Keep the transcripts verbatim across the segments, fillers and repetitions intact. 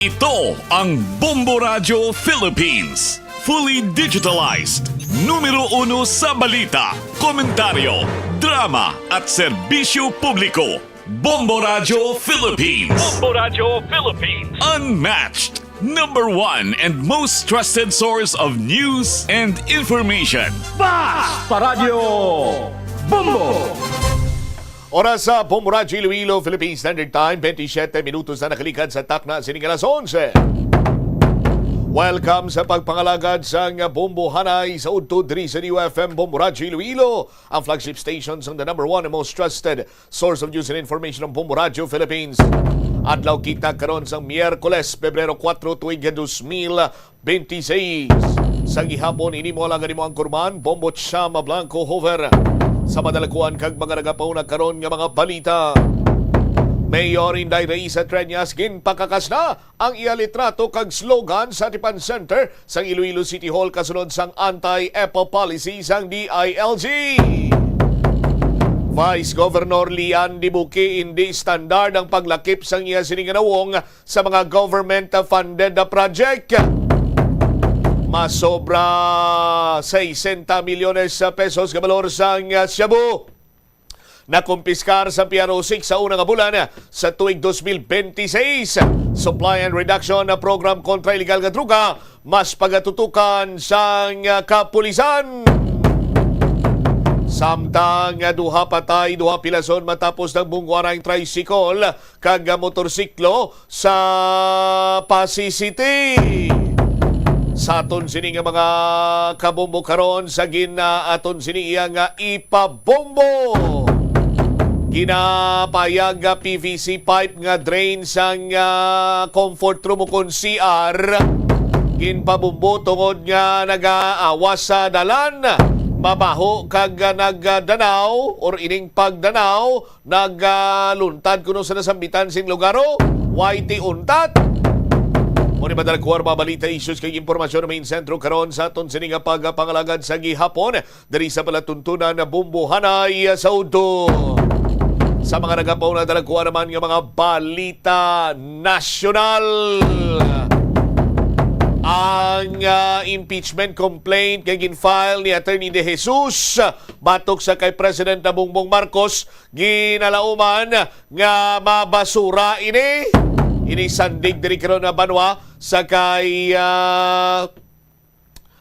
Ito ang Bombo Radyo Philippines. Fully digitalized. Numero uno sa balita, komentaryo, drama, at serbisyo publiko. Bombo Radyo Philippines. Bombo Radyo Philippines. Unmatched. Number one and most trusted source of news and information. Basta Radyo Bombo! Oras sa Bombo Radyo Iloilo, Philippine Standard Time, twenty-seven minutos na nakalikad sa takna sining alas onse. Welcome sa pagpangalagad sang Bombo Hanay sa udto diri sa D U F M Bombo Radyo Iloilo, ang flagship station sang the number one and most trusted source of news and information ng Bombo Radyo Philippines. Adlaw kita karon sang Miyerkules, Pebrero kuwatro, tuig dos mil benti seis. Sa gihapon, ini mo lang ang imong anchorman, Bombo Chama Blanco Hover. Sa madalakuan kag mga nagapauna karon nga mga balita. Mayor Inday Raisa Treñas ginpakakas na ang iya litrato kag slogan sa Atipan Center sang Iloilo City Hall kasunod sang anti-EPO policy sang D I L G. Vice Governor Lian Dibuki, hindi standard ang paglakip sang iya sini nga nawong sa mga government-funded na project. Masobra sesenta milyones sa pesos nga balor sang shabu nakumpiskar sa P R O six sa una nga bulan sa tuig dos mil benti seis. Supply and Reduction Program kontra iligal nga droga mas pagatutukan sang kapulisan. Samtang duha patay, duha pilason matapos ng bungwara ang tricycle kag motorsiklo sa Passi City. Sa aton sini nga mga kabombo karon sa gin-, ah, aton sini iya nga ipabombo. Ginapayag nga P V C pipe nga drain sang, ah, comfort room ukon C R ginpabombo tungod nga nagaawas sa dalan, mabaho kag, ah, nagdanaw or ining pagdanaw nagaluntad kuno sa nasambitan sing lugar, o Y T untat. Mo ni madalagkuwar mga balita, issues kag impormasyon na main sentro karon sa aton sini nga pagpangalagad sa gihapon diri sa palatuntunan na Bombo Hanay sa udto. Sa mga nagapauna, dalagkuwar naman nga mga balita nasyonal. Ang, ah, impeachment complaint nga gin-file ni Attorney De Jesus batok sa kay President na Bongbong Marcos ginalauman nga mabasura ini. Ini sandig diri karon na banwa sa kay, ah,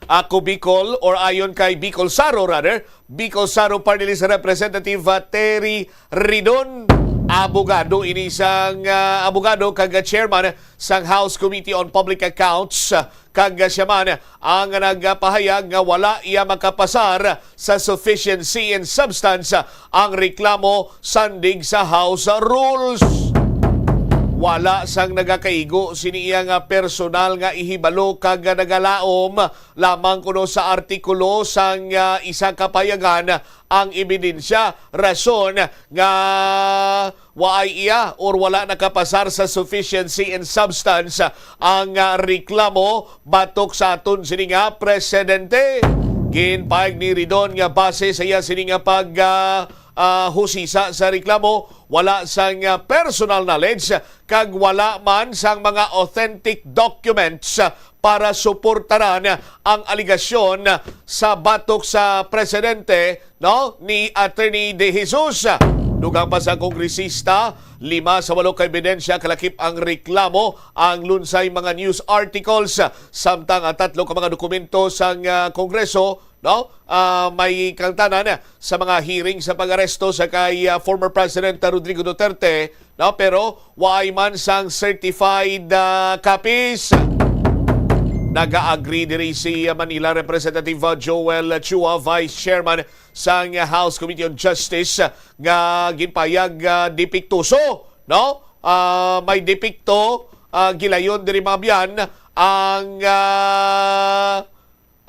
Ako Bicol, or ayon kay Bicol Saro rather, Bicol Saro Party List Representative, ah, Terry Ridon, abogado ini sang, ah, abogado kag chairman sang House Committee on Public Accounts, kag siya man ang nagpahayag nga wala iya makapasar sa sufficiency in substance ang reklamo sandig sa House Rules. Wala sang nagakaigo sini iya nga personal nga ihibalo kag nagalaom lamang kuno sa artikulo sang, ah, isa ka payagan ang ebidensya, rason nga waay iya or wala nakapasar sa sufficiency in substance ang, ah, reklamo batok sa aton sini nga presidente. Ginpahayag ni Ridon nga base sa iya sini nga pag, ah, ah, husisa sa reklamo, wala sang, ah, personal knowledge kag wala man sang mga authentic documents para suportaran ang alegasyon sa batok sa presidente, no, ni Attorney De Jesus. Dugang pa sa kongresista, lima sa walo ka ebidensya kalakip ang reklamo ang lunsay mga news articles, samtang ang tatlo ka mga dokumento sang, ah, Kongreso, no, ah, may kaangtanan sa mga hearing sa pag-aresto sa kay, ah, former President Rodrigo Duterte, no, pero waay man sang certified, ah, copies. Nag-agree diri si Manila Representative, ah, Joel Chua, Vice Chairman sang House Committee on Justice, nga ginpayag, ah, depektoso, no? Ah, may depekto, ah, gilayon diri, mga biyan, ang, ah,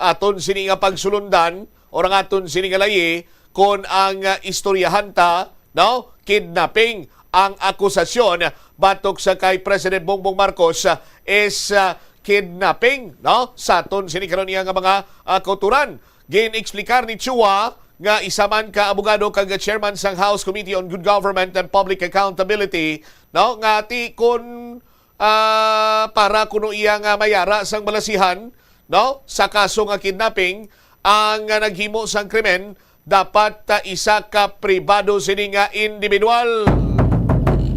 aton sini nga pagsulundan or ang aton sini nga layi kon ang, ah, istoryahan ta, no? Kidnapping ang akusasyon batok sa kay President Bongbong Marcos, ah, is, ah, kidnapping, no? Sa aton sini karon iya nga mga, ah, kauturan. Gin-eksplikar ni Chua nga isa man ka abogado kag chairman sang House Committee on Good Government and Public Accountability, no? Nga ti kun ah, para kuno iya nga mayara sang balasihan, no, sa kaso nga kidnapping, ang, ah, naghimo sang krimen dapat, ah, isa ka pribado sini nga individual.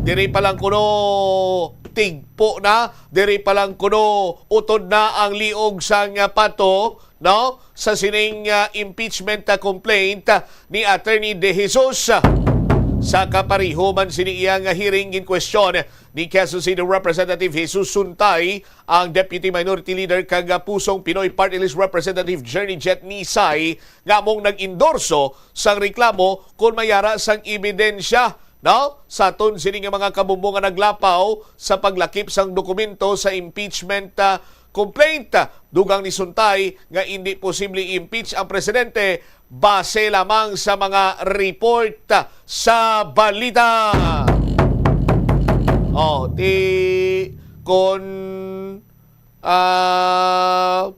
Diri pa lang kuno tigpo na, diri pa lang kuno utod na ang liog sang, ah, pato, no, sa sining, ah, impeachment, ah, complaint, ah, ni Attorney De Jesus. Sa kapareho man sini iya nga hearing, ginkwestiyon ni Quezon City Representative Jesus Suntay ang Deputy Minority Leader kag, ah, Pusong Pinoy Party List Representative Journey Jet Nisay nga among nag-endorso sang reklamo kon mayara sang ebidensya, no, sa aton sini nga mga kabumbo nga naglapaw sa paglakip sang dokumento sa impeachment, ah, complaint. Dugang ni Suntay nga indi posible i-impeach ang presidente base lamang sa mga report sa balita. Oh, ti kon, ah,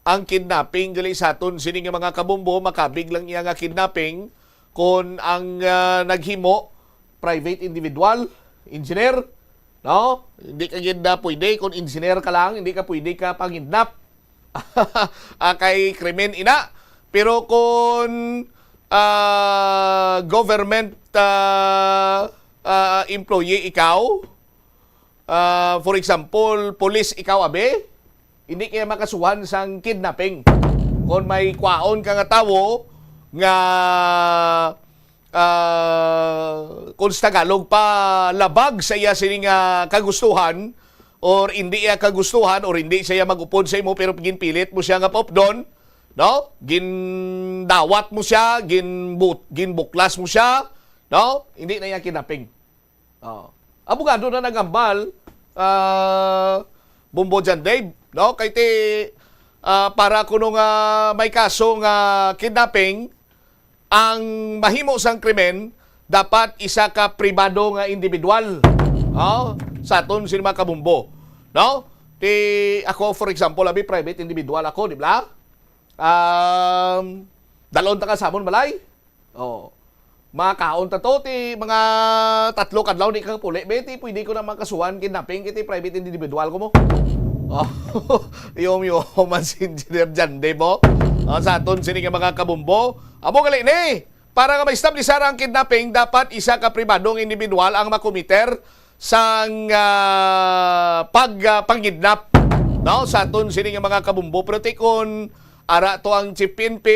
ang kidnapping gali sa aton sini nga mga kabumbo, makabig lang iya nga kidnapping kon ang, ah, naghimo private individual, engineer, no? Hindi ka gid na pwede kung engineer ka lang, hindi ka pwede ka pangidnap. Ah, kay krimen ina. Pero kung, ah, government, ah, ah, employee ikaw, ah, for example, police ikaw, abi, hindi kaya makasuhan sang kidnapping. Kung may kwaon ka nga tawo nga, ah, kung sa Tagalog pa, labag sa iya sini nga kagustuhan, or hindi iya kagustuhan, or hindi siya mag-upod sa imo, pero ginpilit mo siya nga paupdon, no? Gindawat mo siya, ginbut-, ginbuklas mo siya, no? Hindi na iya kidnapping. Oh. Abogado na naghambal, ah, Bombo John Dave, no? Kay ti, ah, para kuno nga may kaso nga kidnapping, ang mahimo sang krimen dapat isa ka pribado nga individual. Oh, sa aton sini mga kabumbo, no? Ti ako, for example, abi, private individual ako, di ba? Um, dalon ta ka sa amon balay. Oh. Makaon ta to, ti mga tatlo kadlaw di ka puli, be, ti pwede ko na makasuhan kidnapping, kay ti private individual ko mo. Oh. Yung, yung man si Engineer Jande mo. Oh, sa aton sini nga mga kabumbo. Amo gali ni, para nga maestablisar ang kidnapping, dapat isa ka pribadong individual ang makomiter sang, ah, pag, ah, pangidnap, no? Sa aton sini nga mga kabumbo, pero ti kon ara to ang Chief P N P,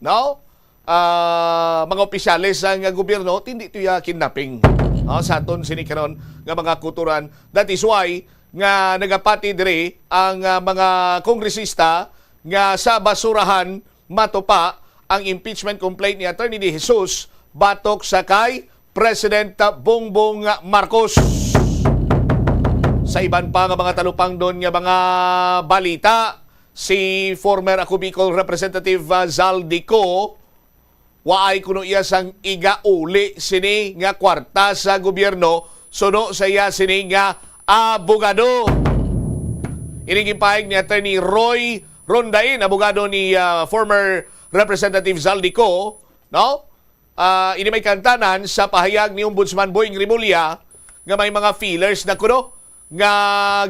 no? Ah, mga opisyales sang gobyerno, ti hindi to ya kidnapping, no? Sa aton sini karon nga mga kutoran. That is why nga nagapati diri ang, ah, mga kongresista nga sa basurahan matupa ang impeachment complaint ni Attorney De Jesus batok sa kay President Bongbong Marcos. Sa iban pa nga mga talupangdon nga mga balita, si former Ako Bicol Representative, ah, Zaldy Co, waay kuno iya sang igauli sini nga kwarta sa gobyerno suno sa iya sini nga abogado. Ini ginpahayag ni Attorney Roy Rondain, abogado ni, ah, former Representative Zaldy Co, no? Ah, ini may kaangtanan sa pahayag ni Ombudsman Boying Remulla nga may mga feelers na kuno nga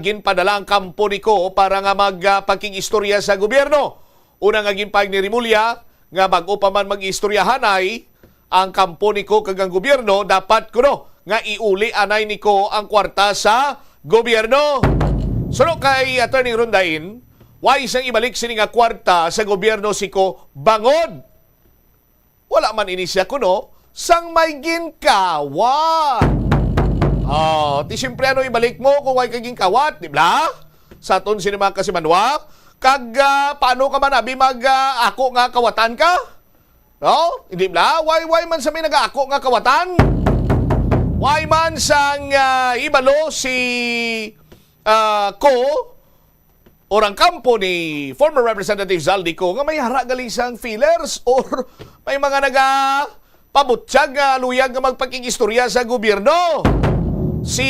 ginpadala ang kampo ni Co para nga mag, ah, pakig-istorya sa gobyerno. Una nga ginpahayag ni Remulla nga bag-o pa man mag-istoryahanay ang kampo ni Co kag ang gobyerno, dapat kuno nga iuli anay ni Co ang kwarta sa gobyerno. Suno kay Attorney Rondain, why sang ibalik sini nga kwarta sa gobyerno si Co bangod wala man ini siya kuno sang may ginkawat. Oh, ti siyempre ano ibalik mo kung way ka ginkawat, di ba? Sa aton sini mga kasimanwa, kag, ah, paano ka man abi mag, ah, ako nga kawatan ka? No? Hindi bla? Way, way man sa may nagaako nga kawatan? Way man sang, ah, ibalo si, ah, Co or ang kampo ni former Representative Zaldy Co nga may hara gali sang feelers or may mga nagapabutyag nga luyag nga magpakig-istorya sa gobyerno. Si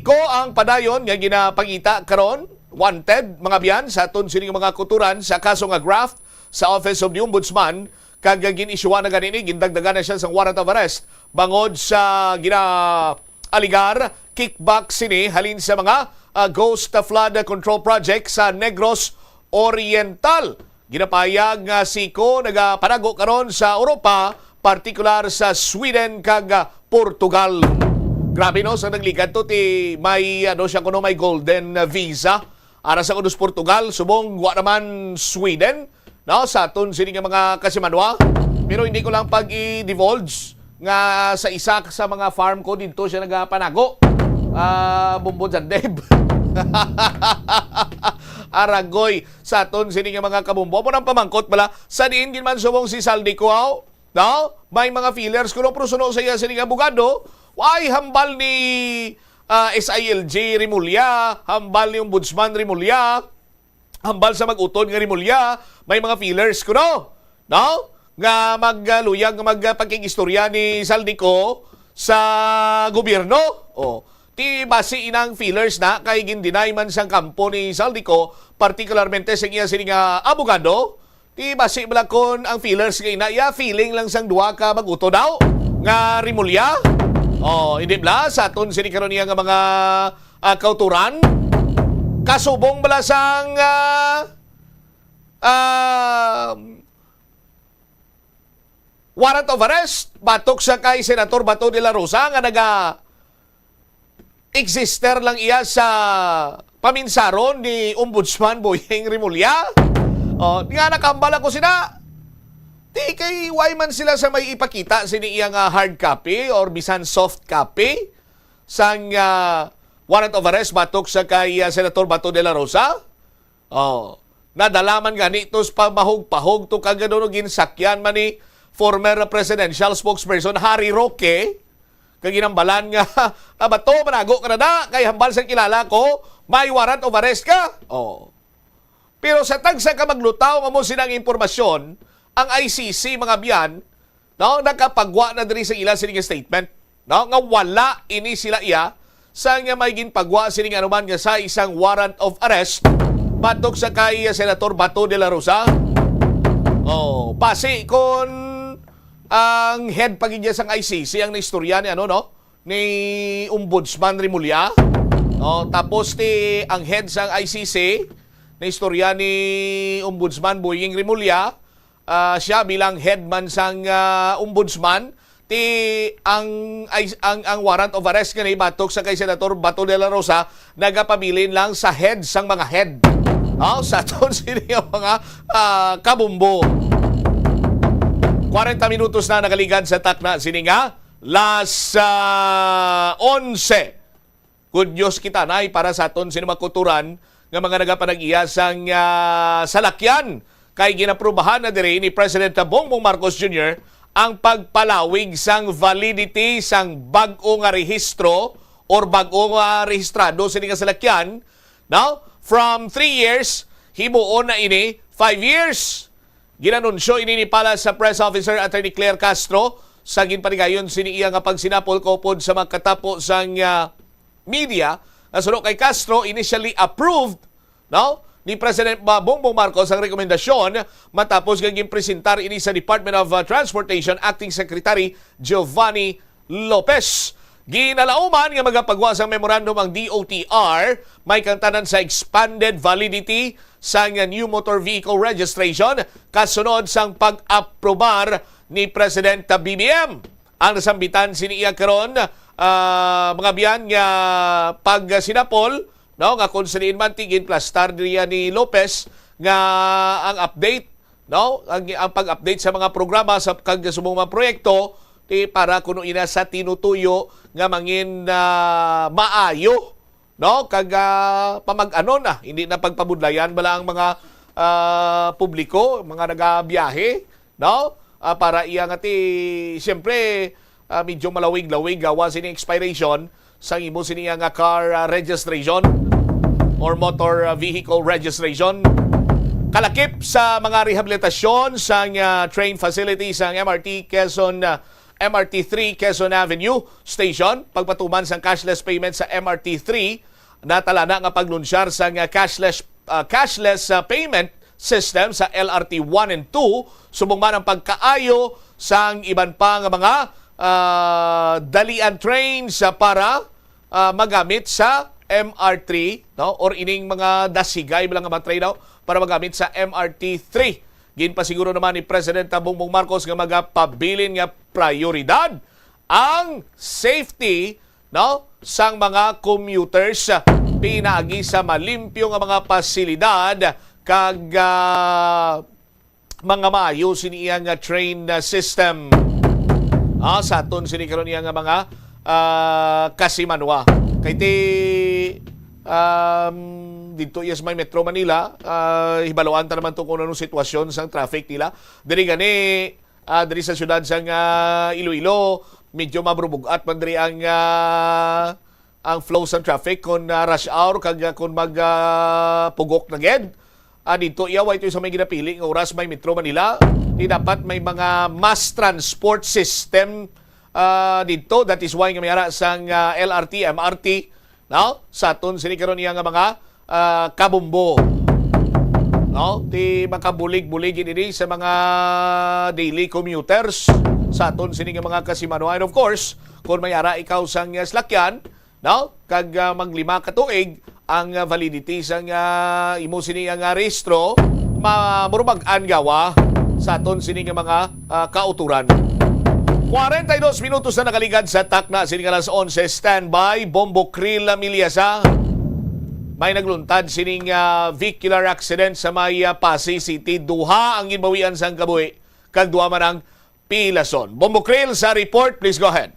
Co ang padayon nga ginapangita karon, wanted, mga biyan, sa aton sining mga kutoran sa kaso nga graft sa Office of the Ombudsman, kag gin-isyuhan na gani ni, gindagdagan na siya sang warrant of arrest bangod sa gina-, alegar kickback sini halin sa mga, ah, ghost flood control project sa Negros Oriental. Ginapahayag nga SECO nagapanago karon sa Europa, partikular sa Sweden kag, ah, Portugal. Grabe, no, sa nagligad to ti may, ano siya kuno, may golden visa ara sa kuno sa Portugal, subong wa naman Sweden, no, sa aton sini nga mga kasimanwa. Pero hindi ko lang pag-i-divulge nga sa isa sa mga farm ko dito siya nagapanago. Ah, Bumbo Jandeb. Aragoy sa aton sini nga mga kabumbo. Amo nang pamangkot bala, sa diin gid man subong si Zaldy Co, no? May mga feelers kuno, pero suno sa iya sini nga abogado, why hambal ni, ah, S I L G Remulla, hambal ni Ombudsman Remulla, hambal sa mag-utod nga Remulla, may mga feelers kuno, no? Nga magluyag, nga magpakig-istorya ni Zaldy Co sa gobyerno. O, ti basi inang feelers na kay gin-deny man sang kampo ni Zaldy Co, partikularmente sa iya sini nga abogado, ti basi bala kon ang feelers nga ina iya, feeling lang sang duha ka mag-utod daw nga Remulla. O, hindi bala sa aton sini karon niya nga mga, ah, kauturan. Kasubong bala sang, ah, um, warrant of arrest batok sa kay Senator Bato de la Rosa nga naga-existe lang iya sa paminsaron ni Ombudsman Boying Remulla. O, nga nakahambal ako sina. Di kay why man sila sa may ipakita sini iya nga hard copy or bisan soft copy sang, ah, warrant of arrest batok sa kay, ah, Senator Bato de la Rosa? Oh, nadala man gani to sa pamahog-pahog to kag ano, no, ginsakyan man ni former presidential spokesperson Harry Roque, kag ginhambalan nga, "Ah, Bato, manago ka na da, kay hambal sa kilala ko, may warrant of arrest ka." Oh. Pero sa tagsa ka maglutaw nga mo silang impormasyon, ang I C C, mga biyan, no, nakapagwa na diri sa ila sining statement, no, nga wala ini sila iya sa nga may ginpagwa sining anuman nga sa isang warrant of arrest batok sa kay Senator Bato de la Rosa. Oh, basi kon ang head pa gid niya sang I C C ang naistorya ni, ano, no, ni Ombudsman Remulla, no, tapos ti ang head sang I C C naistorya ni Ombudsman Boying Remulla, ah, siya bilang head man sang, ah, ombudsman, ti ang, ay, ang, ang warrant of arrest nga nahibatok sa kay Senator Bato de la Rosa nagapabilin lang sa head sang mga head. Oh, sa aton sini nga mga, ah, kabumbo. Kwarenta minutos na nakaligad sa takna sini nga las, ah, onse. Good news kita, nay, para sa aton sini mga kauturan nga mga nagapanag-iya sang, ah, salakyan, kay ginaprubahan na diri ni President Bongbong Marcos Junior ang pagpalawig sang validity sang bag-o nga rehistro or bag-o nga rehistrado sini nga salakyan, no? From three years, himuon na ini five years. Ginanunsyo ini ni Palace Press Officer Attorney Claire Castro sa ginpanigayon sini iya nga pagsinapol kaupod sa magkatapo sang, ah, media. Nga suno kay Castro, initially approved, no, ni President Ba-, Bongbong Marcos ang rekomendasyon matapos nga ginpresentar ini sa Department of, ah, Transportation Acting Secretary Giovanni Lopez. Ginalauman nga magapagwa sang memorandum ang D O T R, may kangtanan sa expanded validity sang new motor vehicle registration kasunod sang pag-aprobar ni President B B M. Ang nasambitan sini iya karon, ah, mga biyan, nga pagsinapol, no, nga kung sa diin man ti ginplastar niya ni Lopez nga ang update, no, ang, ang pag-update sa mga programa sa kag subong mga proyekto, ti para kuno ina sa tinutuyo nga mangin, ah, maayo, no, kag, ah, pamag-anon na, hindi na pagpabudlayan bala ang mga, ah, publiko, mga nagabiyahe, no? Ah, para iya nga ti, siyempre, ah, medyo malawig-lawig gawa sini expiration sang imo sini nga car, ah, registration or motor, ah, vehicle registration. Kalakip sa mga rehabilitasyon sang, ah, train facility sang M R T Quezon, ah, M R T three Quezon Avenue Station, pagpatuman sang cashless payment sa M R T three, natalana nga paglunsyar sang, ah, cashless, ah, cashless, ah, payment system sa L R T one and two, subong man ang pagkaayo sang iban pa nga mga, ah, dalian trains, ah, para, ah, magamit sa M R three, no? Or ining mga dasigay lang nga mga train, no? Para magamit sa M R T three. Ginpasiguro naman ni Presidente Bongbong Marcos nga magapabilin nga prioridad ang safety, no, sang mga commuters, pinaagi sa malimpyo nga mga pasilidad kag, ah, mga maayo sini iya nga train, ah, system. Ah, sa aton sini karon iya nga mga, ah, kasimanwa. Kay ti, um, dito iya sa may Metro Manila, ah, hibaluan ta naman to kung anong sitwasyon sang traffic nila. Diri gani, ah, diri sa siyudad sang, ah, Iloilo, medyo maburubugat man diri ang, ah, ang flow sang traffic kon, ah, rush hour kag, ah, kon mag, ah, pugok na gid. Ah, dito iya, way to sa may ginapili nga oras may Metro Manila. Di dapat may mga mass transport system, ah, dito. That is why nga may ara sang, ah, L R T, M R T, no? Sa aton sini karon iya nga mga, ah, kabumbo. No? Ti makabulig-bulig ini sa mga daily commuters sa aton sini nga mga kasimanwa. And of course, kung may ara ikaw sang, ah, salakyan, no? Kag, ah, maglima ka tuig ang, ah, validity sang, ah, imo sini nga rehistro, ma-, murag an gawa sa aton sini nga mga, ah, kauturan. Kwarenta y dos minutos na nakaligad sa takna sini nga alas onse. Standby, Bombo Krill Lamiliasa. May nagluntad sining, ah, vehicular accident sa may, ah, Passi City. Duha ang ginbawian sang kabuhi, kag duha man ang pilason. Bombo Krill sa report, please go ahead.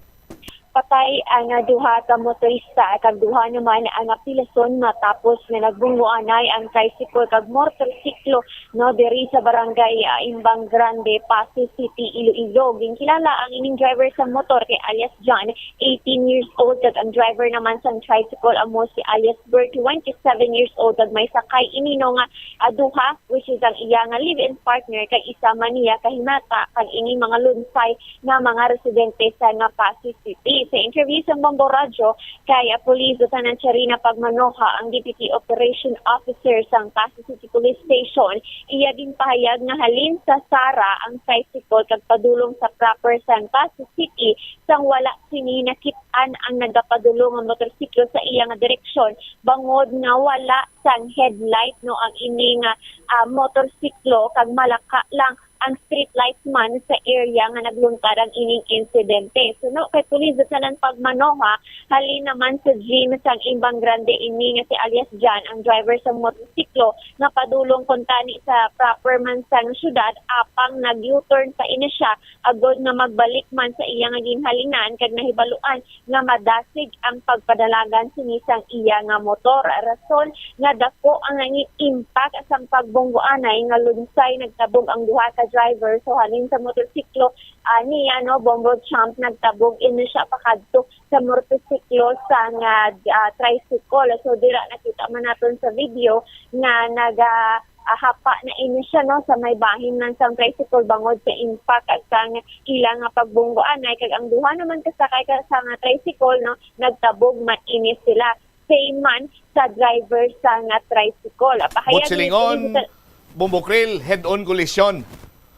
Patay ang, ah, duha ka motorista, kag duha naman ang, ah, pilason matapos nga nagbunggoanay ang tricycle kag motorsiklo, no, diri sa barangay, ah, Imbang Grande, Passi City, Iloilo. Ginkilala ang ining driver sa motor kay alias John, eighteen years old, kag ang driver naman sang tricycle amo si alias Bert, twenty-seven years old, kag may sakay ini, no, nga, ah, duha, which is ang iya nga live-in partner, kag isa man niya ka hinata, kag ini mga lunsay nga mga residente sa nga Passi City. Sa interview sa Bombo Radyo kay, ah, Police Lieutenant Charina Pagmanoha, ang Deputy Operation Officer sang Passi City Police Station, iya ginpahayag nga halin sa Sara ang tricycle kag padulong sa proper sang Passi City, sang wala sini nakit-an ang nagapadulong nga motorsiklo sa iya nga direksyon, bangod nga wala sang headlight, no, ang ini nga, ah, motorsiklo, kag malaka lang ang street lights man sa area nga nagluntad ang ining insidente. Suno kay Police Lieutenant Pagmanoha, halin naman sa gym sang Imbang Grande ini nga si alias John, ang driver sa motorsiklo, nga padulong kuntani sa proper man sang syudad, apang nag-U-turn pa ini siya agod nga magbalik man sa iya nga ginhalinan, kag nahibaluan nga madasig ang pagpadalagan sini sang iya nga motor. Rason nga dako ang nangin impact sang pagbunggoanay nga lunsay, nagtabog ang duha ka driver. So, halin sa motorsiklo, ah, niya, no, Bombo Champ, nagtabog ini siya pakadto sa motorsiklo sang, ah, ah, tricycle. So, dira nakita man naton sa video nga naga, ah, hapa na ini siya, no, sa may bahin man sang tricycle bangod sa impact at sang ila nga pagbunggoanay, kag ang duha naman kasakay ka sa nga tricycle, no, nagtabog man ini sila. Same man sa driver sa nga tricycle. Pahayag ni silingon, Police Lieutenant Bombo Krill, head-on collision.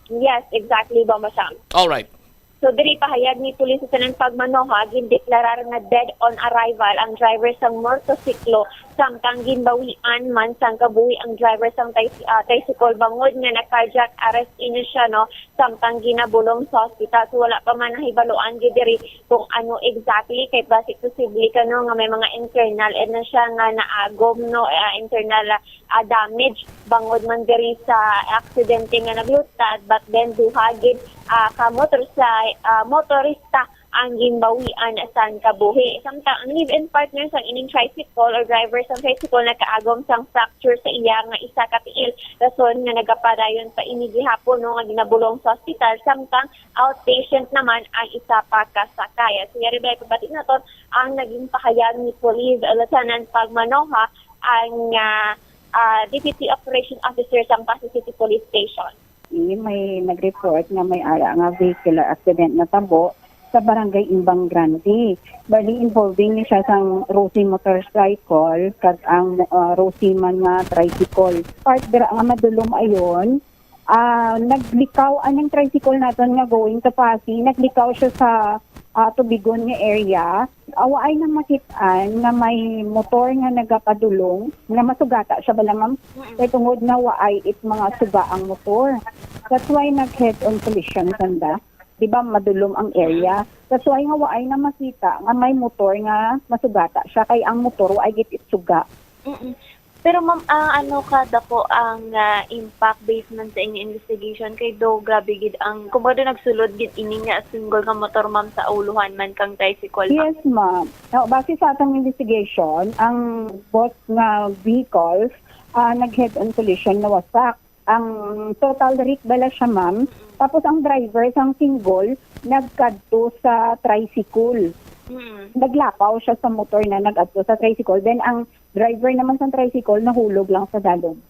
Yes, exactly, Bombo Sam. All right. So, diri pahayag ni Police Lieutenant Pagmanoha, gindeklarar nga dead on arrival ang driver sang motorsiklo, samtang ginbawian man sang kabuhi ang driver sang tri-, ah, tricycle bangod nga na-cardiac arrest ini siya, no, samtang ginabulong sa hospital. So, wala pa man nahibaluan gyud diri kung ano exactly, kay basi posible ka, no, nga may mga internal, eh, na siya nga naagom, no, ah, internal, ah, damage bangod man diri sa aksidente nga nagluntad, but then duha gid, ah, ka motorsi-, ah, motorista ang ginbawian sang kabuhi. Samtang ang live-in partner sang ining tricycle or driver sang tricycle nakaagom sang fracture sa iya nga isa ka tiil, rason nga nagapadayon pa ini gihapon, no, nga ginabulong sa ospital, samtang outpatient naman ang isa pa ka sakay. So, yari ba ipabati naton ang naging pahayag ni Police Lieutenant Pagmanoha, ang, ah, ah, Deputy Operation Officer sang Passi City Police Station. Ini may nag-report nga may ara nga vehicular accident natabo sa Barangay Imbang Grande. Bali, involving ni siya sang Rosie motorcycle kag ang, ah, Rosie man nga tricycle. Part dira nga madulom ayon, ah, naglikaw aning tricycle naton nga going to Passi, naglikaw siya sa ah, Tubigon nga area, ah, waay na makit-an nga may motor nga nagapadulong, nga masugata siya bala, ma'am. Mm. Kay tungod nga waay it mga suga ang motor. That's why nag head-on collision sanda. Di ba, madulom ang area. That's why nga waay na makita nga may motor nga masugata siya, kay ang motor waay gid it suga. Mm-mm. Pero, ma'am, ah, ano ka dako ang, ah, impact based man sa inyong investigation? Kay do, grabe gid ang, kumbaga, nagsulod gid ini nga single nga motor, ma'am, sa ulohan man kang tricycle, ma'am? Yes, ma'am. Now, base sa atong investigation, ang both nga vehicles, ah, nag head-on collision, nawasak. Ang total wreck bala siya, ma'am. Mm. Tapos ang driver sang single nagkadto sa tricycle. Mm. Naglapaw siya sa motor na nag-adto sa tricycle. Then ang driver naman sang tricycle nahulog lang sa dalom.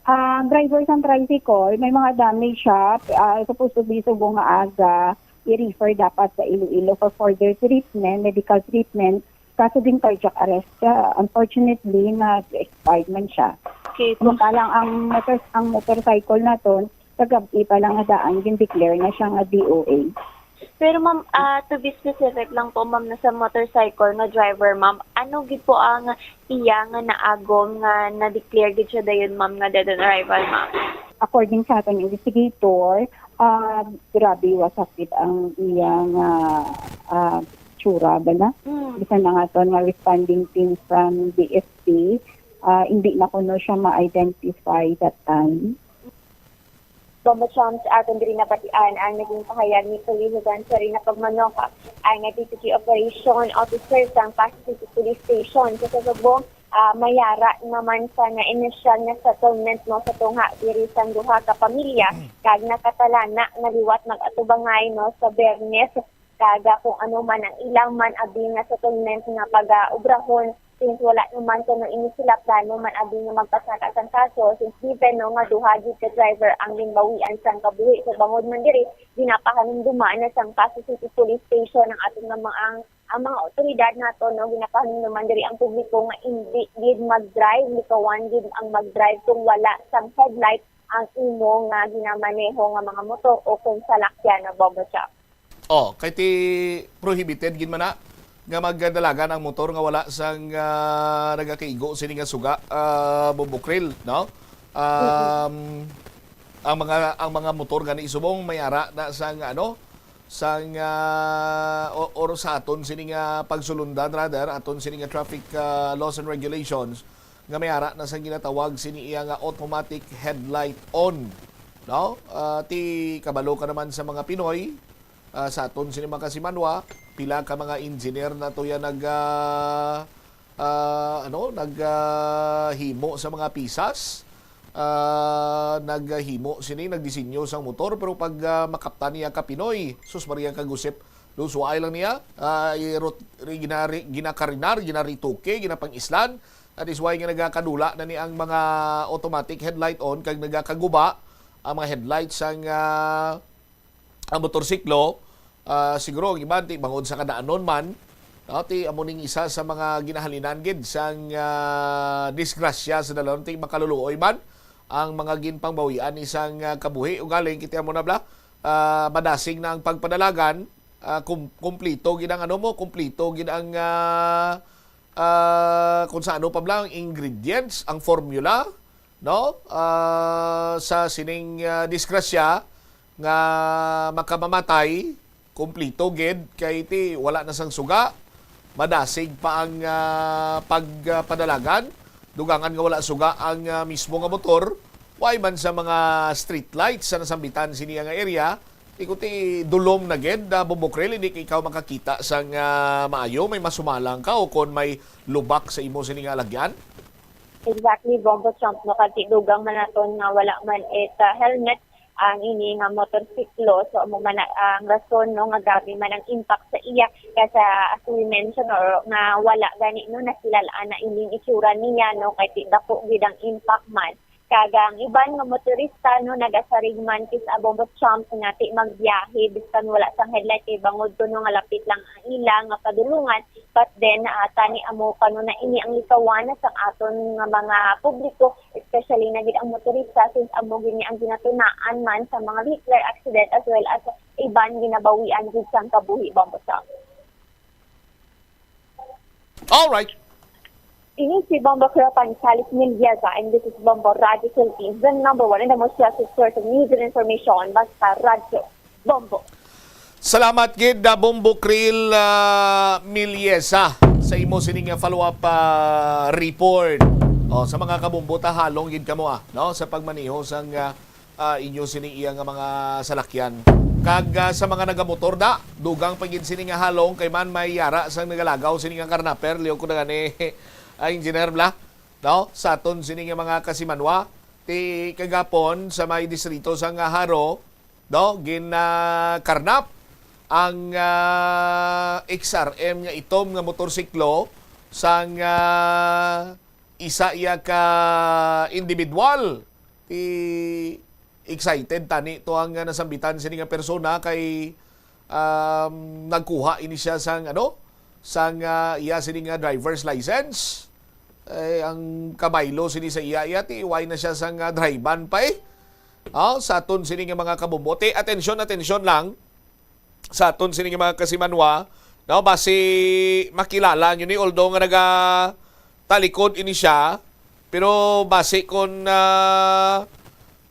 Ah, driver sang tricycle, may mga damage siya. Ah, supposed to be subong nga aga, i-refer dapat sa Iloilo for further treatment, medical treatment. Kaso din cardiac arrest siya. Unfortunately, nag-expired man siya. Okay. Samantala ang motor-, ang motorcycle naton, kagab-i pa lang nga daan, gin-declare na siya nga D O A. Pero, ma'am, ah, to be specific lang po, ma'am, na sa motorcycle nga driver, ma'am, ano gid po ang iya nga naagom nga na-declare gid siya dayon, ma'am, nga dead on arrival, ma'am? According sa aton investigator, ah, grabe, wasak gid ang iya nga, ah, tsura bala. Mm. Bisan ang aton nga responding team from D F P, ah, hindi na kuno siya ma-identify that time. Bombo Chomps, aton diri nabatian ang naging pahayag ni Police Lieutenant Serena Pagmanoka, ang D P G Operation Officer sang Pasig City Police Station. Sa subong, ah, mayara naman sa nga inisyal nga settlement, no, sa tunga diri sang duha ka pamilya, kag nakatalana na liwat nag-atubangay, no, sa Biyernes. Kag, ah, kung ano man ang ilang man abi nga settlement nga pag-obrahon, since wala naman kuno ini sila plano man abi nga magpasaka sang kaso, since given, no, nga duha gid ka driver ang ginbawian sang kabuhi. So, bangod man diri, ginapahanumduman na sang Pasig City Police Station ang aton nga mga, ang, ang mga awtoridad nato, no, ginapahanumduman diri ang publiko nga indi gid mag-drive, likawan gid ang mag-drive kung wala sang headlight ang imo nga ginamaneho nga mga motor o kung salakyan na, Bombo Chomps. Oh, kay ti prohibited gid man na nga magdalagan ang motor nga wala sang, ah, nagakaigo sini nga suga, ah, Bombo Krill, no? Mm-mm. Um, ang mga, ang mga motor gani subong may ara na sang, ano, sang, ah, o-, or sa aton sini nga pagsulundan, rather, aton sini nga traffic, ah, laws and regulations nga may ara na sang ginatawag sini iya nga automatic headlight on, no? Ah, ti kabalo ka naman sa mga Pinoy, ah, sa aton sini mga kasimanwa, pila ka mga engineer na to yan nag, ah, ah, ano, nag, ah, himo sa mga pisas, ah, naghimo sini, nagdisenyo sang motor, pero pag, ah, makaptan niya ka Pinoy, sus Maria kag Josep, lusuay lang niya, ah, irot-, ri-, ginari-, ginakarinar, ginarituke, ginapang-islan. That is why nga nagakadula na ni ang mga automatic headlight on kag nagakaguba ang mga headlights sang, ah, ang motorsiklo, ah, siguro ang iban ti bangod sa kadaanon man, no, ti amo ning isa sa mga ginahalinan gid sang, ah, disgrasya sa dalan, ti makaluluoy man ang mga ginpangbawian ni sang, ah, kabuhi. Ugaling kita mo na bala, ah, madasig na ang pagpadalagan, ah, kum-, kumplito gid ang ano mo, kumplito gid ang, ah, ah, kung sa ano pa bala ang ingredients, ang formula, no? Ah, sa sining, ah, disgrasya nga makamamatay, kumplito gid, kay ti wala na sang suga, madasig pa ang, ah, pag, ah, padalagan, dugangan nga wala suga ang, ah, mismo nga motor, way man sa mga street lights sa nasambitan sini nga area, ti kun ti dulom na gid, ah, Bombo Krill, hindi ikaw makakita sang, ah, maayo, may masumalang ka o kon may lubak sa imo sini nga alagyan? Exactly, Bombo Chomps, no, kag ti dugang man naton nga wala man it, ah, helmet ang ini nga motorsiklo. So, amo man na ang rason, no, nga grabe man ang impact sa iya. Kay sa, as we mentioned, or nga wala gani, no, nakilal-an na ining itsura niya, no, kay ti dako gid ang impact man. Kag ang iban nga motorista, no, nagasarig man kis-a, Bombo Chomps, nga ti magbiyahe bisan wala sang headlight kay bangod kuno nga lapit lang ang ila nga padulungan. But then, ah, tani amo kuno na ini ang likawan sang aton nga mga publiko, especially na gid ang motorista, since amo gid ni ang ginatunaan man sa mga vehicular accident as well as iban ginabawian gid sang kabuhi, Bombo Chomps. Alright. Ini si Bombo Kira Pansalit Mendieza, and this is Bombo Radio Philippines, the number one and the most trusted source of news and information. Basta Radyo Bombo. Salamat gid na Bombo Krill, ah, Milyesa, sa imo sining nga follow-up, ah, report. O, sa mga kabombo, tahalong gid kamo, ah, no, sa pagmaneho sang, ah, ah, inyo sining iya nga mga salakyan. Kag, ah, sa mga nagamotor da, dugang pa gid sini nga halong kay man may yara sang nagalagaw sini nga karnaper, liog ko na gani, ah, Engineer Bla, no? Sa aton sini nga mga kasimanwa, ti kagapon sa may distrito sang Jaro, no? Gin, ah, karnap ang, ah, X R M nga itom nga motorsiklo sang, ah, isa iya ka individual. Ti excited tani to ang, ah, nasambitan sini nga persona kay, um, nagkuha ini siya sang, ano, sang, ah, iya sini nga driver's license. Eh, ang kabaylo sini sa iya, iya ti wala na siya sang, ah, drive-an pa, eh. Ah, sa aton sini nga mga kabombo. Ti, atensyon, atensyon lang. Sa aton sini nga mga kasimanwa, no, basi makilala nyo ni, although nga nagatalikod ini siya, pero basi kung, ah,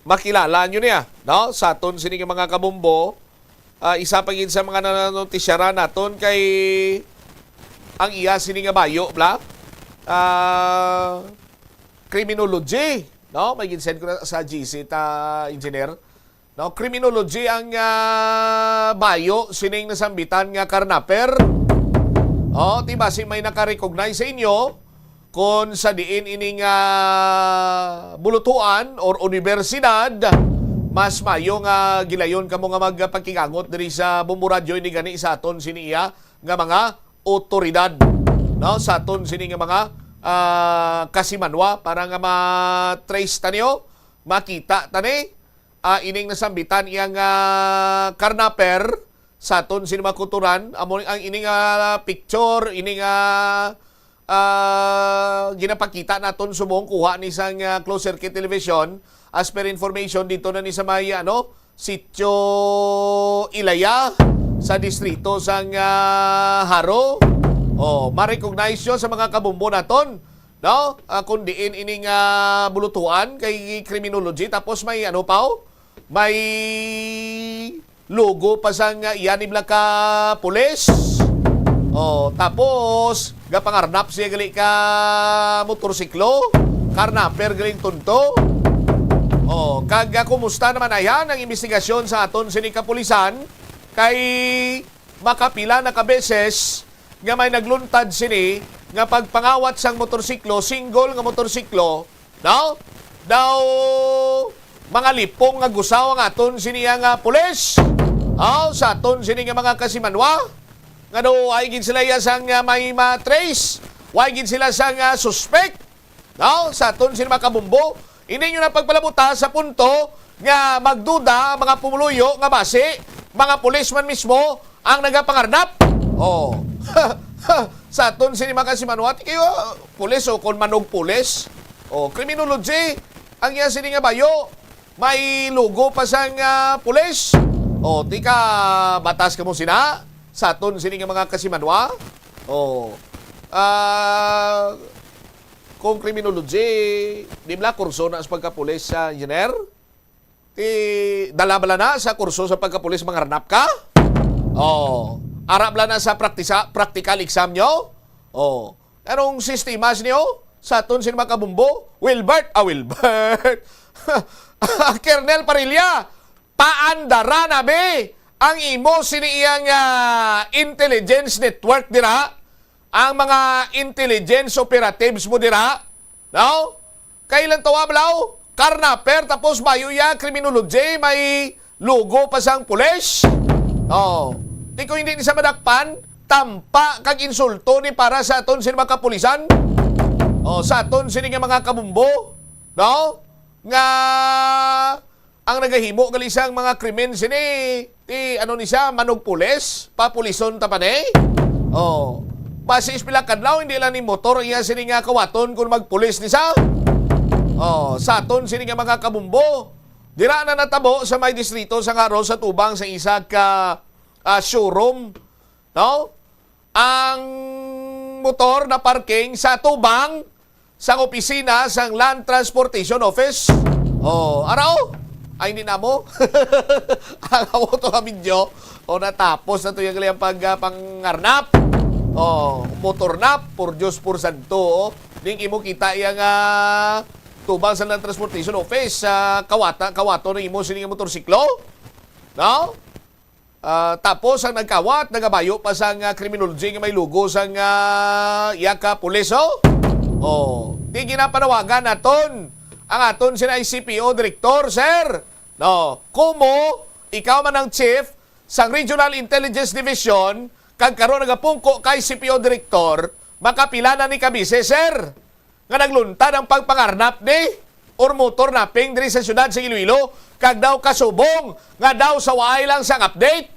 makilala nyo niya, no, sa aton sini nga mga kabombo, ah, isa pa gid sa mga nanonotisyaran naton kay ang iya sini nga bayo, Bla, ah, criminology, no, may ginsend ko na sa G C ta, engineer. No, criminology ang, ah, bayo sining nasambitan nga karnaper. O, ti basi may nakarecognize sa inyo kon sa diin ini nga bulutuan or unibersidad, mas mayo nga gilayon kamo nga magpakigangot diri sa Bombo Radyo, ini gani sa aton sini iya nga mga otoridad, no? Sa aton sini nga mga, ah, kasimanwa para nga ma-trace ta niyo, makita ta ni ah, ining nasambitan iya nga karnaper sa aton sini mga kutoran. Amo ang ini nga picture, ini nga, ah, ginapakita naton subong kuha ni sang, ah, closed circuit television. As per information, dito na ni sa may, ano, Sitio Ilaya sa distrito sang, ah, Jaro. Oh, ma-recognize nyo sa mga kabombo naton, no? Ah, kung diin ini nga bulutuan kay criminology, tapos may ano pa, oh? May logo pa sang, ah, iya ni Bla ka pulis. Oh, tapos gapangarnap siya gali ka motorsiklo, karnaper galing tunto. Oh, kag, ah, kumusta naman ayhan ang investigasyon sa aton sini kapulisan? Kay makapila na ka beses nga may nagluntad sini nga pagpangawat sang motorsiklo, single nga motorsiklo, no? Daw mga lipong nga gusaw ang aton sini nga pulis. Aw, sa aton sini nga mga kasimanwa, nga daw ay gid sila iya sang, ah, may ma-trace, way gid sila sang, ah, suspect. No? Sa aton sini mga kabumbo, hindi nyo na pagpalabuta sa punto nga magduda ang mga pumuluyo nga basi mga pulis man mismo ang nagapangarnap. Oh. Sa aton sini mga kasimanwati kayo, pulis o kon manog pulis. Oh, criminology, ang iya sini nga bayo, may logo pa sang, ah, pulis. Oh, tika, batas ka mo sina. Sa aton sini nga mga kasimanwa. Oh. Ah, kung criminology, di bala kurso na sa pagkapulis sa engineer? Ti, dala bala na sa kurso sa pagkapulis mangarnap ka? Oh. Ara bala na sa praktisa, practical exam nyo? Oh. Anong sistema niyo? Sa aton sini mga kabumbo? Wilbert, ah, Wilbert. Kernel Parilla, paandara na, be, ang imo sini iyang, ah, intelligence network dira, ang mga intelligence operatives mo dira, no? Kay lang tawa, blaw, karnaper, tapos bayo ya, criminology, may logo pa sang pulis. Oh, di ko hindi ni sa madakpan, tampa kag insulto ni para sa aton sini mga kapulisan. Oh, sa aton sini nga mga kabumbo, no? Nga ang nagahimo gali sang mga krimen sini, ti ano ni siya, manog pulis, papulison ta pa ni? Oh. Basi is pila kadlaw, hindi lang ni motor iya sini nga kawaton kung magpulis ni sa. Oh, sa aton sini nga mga kabumbo. Dira na natabo sa may distrito sa Jaro sa tubang sa isa ka, ah, showroom, no? Ang motor na parking sa tubang sang opisina sang Land Transportation Office. Oh, araw? Ay, hindi na mo. Ang auto nga video. O, natapos na to yung kanilang pag, ah, pangarnap. Oh, motor na, por Diyos, por santo. Oh. Ning imo kita yung, ah, tubang sa Land Transportation Office, ah, kawata, kawato ng imo sining motorsiklo. No? Ah, tapos ang nagkawat, nagabayo pa sang, ah, criminology nga may logo sang, ah, iya ka pulis, oh. Oh, di ginapanawagan naton ang aton sin I C P O direktor, sir. No, kumo ikaw man ang chief sang Regional Intelligence Division, kag karon nagapungko ka I C P O direktor, makapila na ni ka bisi, sir, nga nagluntad ang pagpangarnap ni or motor napping diri sa siyudad sa Iloilo, kag daw kasubong nga daw sa waay lang sang update.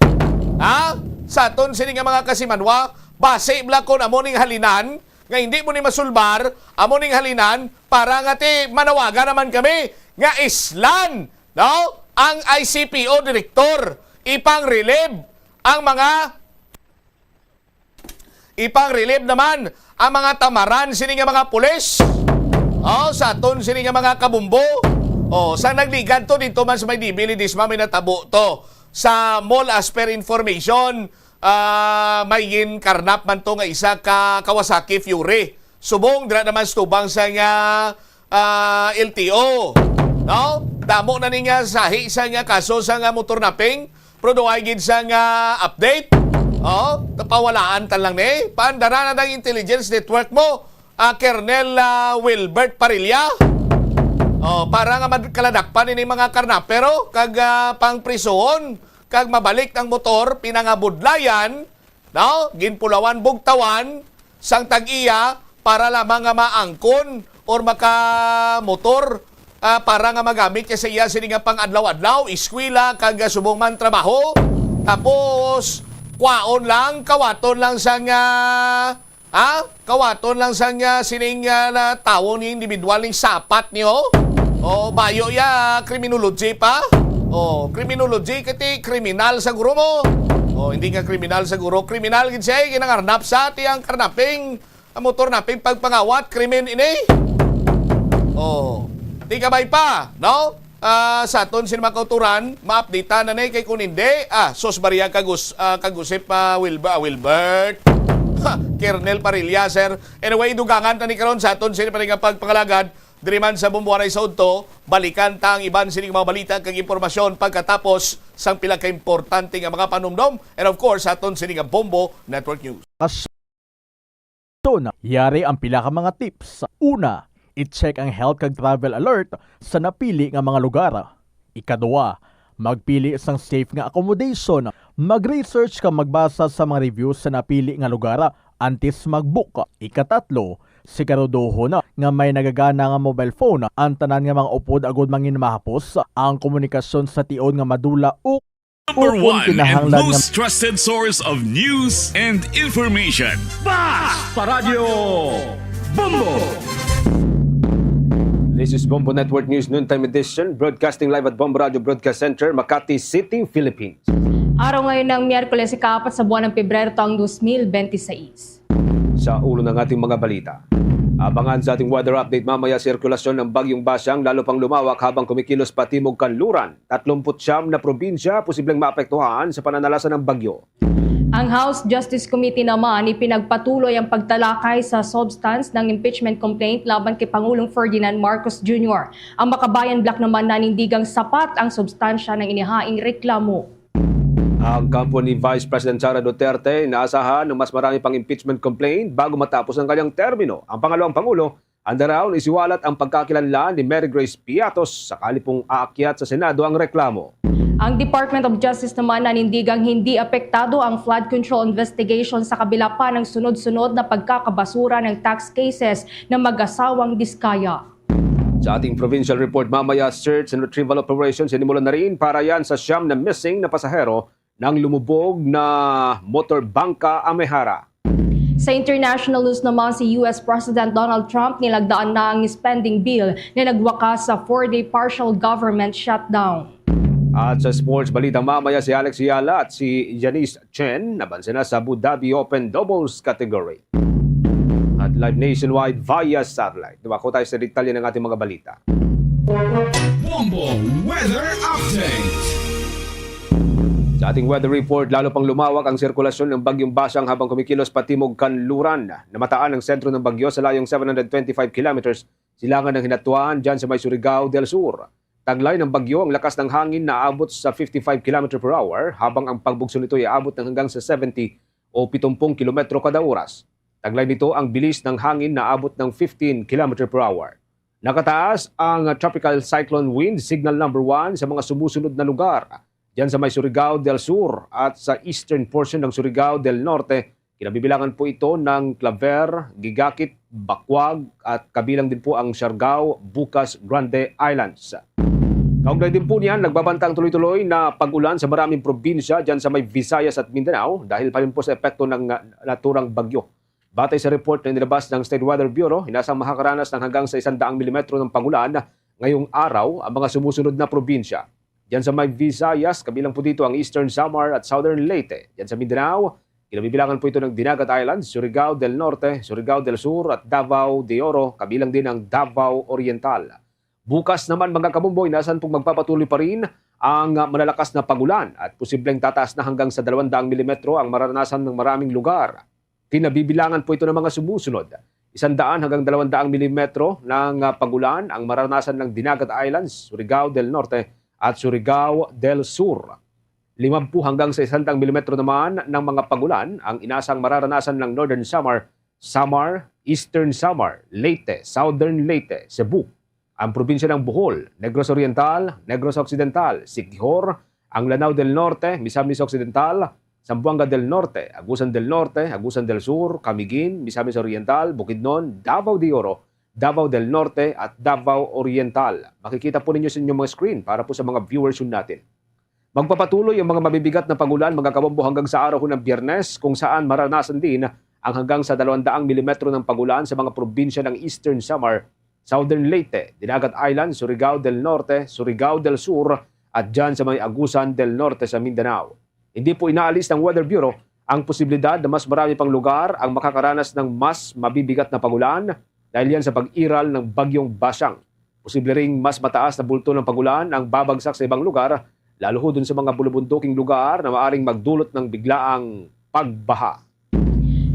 Ha? Sa aton sini nga mga kasimanwa, basi bala kon amo ning halinan nga hindi mo ni masulbar, amo ning halinan para nga ti manawagan naman kami nga islan, no? Ang I C P O direktor, ipang-relieve ang mga ipang-relieve naman ang mga tamaran sini nga mga pulis. Oh, sa aton sini nga mga kabumbo. Oh, sa nagligad to dito man sa may D B Ledesma may natabo to. Sa mall as per information, ah, may ginkarnap man to nga isa ka Kawasaki Fury. Subong dira naman sa tubang sa nga, ah, L T O. No? Damo na ni nga sahi sa nga kaso sa nga motor napping. Pero do ay gid sa nga update. Oh, tapawalaan ta lang ni. Paandara na ang intelligence network mo, ah, Colonel, ah, Wilbert Parilla. Oh, para nga mad-, kaladakpan ini mga karnapero kag, ah, pangprisuhon kag mabalik ang motor pinangabudlayan, no? Ginpulawan, bugtawan sang tag-iya para lamang nga maangkon or makamotor, ah, para nga magamit niya sa iya sini nga pang-adlaw-adlaw, eskwela, kag, ah, subong man trabaho. Tapos, kwaon lang, kawaton lang sang, ah, ha? Kawaton lang sang, ah, sining, ah, na tawo ni individual ning sapat niyo. O, bayo ya, criminology pa. O, criminology kiti kriminal sa guro mo. O, hindi nga kriminal sa guro. Kriminal gid siya, eh, ginangarnap sa ti ang karnaping, ang motor naping pagpangawat, krimen ini. O, di kabay pa, no? Ah, sa aton sin mga kauturan, ma-update na ni kay kung hindi, ah, sus, bariya kagus-, ah, kagusip, ah, Wilber-, ah, Wilbert. Ha, Colonel Parilla, sir. Anyway, dugangan ta ni karon sa aton sin pa nga pagpangalagad. Diri man sa Bombo Anay sa Udto, balikan ta ang iban sining mga balita kag impormasyon pagkatapos sang pila ka importante nga mga panumdom. And of course, sa aton sini nga Bombo Network News. Kas-, to na, yari ang pila ka mga tips. Una, i-check ang health kag travel alert sa napili nga mga lugar. Ikaduha, magpili sang safe nga accommodation. Mag-research kag magbasa sa mga reviews sa napili nga lugar antes mag-book. Ikatatlo, siguraduhon nga may nagagana nga mobile phone ang tanan nga mga upod agud mangin mahapos ang komunikasyon sa tion nga madula o Number o kung one and kinahanglan nga most trusted source of news and information. Basta Radyo Bombo! This is Bombo Network News Noontime Edition, broadcasting live at Bombo Radio Broadcast Center, Makati City, Philippines. Araw ngayon ng Miyerkules, ika-apat sa buwan ng Pebrero, taong dos mil bente seis. Sa ulo ng ating mga balita. Abangan sa ating weather update mamaya, sirkulasyon ng Bagyong Basyang lalo pang lumawak habang kumikilos patimog kanluran. Tatlumput siyam na probinsya posibleng maapektuhan sa pananalasa ng bagyo. Ang House Justice Committee naman ipinagpatuloy ang pagtalakay sa substance ng impeachment complaint laban kay Pangulong Ferdinand Marcos Junior. Ang Makabayan Bloc naman nanindigang sapat ang substansya ng inihaing reklamo. Ang kampo ni Vice President Sara Duterte inaasahan ng mas marami pang impeachment complaint bago matapos ang kanyang termino. Ang pangalawang pangulo, andaraon isiwalat ang pagkakilanlan ni Mary Grace Piatos sakali pong aakyat sa Senado ang reklamo. Ang Department of Justice naman nanindigang hindi apektado ang flood control investigation sa kabila pa ng sunod-sunod na pagkakabasura ng tax cases ng mag-asawang Diskaya. Sa ating provincial report mamaya, search and retrieval operation sinimulan na rin para yan sa siyam na missing na pasahero ng lumubog na motor bangka Amehara. Sa international news naman, si U S President Donald Trump nilagdaan na ang spending bill na nagwakas sa four-day partial government shutdown. At sa sports balita mamaya, si Alex Yala at si Janice Chen nabansin na sa Abu Dhabi Open Doubles category. Live nationwide via satellite. Dumako tayo sa detalye ng ating mga balita. Bombo Weather Update. Sa ating weather report, lalo pang lumawak ang sirkulasyon ng Bagyong Basang habang kumikilos patimog kanluran. Namataan ang sentro ng bagyo sa layong seven hundred twenty-five kilometers silangan ng Hinatuan, dyan sa may Surigao del Sur. Taglay ng bagyo ang lakas ng hangin na abot sa fifty-five kilometer per hour, habang ang pagbugso nito ay aabot ng hanggang sa seventy o pitong kilometro kada oras. Taglay nito ang bilis ng hangin na abot ng fifteen kilometer per hour. Nakataas ang Tropical Cyclone Wind Signal Number One sa mga sumusunod na lugar, dyan sa may Surigao del Sur at sa eastern portion ng Surigao del Norte. Kinabibilangan po ito ng Claver, Guigaquit, Bacuag, at kabilang din po ang Siargao, Bucas, Grande Islands. Kaugnay din po niyan, nagbabanta ang tuloy-tuloy na pag-ulan sa maraming probinsya dyan sa may Visayas at Mindanao dahil pa rin po sa epekto ng, ah, naturang bagyo. Batay sa report na inilabas ng State Weather Bureau, inasang makakaranas ng hanggang sa isang daang milimetro ng pag-ulan ngayong araw ang mga sumusunod na probinsya. Diyan sa may Visayas, kabilang po dito ang Eastern Samar at Southern Leyte. Diyan sa Mindanao, kinabibilangan po ito ng Dinagat Islands, Surigao del Norte, Surigao del Sur at Davao de Oro, kabilang din ang Davao Oriental. Bukas naman, mga kabombo, inasan pong magpapatuloy pa rin ang, ah, malalakas na pag-ulan at posibleng tataas na hanggang sa dalawang daang milimetro ang maranasan ng maraming lugar. Kinabibilangan po ito ng mga sumusunod. Isang daan hanggang dalawang daang milimetro ng, ah, pag-ulan ang maranasan ng Dinagat Islands, Surigao del Norte at Surigao del Sur. Limampu hanggang sa isang daang milimetro naman ng mga pag-ulan ang inasang mararanasan ng Northern Samar, Samar, Eastern Samar, Leyte, Southern Leyte, Cebu, ang probinsya ng Bohol, Negros Oriental, Negros Occidental, Siquijor, ang Lanao del Norte, Misamis Occidental, Zamboanga del Norte, Agusan del Norte, Agusan del Sur, Camiguin, Misamis Oriental, Bukidnon, Davao de Oro, Davao del Norte, at Davao Oriental. Makikita po ninyo sa inyong mga screen para po sa mga viewers natin. Magpapatuloy ang mga mabibigat na pag-ulan, mga kabombo, hanggang sa araw ng Biyernes, kung saan maranasan din ang hanggang sa dalawang daang milimetro ng pag-ulan sa mga probinsya ng Eastern Samar, Southern Leyte, Dinagat Island, Surigao del Norte, Surigao del Sur, at dyan sa may Agusan del Norte sa Mindanao. Hindi po inaalis ng Weather Bureau ang posibilidad na mas marami pang lugar ang makakaranas ng mas mabibigat na pag-ulan dahil yan sa pag-iral ng Bagyong Basang. Posible ring mas mataas na bulto ng pag-ulan ang babagsak sa ibang lugar, lalo ho dun sa mga bulubunduking lugar na maaring magdulot ng biglaang pagbaha.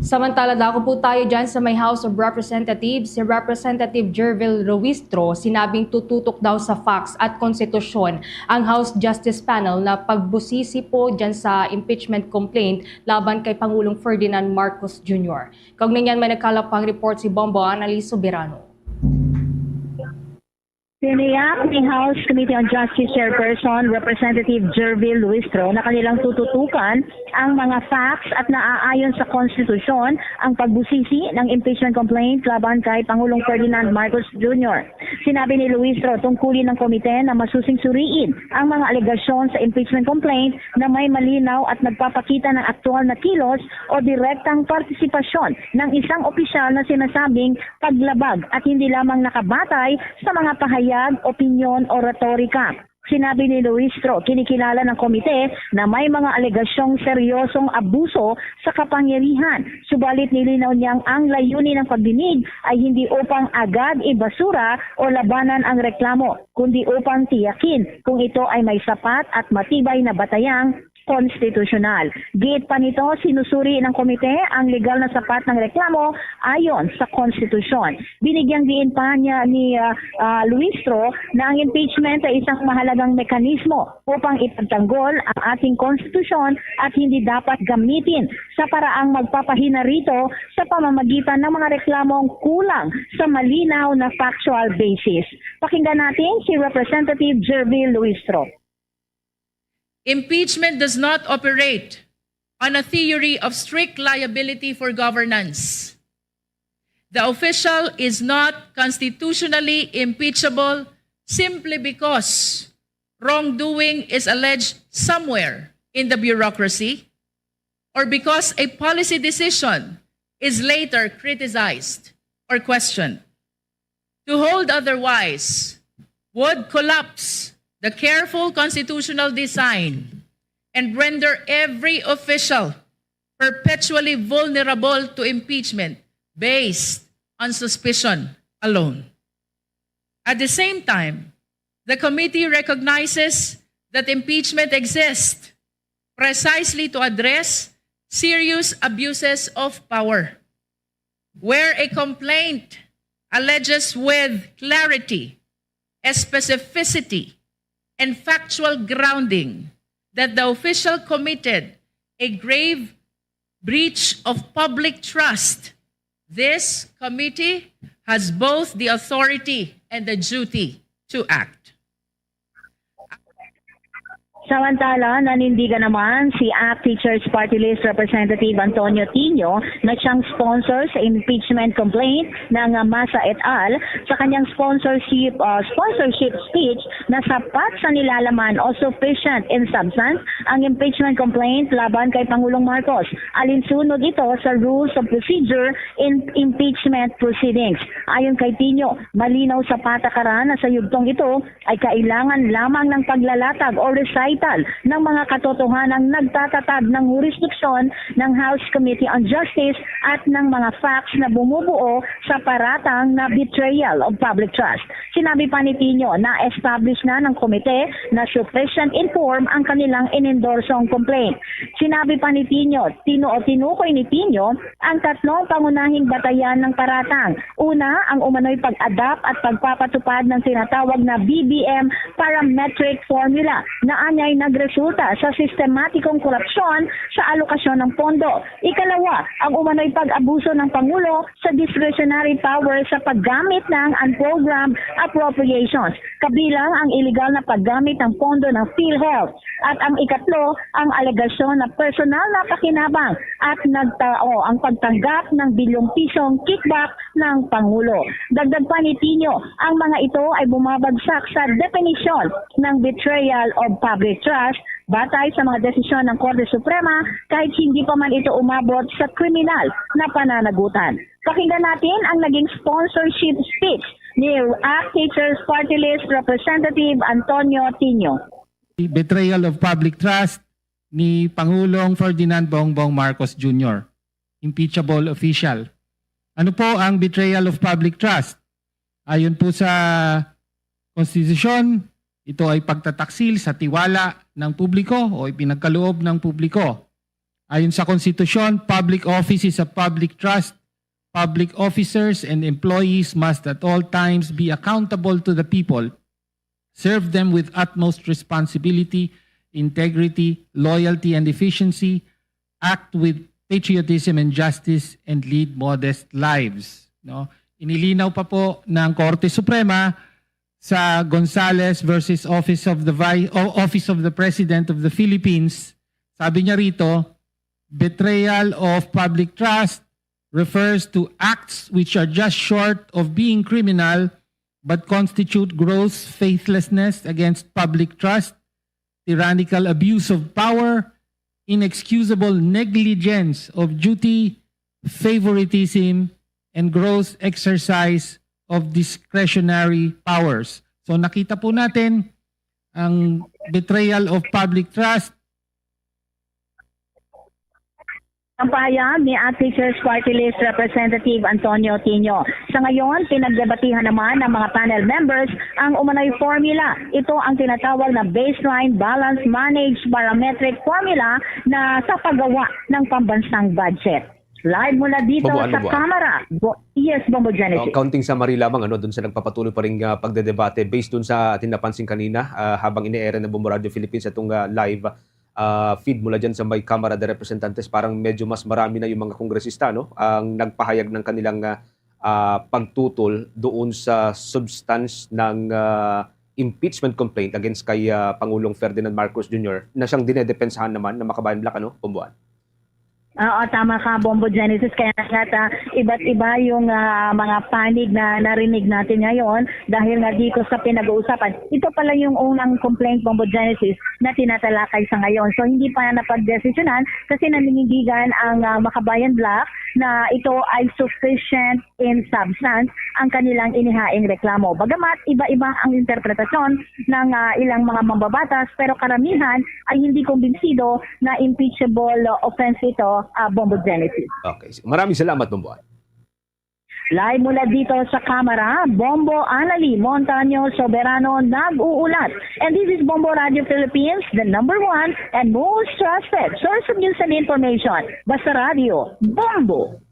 Samantala, dako po tayo dyan sa may House of Representatives. Si Representative Gervil Ruistro, sinabing tututok daw sa facts at konstitusyon ang House Justice Panel na pagbusisi po dyan sa impeachment complaint laban kay Pangulong Ferdinand Marcos Junior. Kaugnay niyan, may nagkalap pang report si Bombo Annalise Soberano. Tiniyak ni House Committee on Justice Chairperson Representative Gervil Luistro na kanilang tututukan ang mga facts at naaayon sa konstitusyon ang pagbusisi ng impeachment complaint laban kay Pangulong Ferdinand Marcos Junior. Sinabi ni Luistro, tungkulin ng komite na masusing suriin ang mga alegasyon sa impeachment complaint na may malinaw at nagpapakita ng aktual na kilos o direktang partisipasyon ng isang opisyal na sinasabing paglabag at hindi lamang nakabatay sa mga pahayag, opinyon o retorika. Sinabi ni Luistro, kinikilala ng komite na may mga alegasyong seryosong abuso sa kapangyarihan. Subalit nilinaw niyang ang layunin ng pagdinig ay hindi upang agad ibasura o labanan ang reklamo, kundi upang tiyakin kung ito ay may sapat at matibay na batayang konstitusyonal. Giit pa nito, sinusuri ng komite ang legal na sapat ng reklamo ayon sa konstitusyon. Binigyang diin pa niya ni, ah, ah, Luistro na ang impeachment ay isang mahalagang mekanismo upang ipagtanggol ang ating konstitusyon at hindi dapat gamitin sa paraang magpapahinarito sa pamamagitan ng mga reklamong kulang sa malinaw na factual basis. Pakinggan natin si Representative Gervil Luistro. Impeachment does not operate on a theory of strict liability for governance. The official is not constitutionally impeachable simply because wrongdoing is alleged somewhere in the bureaucracy or because a policy decision is later criticized or questioned. To hold otherwise would collapse the careful constitutional design and render every official perpetually vulnerable to impeachment based on suspicion alone. At the same time, the committee recognizes that impeachment exists precisely to address serious abuses of power. Where a complaint alleges with clarity, specificity, and factual grounding that the official committed a grave breach of public trust, this committee has both the authority and the duty to act. Samantala, nanindigan naman si ACT Teachers Party List Representative Antonio Tino na siyang sponsor sa impeachment complaint ng Masa et al. Sa kanyang sponsorship uh, sponsorship speech, na sapat sa nilalaman o sufficient in substance ang impeachment complaint laban kay Pangulong Marcos. Alinsunod ito sa Rules of Procedure in Impeachment Proceedings. Ayon kay Tino, malinaw sa patakaran na sa yugtong ito ay kailangan lamang ng paglalatag o recital ng mga katotohanang nagtatatag ng jurisdiction ng House Committee on Justice at ng mga facts na bumubuo sa paratang na betrayal of public trust. Sinabi pa ni Tino na establish na ng komite na sufficient in form ang kanilang inindorsong complaint. Sinabi pa ni Tino, tinuo-tinukoy ni Tino ang tatlong pangunahing batayan ng paratang. Una, ang umano'y pag-adapt at pagpapatupad ng tinatawag na B B M parametric formula na anyay nagresulta sa sistematikong korupsyon sa alokasyon ng pondo. Ikalawa, ang umano'y pag-abuso ng Pangulo sa discretionary power sa paggamit ng unprogrammed appropriations, kabilang ang iligal na paggamit ng pondo ng PhilHealth. At ang ikatlo, ang alegasyon na personal na pakinabang at nagtao ang pagtanggap ng bilyong pisong kickback ng Pangulo. Dagdag pa ni Tino, ang mga ito ay bumabagsak sa definisyon ng betrayal of public trust batay sa mga desisyon ng Korte Suprema kahit hindi pa man ito umabot sa kriminal na pananagutan. Pakinggan natin ang naging sponsorship speech ni ACT Teachers Party List Representative Antonio Tino. Betrayal of public trust ni Pangulong Ferdinand Bongbong Marcos Junior, impeachable official. Ano po ang betrayal of public trust? Ayon po sa konstitusyon, ito ay pagtataksil sa tiwala ng publiko o ipinagkaloob ng publiko. Ayon sa konstitusyon, public office is a public trust. Public officers and employees must at all times be accountable to the people, serve them with utmost responsibility, integrity, loyalty, and efficiency, act with patriotism and justice, and lead modest lives. No? Inilinaw pa po ng Korte Suprema sa Gonzales versus Office of the Vi- o Office of the President of the Philippines, sabi niya rito, betrayal of public trust refers to acts which are just short of being criminal but constitute gross faithlessness against public trust, tyrannical abuse of power, inexcusable negligence of duty, favoritism, and gross exercise of discretionary powers. So nakita po natin ang betrayal of public trust. Ang pahayag ni ACT Teachers Party List Representative Antonio Tino. Sa ngayon, pinagdebatihan naman ng mga panel members ang umano'y formula. Ito ang tinatawag na baseline balance managed parametric formula na sa paggawa ng pambansang budget. Live mula dito Babuan, sa Babuan. Kamara. Bo- yes, Bombo Genesis. Oh, counting summary lamang ano, dun sa nagpapatuloy pa rin uh, pagdedebate based dun sa ating napansin kanina uh, habang ini-air ng Bombo Radio Philippines itong uh, live uh, feed mula dyan sa may Kamara de Representantes, parang medyo mas marami na yung mga kongresista no, ang nagpahayag ng kanilang uh, uh, pagtutol doon sa substance ng uh, impeachment complaint against kay uh, Pangulong Ferdinand Marcos Junior na siyang dinedepensahan naman na makabayan black ano, Bomboan. Oo, tama ka, Bombo Genesis. Kaya nga ta, iba't iba yung uh, mga panig na narinig natin ngayon dahil nga di ko sa pinag-uusapan. Ito pala yung unang complaint, Bombo Genesis, na tinatalakay sa ngayon. So, hindi pa napagdesisyonan kasi naninindigan ang uh, Makabayan Black na ito ay sufficient in substance ang kanilang inihaing reklamo. Bagamat iba-iba ang interpretasyon ng uh, ilang mga mambabatas, pero karamihan ay hindi kumbinsido na impeachable offense ito, uh, Bombo Genesis. Okay. Maraming salamat, Bombo. Live mula dito sa Kamara, Bombo Anali Montaño Soberano nag-uulat. And this is Bombo Radio Philippines, the number one and most trusted source of news and information. Basta Radio, Bombo!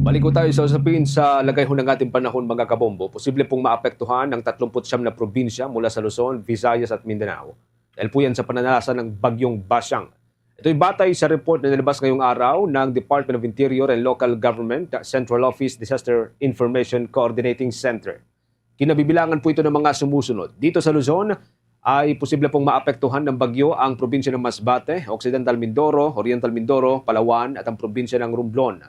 Balik ko tayo sa usapin sa lagayhon ng ating panahon, mga kabombo. Posible pong maapektuhan ang tatlumpu't siyam na probinsya mula sa Luzon, Visayas at Mindanao. Dahil po yan sa pananasa ng Bagyong Basyang. Ito'y batay sa report na nilabas ngayong araw ng Department of Interior and Local Government Central Office Disaster Information Coordinating Center. Kinabibilangan po ito ng mga sumusunod. Dito sa Luzon ay posible pong maapektuhan ng bagyo ang probinsya ng Masbate, Occidental Mindoro, Oriental Mindoro, Palawan at ang probinsya ng Romblon.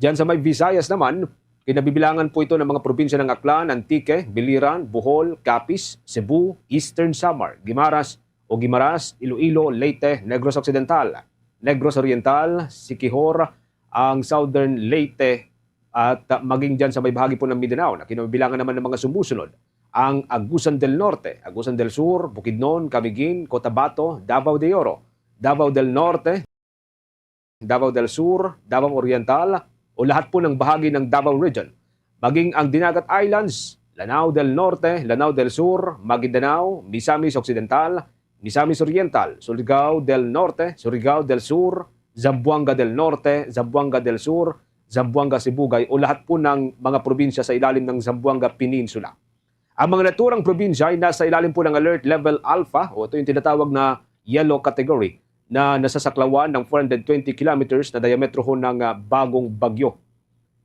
Diyan sa may Visayas naman, kinabibilangan po ito ng mga probinsya ng Aklan, Antique, Biliran, Bohol, Capiz, Cebu, Eastern Samar, Guimaras o Guimaras, Iloilo, Leyte, Negros Occidental, Negros Oriental, Siquijor, ang Southern Leyte, at uh, maging dyan sa may bahagi po ng Mindanao na kinabibilangan naman ng mga sumusunod, ang Agusan del Norte, Agusan del Sur, Bukidnon, Camiguin, Cotabato, Davao de Oro, Davao del Norte, Davao del Sur, Davao Oriental, o lahat po ng bahagi ng Davao Region, maging ang Dinagat Islands, Lanao del Norte, Lanao del Sur, Maguindanao, Misamis Occidental, Misamis Oriental, Surigao del Norte, Surigao del Sur, Zamboanga del Norte, Zamboanga del Sur, Zamboanga Sibugay, o lahat po ng mga probinsya sa ilalim ng Zamboanga Peninsula. Ang mga naturang probinsya ay nasa ilalim po ng Alert Level Alpha o ito yung tinatawag na yellow category na nasasaklawan ng four hundred twenty kilometers na diametro ho ng ah, bagong bagyo.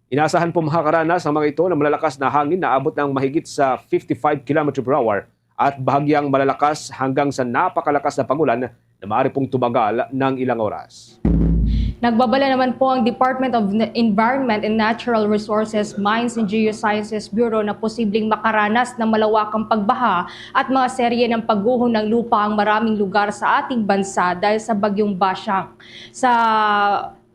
Inaasahan po makakaranas ang mga ito ng malalakas na hangin na abot ng mahigit sa fifty-five kilometer per hour at bahagyang malalakas hanggang sa napakalakas na pangulan na maaari pong tumagal ng ilang oras. Nagbabala naman po ang Department of Environment and Natural Resources, Mines and Geosciences Bureau na posibleng makaranas ng malawakang pagbaha at mga serye ng pagguho ng lupa ang maraming lugar sa ating bansa dahil sa Bagyong Basyang. Sa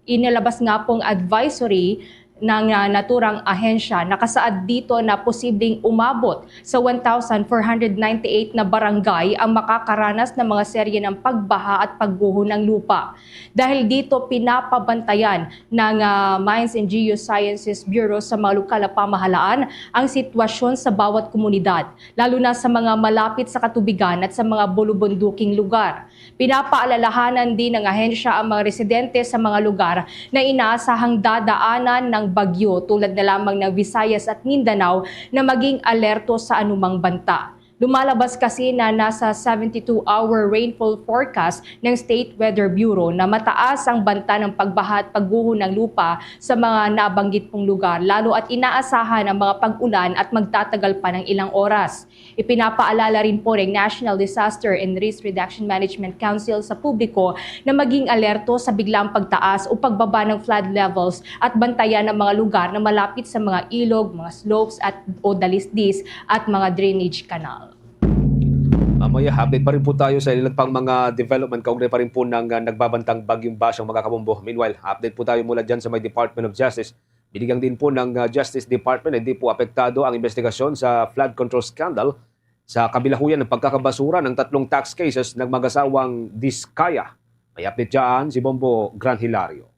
inilabas nga pong advisory ng ah, naturang ahensya, nakasaad dito na posibleng umabot sa one thousand four hundred ninety-eight na barangay ang makakaranas ng mga serye ng pagbaha at pagguho ng lupa. Dahil dito, pinapabantayan ng ah, Mines and Geosciences Bureau sa mga lokal na pamahalaan ang sitwasyon sa bawat komunidad, lalo na sa mga malapit sa katubigan at sa mga bulubunduking lugar. Pinapaalalahanan din ng ahensya ang mga residente sa mga lugar na inaasahang dadaanan ng bagyo, tulad na lamang ng Visayas at Mindanao, na maging alerto sa anumang banta. Lumalabas kasi na nasa seventy-two hour rainfall forecast ng State Weather Bureau na mataas ang banta ng pagbaha at pagguho ng lupa sa mga nabanggit pong lugar, lalo at inaasahan ang mga pag-ulan at magtatagal pa ng ilang oras. Ipinapaalala rin po ng National Disaster and Risk Reduction Management Council sa publiko na maging alerto sa biglang pagtaas o pagbaba ng flood levels at bantayan ang mga lugar na malapit sa mga ilog, mga slopes at o dalisdis at mga drainage canal. Mamaya, update pa rin po tayo sa ilan pang mga development kaugnay pa rin po ng uh, nagbabantang bagyong basyang, mga kabombo. Meanwhile, update po tayo mula dyan sa may Department of Justice. Binigyan din po ng uh, Justice Department na hindi po apektado ang investigasyon sa flood control scandal sa kabilahuyan ng pagkakabasura ng tatlong tax cases ng mag-asawang Diskaya. May update dyan si Bombo Gran Hilario.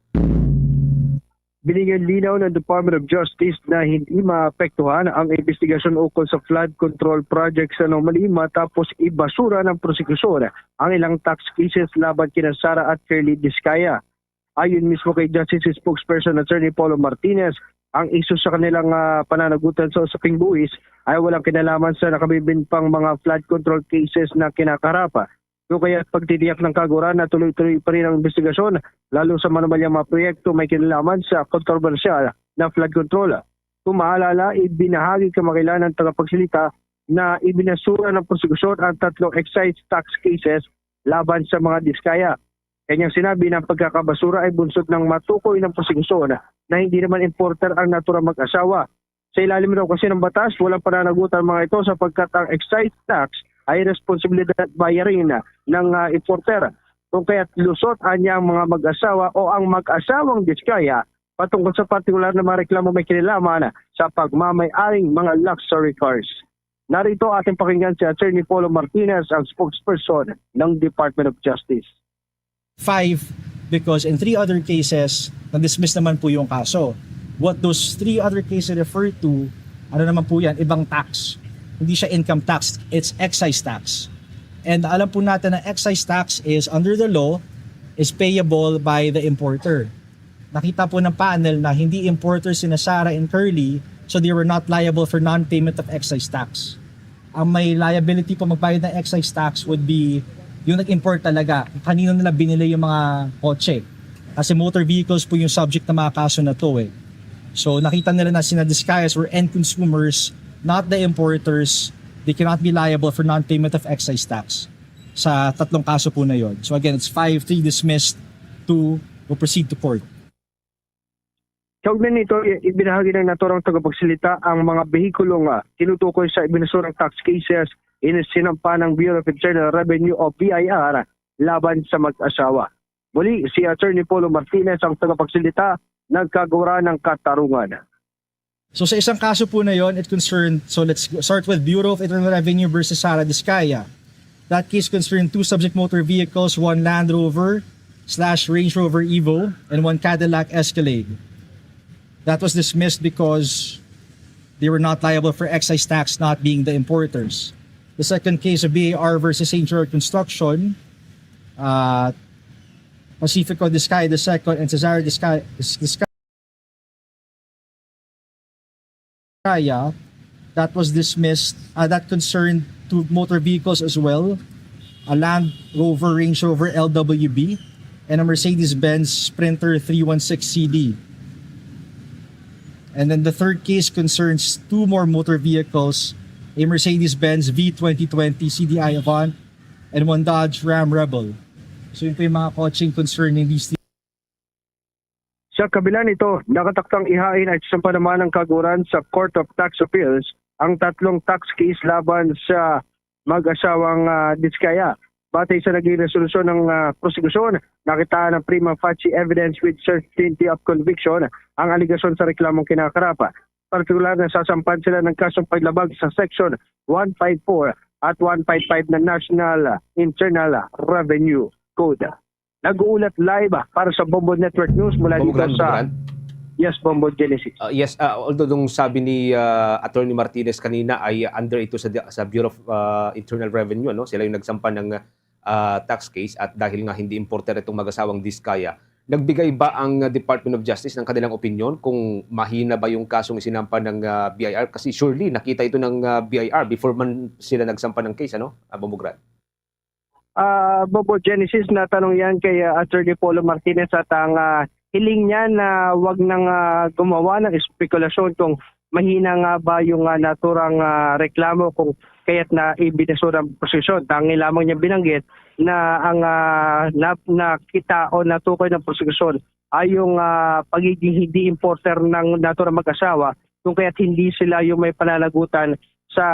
Binigyan linaw ng Department of Justice na hindi maapektuhan ang investigasyon ukol sa flood control project sa anomaly matapos ibasura ng prosekusyon ang ilang tax cases laban kina Sara at Curly Diskaya. Ayon mismo kay Justice Spokesperson Attorney Paulo Martinez, ang isyu sa kanilang uh, pananagutan sa usaping buhis ay walang kinalaman sa nakabibin pang mga flood control cases na kinakarap. Kaya pagtitiyak ng kaguran na tuloy-tuloy pa rin ang investigasyon, lalo sa manumalyang mga proyekto may kinalaman sa kontrobersyal na flood control. Kung maalala, ibinahagi kamakailan ng tagapagsalita na ibinasura ng prosekusyon ang tatlong excise tax cases laban sa mga Diskaya. Kanyang sinabi na ang pagkakabasura ay bunsod ng matukoy ng prosekusyon na hindi naman importer ang naturang mag-asawa. Sa ilalim raw kasi ng batas, walang pananagutan mga ito sapagkat ang excise tax ay responsibilidad at bayarin ng uh, importer. Kung kaya't lusot anya ang mga mag-asawa o ang mag-asawang Diskaya patungkol sa partikular na mga reklamo may kinalaman sa pagmamay-aring mga luxury cars. Narito ating pakinggan si Attorney Paulo Martinez, ang spokesperson ng Department of Justice. Five, because in three other cases, na-dismiss naman po yung kaso. What those three other cases refer to, ano naman po yan, ibang tax. Hindi siya income tax, it's excise tax. And alam po natin na excise tax is, under the law, is payable by the importer. Nakita po ng panel na hindi importer sina Sara and Curly, so they were not liable for non-payment of excise tax. Ang may liability po magbayad ng excise tax would be yung nag-import talaga, kung kanino nila binili yung mga kotse. Kasi motor vehicles po yung subject ng mga kaso na to eh. So nakita nila na sina Discayas were end consumers, not the importers. They cannot be liable for non-payment of excise tax sa tatlong kaso po na yon. So again, it's five three dismissed, two will proceed to court. Kaugnay nito, i- ibinahagi ng naturang tagapagsalita ang mga behikulo nga tinutukoy sa ibinasurang tax cases ini sinampa ng Bureau of Internal Revenue o B I R laban sa mag-asawa. Muli, si Attorney Polo Martinez ang tagapagsalita, nagkagura ng katarungan. So sa isang kaso po na yon, it concerned, so let's go- start with Bureau of Internal Revenue versus Sara Discaya. That case concerned two subject motor vehicles, one Land Rover slash Range Rover Evo and one Cadillac Escalade. That was dismissed because they were not liable for excise tax, not being the importers. The second case of B A R versus Saint George Construction, uh, Pacifico Discaya the second and Cesare Discaya, Discaya Kaya, that was dismissed, uh, that concerned two motor vehicles as well, a Land Rover Range Rover L W B and a Mercedes-Benz Sprinter three one six C D. And then the third case concerns two more motor vehicles, a Mercedes-Benz V twenty twenty C D I Avant and one Dodge Ram Rebel. So yun po yung mga kotseng concerning these Sa kabila nito, nakatakdang ihain ay sampa naman ng kaguran sa Court of Tax Appeals ang tatlong tax case laban sa mag-asawang uh, Diskaya. Batay sa naging resolusyon ng uh, prosekusyon, nakitaan ng prima facie evidence with certainty of conviction ang aligasyon sa reklamong kinakarap. Partikular na sasampan sila ng kasong paglabag sa Section one five four at one five five ng National Internal Revenue Code. Nag-uulat live para sa Bombo Network News mula dito sa... Yes, Bombo Genesis. Uh, yes, uh, although nung sabi ni uh, Attorney Martinez kanina ay under ito sa, sa Bureau of uh, Internal Revenue, ano? Sila yung nagsampa ng uh, tax case at dahil nga hindi importer itong mag-asawang Diskaya, nagbigay ba ang Department of Justice ng kanilang opinion kung mahina ba yung kasong isinampa ng uh, B I R? Kasi surely nakita ito ng uh, B I R before man sila nagsampa ng case, ano? Uh, Bombo Grant. uh, Bobo Genesis, natanong yan kay uh, Attorney Polo Martinez at ang uh, hiling niya na wag nang uh, gumawa ng espekulasyon kung mahina nga ba yung uh, naturang uh, reklamo kung kaya't na ibinasura ang posisyon. Tangi lamang niya binanggit na ang uh, na, nakita o natukoy ng prosekusyon ay yung uh, pagiging hindi importer ng naturang mag-asawa kung kaya't hindi sila yung may pananagutan sa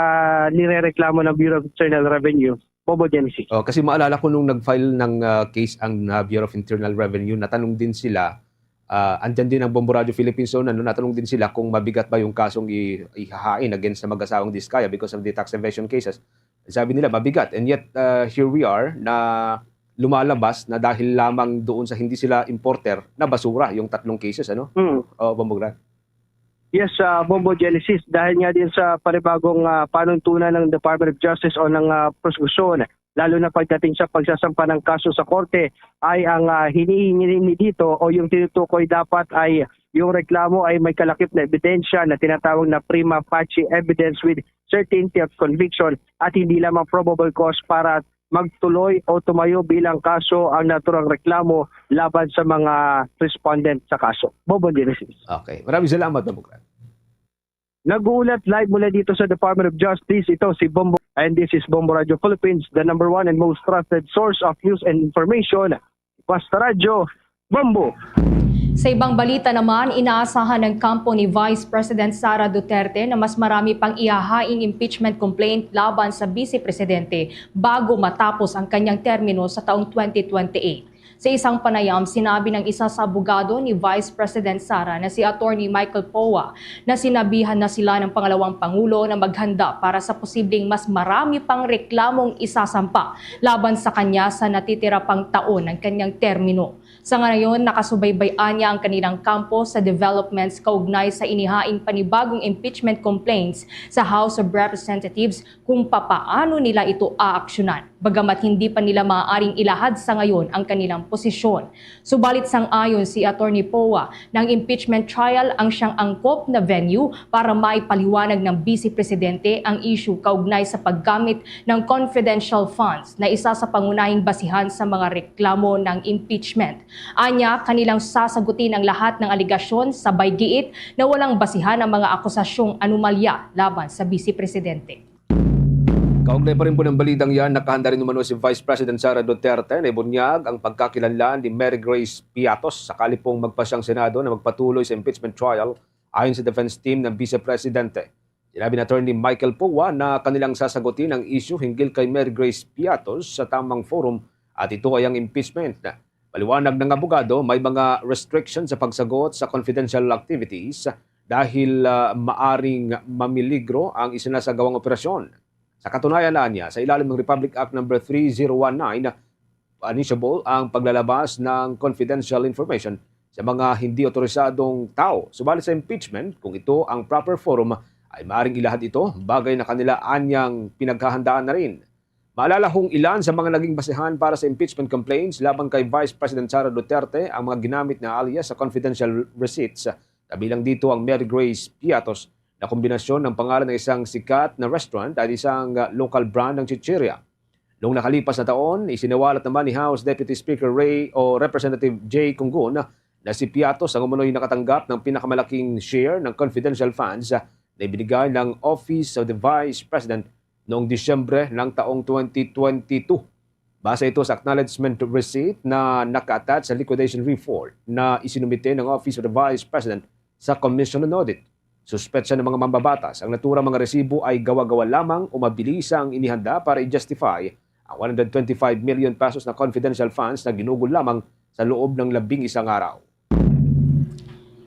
nirereklamo ng Bureau of Internal Revenue. Bobo Genesis. Oh, kasi maalala ko nung nag-file ng uh, case ang uh, Bureau of Internal Revenue, natanong din sila, uh, andyan din ang Bombo Radio Philippines noon, ano, natanong din sila kung mabigat ba yung kasong i- ihahain against sa mag-asawang Diskaya because of the tax evasion cases. Sabi nila, mabigat. And yet, uh, here we are, na lumalabas na dahil lamang doon sa hindi sila importer, na basura yung tatlong cases, ano? Mm. Oh, Bombo Grant. Yes, uh, Bombo Genesis, dahil nga din sa panibagong uh, panuntunan ng Department of Justice o ng uh, prosekusyon, lalo na pagdating sa pagsasampa ng kaso sa korte, ay ang uh, hinihingi dito o yung tinutukoy dapat ay yung reklamo ay may kalakip na ebidensya na tinatawag na prima facie evidence with certainty of conviction at hindi lamang probable cause para magtuloy o tumayo bilang kaso ang naturang reklamo laban sa mga respondent sa kaso. Bobo Genesis. Okay. Maraming salamat, Bombo Grant. Nag-uulat live mula dito sa Department of Justice, ito si Bombo. And this is Bombo Radio Philippines, the number one and most trusted source of news and information. Basta Radyo, Bombo! Sa ibang balita naman, inaasahan ng kampo ni Vice President Sara Duterte na mas marami pang ihahaing impeachment complaint laban sa Vice Presidente bago matapos ang kanyang termino sa taong twenty twenty-eight. Sa isang panayam, sinabi ng isa sa abogado ni Vice President Sara na si Attorney Michael Poa na sinabihan na sila ng pangalawang pangulo na maghanda para sa posibleng mas marami pang reklamong isasampa laban sa kanya sa natitira pang taon ng kanyang termino. Sa ngayon, nakasubaybay-an niya ang kanilang kampo sa developments kaugnay sa inihaing panibagong impeachment complaints sa House of Representatives kung papaano nila ito aaksyonan, bagamat hindi pa nila maaaring ilahad sa ngayon ang kanilang posisyon. Subalit, sang-ayon si Attorney Poa, ng impeachment trial ang siyang angkop na venue para maipaliwanag ng Vice Presidente ang issue kaugnay sa paggamit ng confidential funds na isa sa pangunahing basihan sa mga reklamo ng impeachment. Anya, kanilang sasagutin ang lahat ng alegasyon, sabay giit na walang basihan ang mga akusasyong anomalya laban sa Vice Presidente. Kaugnay pa rin po ng balitang yan, nakahanda rin umano si Vice President Sara Duterte na ibunyag ang pagkakilanlan ni Mary Grace Piatos sakali pong magpasya ang Senado na magpatuloy sa impeachment trial. Ayon sa defense team ng Vice Presidente, sinabi ni Attorney Michael Poa na kanilang sasagutin ang issue hinggil kay Mary Grace Piatos sa tamang forum at ito ay ang impeachment. Paliwanag ng abogado, may mga restriction sa pagsagot sa confidential activities dahil ah, maaring mamiligro ang isinasagawang operasyon. Sa katunayan, anya, sa ilalim ng Republic Act number three zero one nine, punishable ang paglalabas ng confidential information sa mga hindi otorisadong tao. Subalit sa impeachment, kung ito ang proper forum, ay maaring ilahad ito, bagay na kanila anyang pinaghahandaan na rin. Maalala kung ilan sa mga naging basehan para sa impeachment complaints laban kay Vice President Sara Duterte ang mga ginamit na alias sa confidential receipts, kabilang dito ang Mary Grace Piatos na kombinasyon ng pangalan ng isang sikat na restaurant at isang ah, local brand ng chichirya. Noong nakalipas na taon, isiniwalat naman ni House Deputy Speaker Ray o Representative Jay Cungun na si Piatos ang umano'y nakatanggap ng pinakamalaking share ng confidential funds na ibinigay ng Office of the Vice President noong Disyembre ng taong twenty twenty-two. Base ito sa acknowledgement receipt na naka-attach sa liquidation report na isinumite ng Office of the Vice President sa Commission on Audit. Suspetsa ng mga mambabatas, ang naturang mga resibo ay gawa-gawa lamang o mabilis ang inihanda para i-justify ang one hundred twenty-five million pesos na confidential funds na ginugol lamang sa loob ng labing isang araw.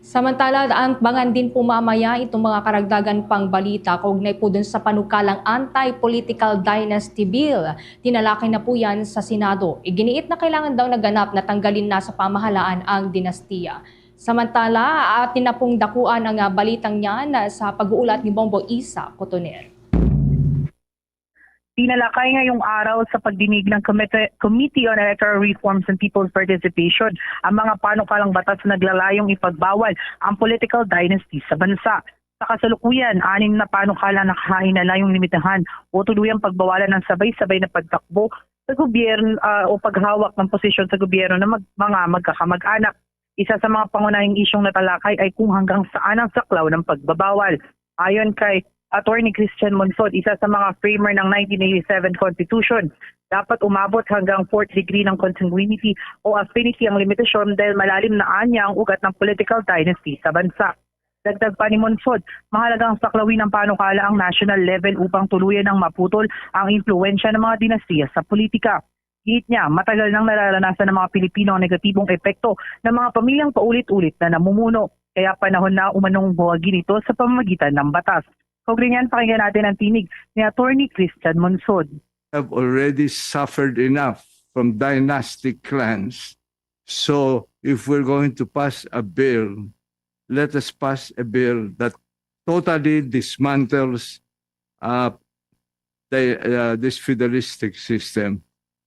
Samantala, abangan din po mamaya itong mga karagdagan pang balita kaugnay po dun sa panukalang anti-political dynasty bill. Tinalakay na po yan sa Senado. Iginiit na kailangan daw naganap na tanggalin na sa pamahalaan ang dinastiya. Samantala, atin na pong dakuan ang ah, balitang yan sa pag-uulat ni Bombo Isa Cotoner. Tinalakay ngayong araw sa pagdinig ng Committee, Committee on Electoral Reforms and People's Participation ang mga panukalang batas na naglalayong ipagbawal ang political dynasty sa bansa. Sa kasalukuyan, anim na panukala ang nakahain na layong limitahan o tuluyang pagbawalan ang sabay-sabay na pagtakbo sa gobyerno ah, o paghawak ng posisyon sa gobyerno ng mag, mga magkakamag-anak. Isa sa mga pangunahing isyung natalakay ay kung hanggang saan ang saklaw ng pagbabawal. Ayon kay Attorney Christian Monsod, isa sa mga framer ng nineteen eighty-seven Constitution, dapat umabot hanggang fourth degree ng consanguinity o affinity ang limitasyon dahil malalim na anya ang ugat ng political dynasty sa bansa. Dagdag pa ni Monsod, mahalagang saklawin ng panukala ang national level upang tuluyan ng maputol ang impluwensya ng mga dinastiya sa politika. Giit niya, matagal nang nararanasan ng mga Pilipino ang negatibong epekto ng mga pamilyang paulit-ulit na namumuno, kaya panahon na umanong buwagin ito sa pamamagitan ng batas. Kaugnay niyan, pakinggan natin ang tinig ni Attorney Christian Monsod. Have already suffered enough from dynastic clans. So if we're going to pass a bill, let us pass a bill that totally dismantles uh, the, uh, this feudalistic system.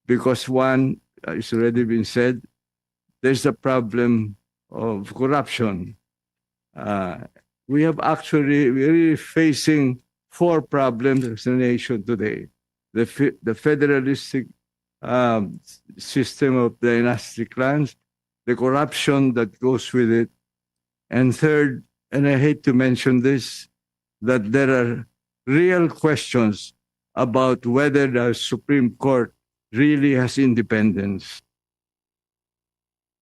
Because one, uh, it's already been said, there's a problem of corruption. Uh, we have actually, we're really facing four problems as a nation today. The, fe- the federalistic um, system of dynastic clans, the corruption that goes with it, and third, and I hate to mention this, that there are real questions about whether the Supreme Court really has independence.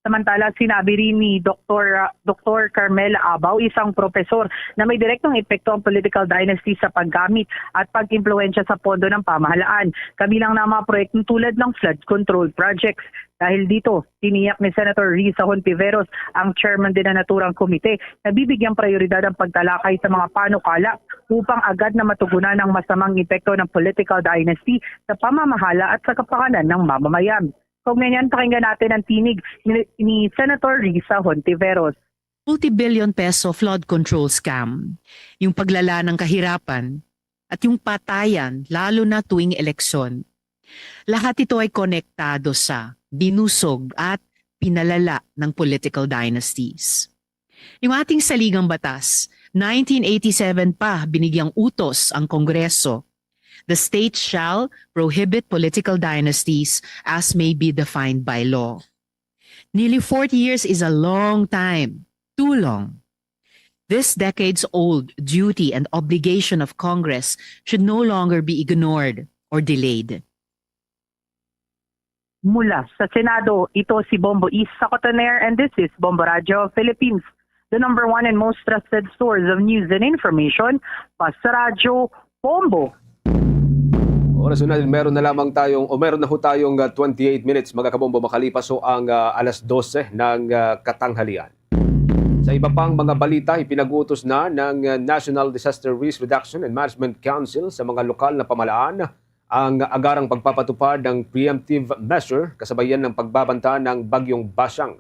Samantala, sinabi rin ni Doktor, ah, Doktor Carmela Abaw, isang propesor, na may direktang epekto ang political dynasty sa paggamit at pag-impluwensya sa pondo ng pamahalaan, kabilang na ang mga proyektong tulad ng flood control projects. Dahil dito, tiniyak ni Senator Risa Hontiveros, ang chairman din ng naturang komite, na bibigyang prioridad ang pagtalakay sa mga panukala upang agad na matugunan ang masamang epekto ng political dynasty sa pamamahala at sa kapakanan ng mamamayan. Kaugnay niyan, pakinggan natin ang tinig ni, ni Senator Risa Hontiveros. Multi-billion peso flood control scam, yung paglala ng kahirapan, at yung patayan, lalo na tuwing eleksyon. Lahat ito ay konektado sa binusog at pinalala ng political dynasties. Yung ating saligang batas, nineteen eighty-seven pa binigyang utos ang Kongreso. The state shall prohibit political dynasties as may be defined by law. Nearly forty years is a long time, too long. This decades-old duty and obligation of Congress should no longer be ignored or delayed. Mula sa Senado, ito si Bombo Is Sacotaner, and this is Bombo Radyo Philippines, the number one and most trusted source of news and information. Pa sa radyo, Bombo. Oras na, meron na lamang tayong, o meron na ho tayong, ah, twenty-eight minutes, mga kabombo, makalipas ho ang, ah, alas dose ng, ah, katanghalian. Sa iba pang mga balita, ipinag-utos na ng, ah, National Disaster Risk Reduction and Management Council sa mga lokal na pamahalaan ang agarang pagpapatupad ng preemptive measure kasabayan ng pagbabanta ng Bagyong Basyang.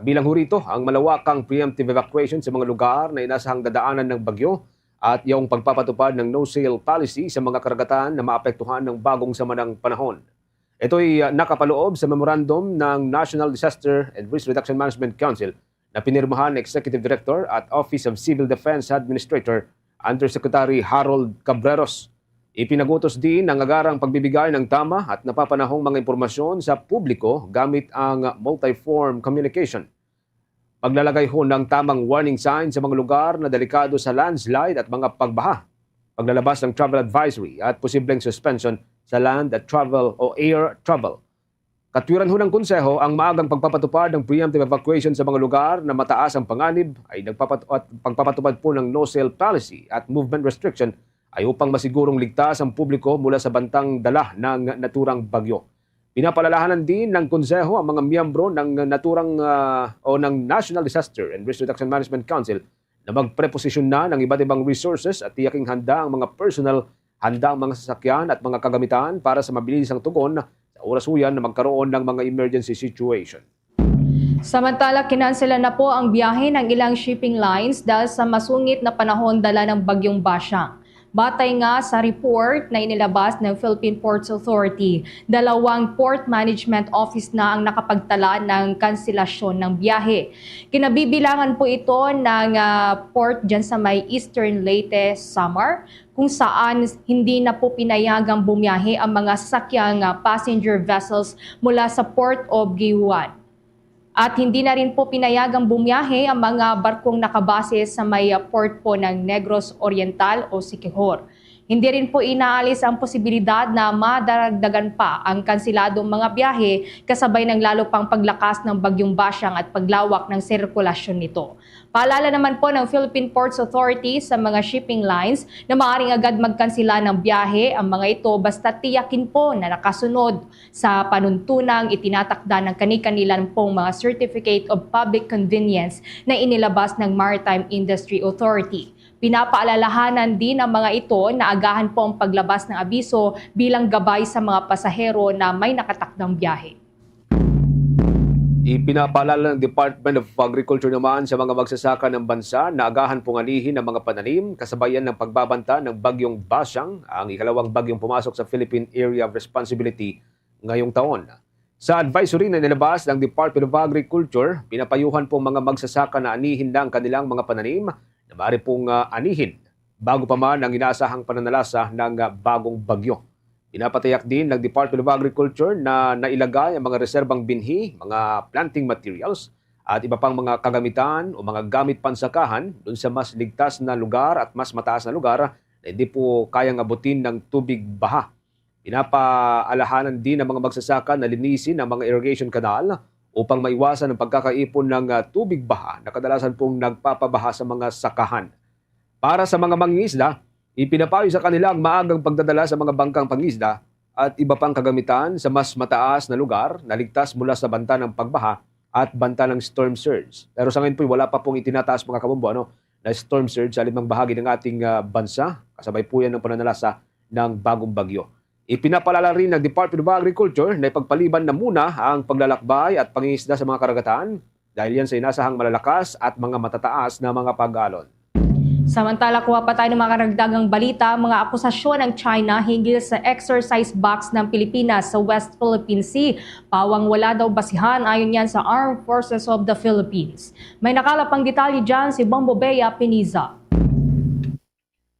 Kabilang ho rito ang malawakang preemptive evacuation sa mga lugar na inasahang dadaanan ng bagyo at yung pagpapatupad ng no-sail policy sa mga karagatan na maapektuhan ng bagong samanang panahon. Ito'y, ah, nakapaloob sa memorandum ng National Disaster and Risk Reduction Management Council na pinirmahan ng Executive Director at Office of Civil Defense Administrator Undersecretary Harold Cabreros. Ipinagutos din ang agarang pagbibigay ng tama at napapanahong mga impormasyon sa publiko gamit ang multiform communication. Paglalagay ho ng tamang warning sign sa mga lugar na delikado sa landslide at mga pagbaha. Paglalabas ng travel advisory at posibleng suspension sa land at travel o air travel. Katwiran ho ng Konseho ang maagang pagpapatupad ng preemptive evacuation sa mga lugar na mataas ang panganib ay nagpapat-, at pagpapatupad po ng no-sail policy at movement restriction ay upang masigurong ligtas ang publiko mula sa bantang dala ng naturang bagyo. Pinapaalalahanan din ng Konseho ang mga miyembro ng naturang, ah, o ng National Disaster and Risk Reduction Management Council na magpreposisyon na ng iba't ibang resources at tiyaking handa ang mga personnel, handa ang mga sasakyan at mga kagamitan para sa mabilisang tugon sa oras ho yan na magkaroon ng mga emergency situation. Samantala, kinanselan na po ang biyahe ng ilang shipping lines dahil sa masungit na panahon dala ng Bagyong Basyang. Batay nga sa report na inilabas ng Philippine Ports Authority, dalawang port management office na ang nakapagtala ng kanselasyon ng biyahe. Kinabibilangan po ito ng, ah, port dyan sa may Eastern Leyte, Samar, kung saan hindi na po pinayagang bumiyahe ang mga sasakyang, ah, passenger vessels mula sa Port of Guiuan. At hindi na rin po pinayagang bumiyahe ang mga barkong nakabase sa may, ah, port po ng Negros Oriental o Siquijor. Hindi rin po inaalis ang posibilidad na madaragdagan pa ang kanseladong mga biyahe kasabay ng lalo pang paglakas ng Bagyong Basyang at paglawak ng sirkulasyon nito. Paalala naman po ng Philippine Ports Authority sa mga shipping lines na maaaring agad magkansela ng biyahe ang mga ito basta tiyakin po na nakasunod sa panuntunang itinatakda ng kani-kanilang pong mga Certificate of Public Convenience na inilabas ng Maritime Industry Authority. Pinapaalalahanan din ang mga ito na agahan po ang paglabas ng abiso bilang gabay sa mga pasahero na may nakatakdang biyahe. Ipinapaalala ng Department of Agriculture naman sa mga magsasaka ng bansa na agahan pong anihin ang mga pananim kasabayan ng pagbabanta ng Bagyong Basyang, ang ikalawang bagyong pumasok sa Philippine Area of Responsibility ngayong taon. Sa advisory na nilabas ng Department of Agriculture, pinapayuhan po ang mga magsasaka na anihin na ang kanilang mga pananim na maaari pong, ah, anihin bago pa man ang inaasahang pananalasa ng, ah, bagong bagyo. Pinapatiyak din ng Department of Agriculture na nailagay ang mga reserbang binhi, mga planting materials, at iba pang mga kagamitan o mga gamit pansakahan dun sa mas ligtas na lugar at mas mataas na lugar na hindi po kayang abutin ng tubig baha. Pinapaalahanan din ang mga magsasaka na linisin ang mga irrigation canal upang maiwasan ang pagkakaipon ng, ah, tubig baha na kadalasan pong nagpapabaha sa mga sakahan. Para sa mga mangingisda, ipinapayo sa kanila ang maagang pagdadala sa mga bangkang pangisda at iba pang kagamitan sa mas mataas na lugar na ligtas mula sa banta ng pagbaha at banta ng storm surge. Pero sa ngayon po'y wala pa pong itinataas, mga kabombo, ano, na storm surge sa alinmang bahagi ng ating, ah, bansa, kasabay po yan ng pananalasa ng bagong bagyo. Ipinapalala rin ng Department of Agriculture na ipagpaliban na muna ang paglalakbay at pangingisda sa mga karagatan dahil yan sa inasahang malalakas at mga matataas na mga pag-alon. Samantala, kuha pa tayo ng mga karagdagang balita, mga akusasyon ng China hinggil sa exercise box ng Pilipinas sa West Philippine Sea. Pawang wala daw basihan, ayon yan sa Armed Forces of the Philippines. May nakalap pang detalye dyan si Bombo Bea Piniza.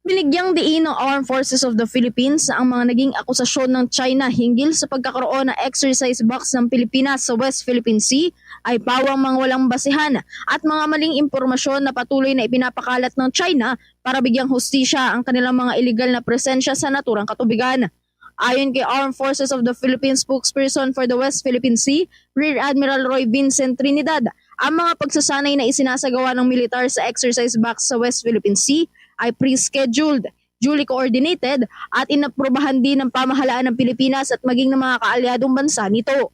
Binigyang diin ng Armed Forces of the Philippines ang mga naging akusasyon ng China hinggil sa pagkakaroon ng exercise box ng Pilipinas sa West Philippine Sea ay pawang mga walang basihan at mga maling impormasyon na patuloy na ipinapakalat ng China para bigyang hustisya ang kanilang mga iligal na presensya sa naturang katubigan. Ayon kay Armed Forces of the Philippines spokesperson for the West Philippine Sea, Rear Admiral Roy Vincent Trinidad, ang mga pagsasanay na isinasagawa ng militar sa exercise box sa West Philippine Sea ay pre-scheduled, duly coordinated, at inaprubahan din ng pamahalaan ng Pilipinas at maging ng mga kaalyadong bansa nito.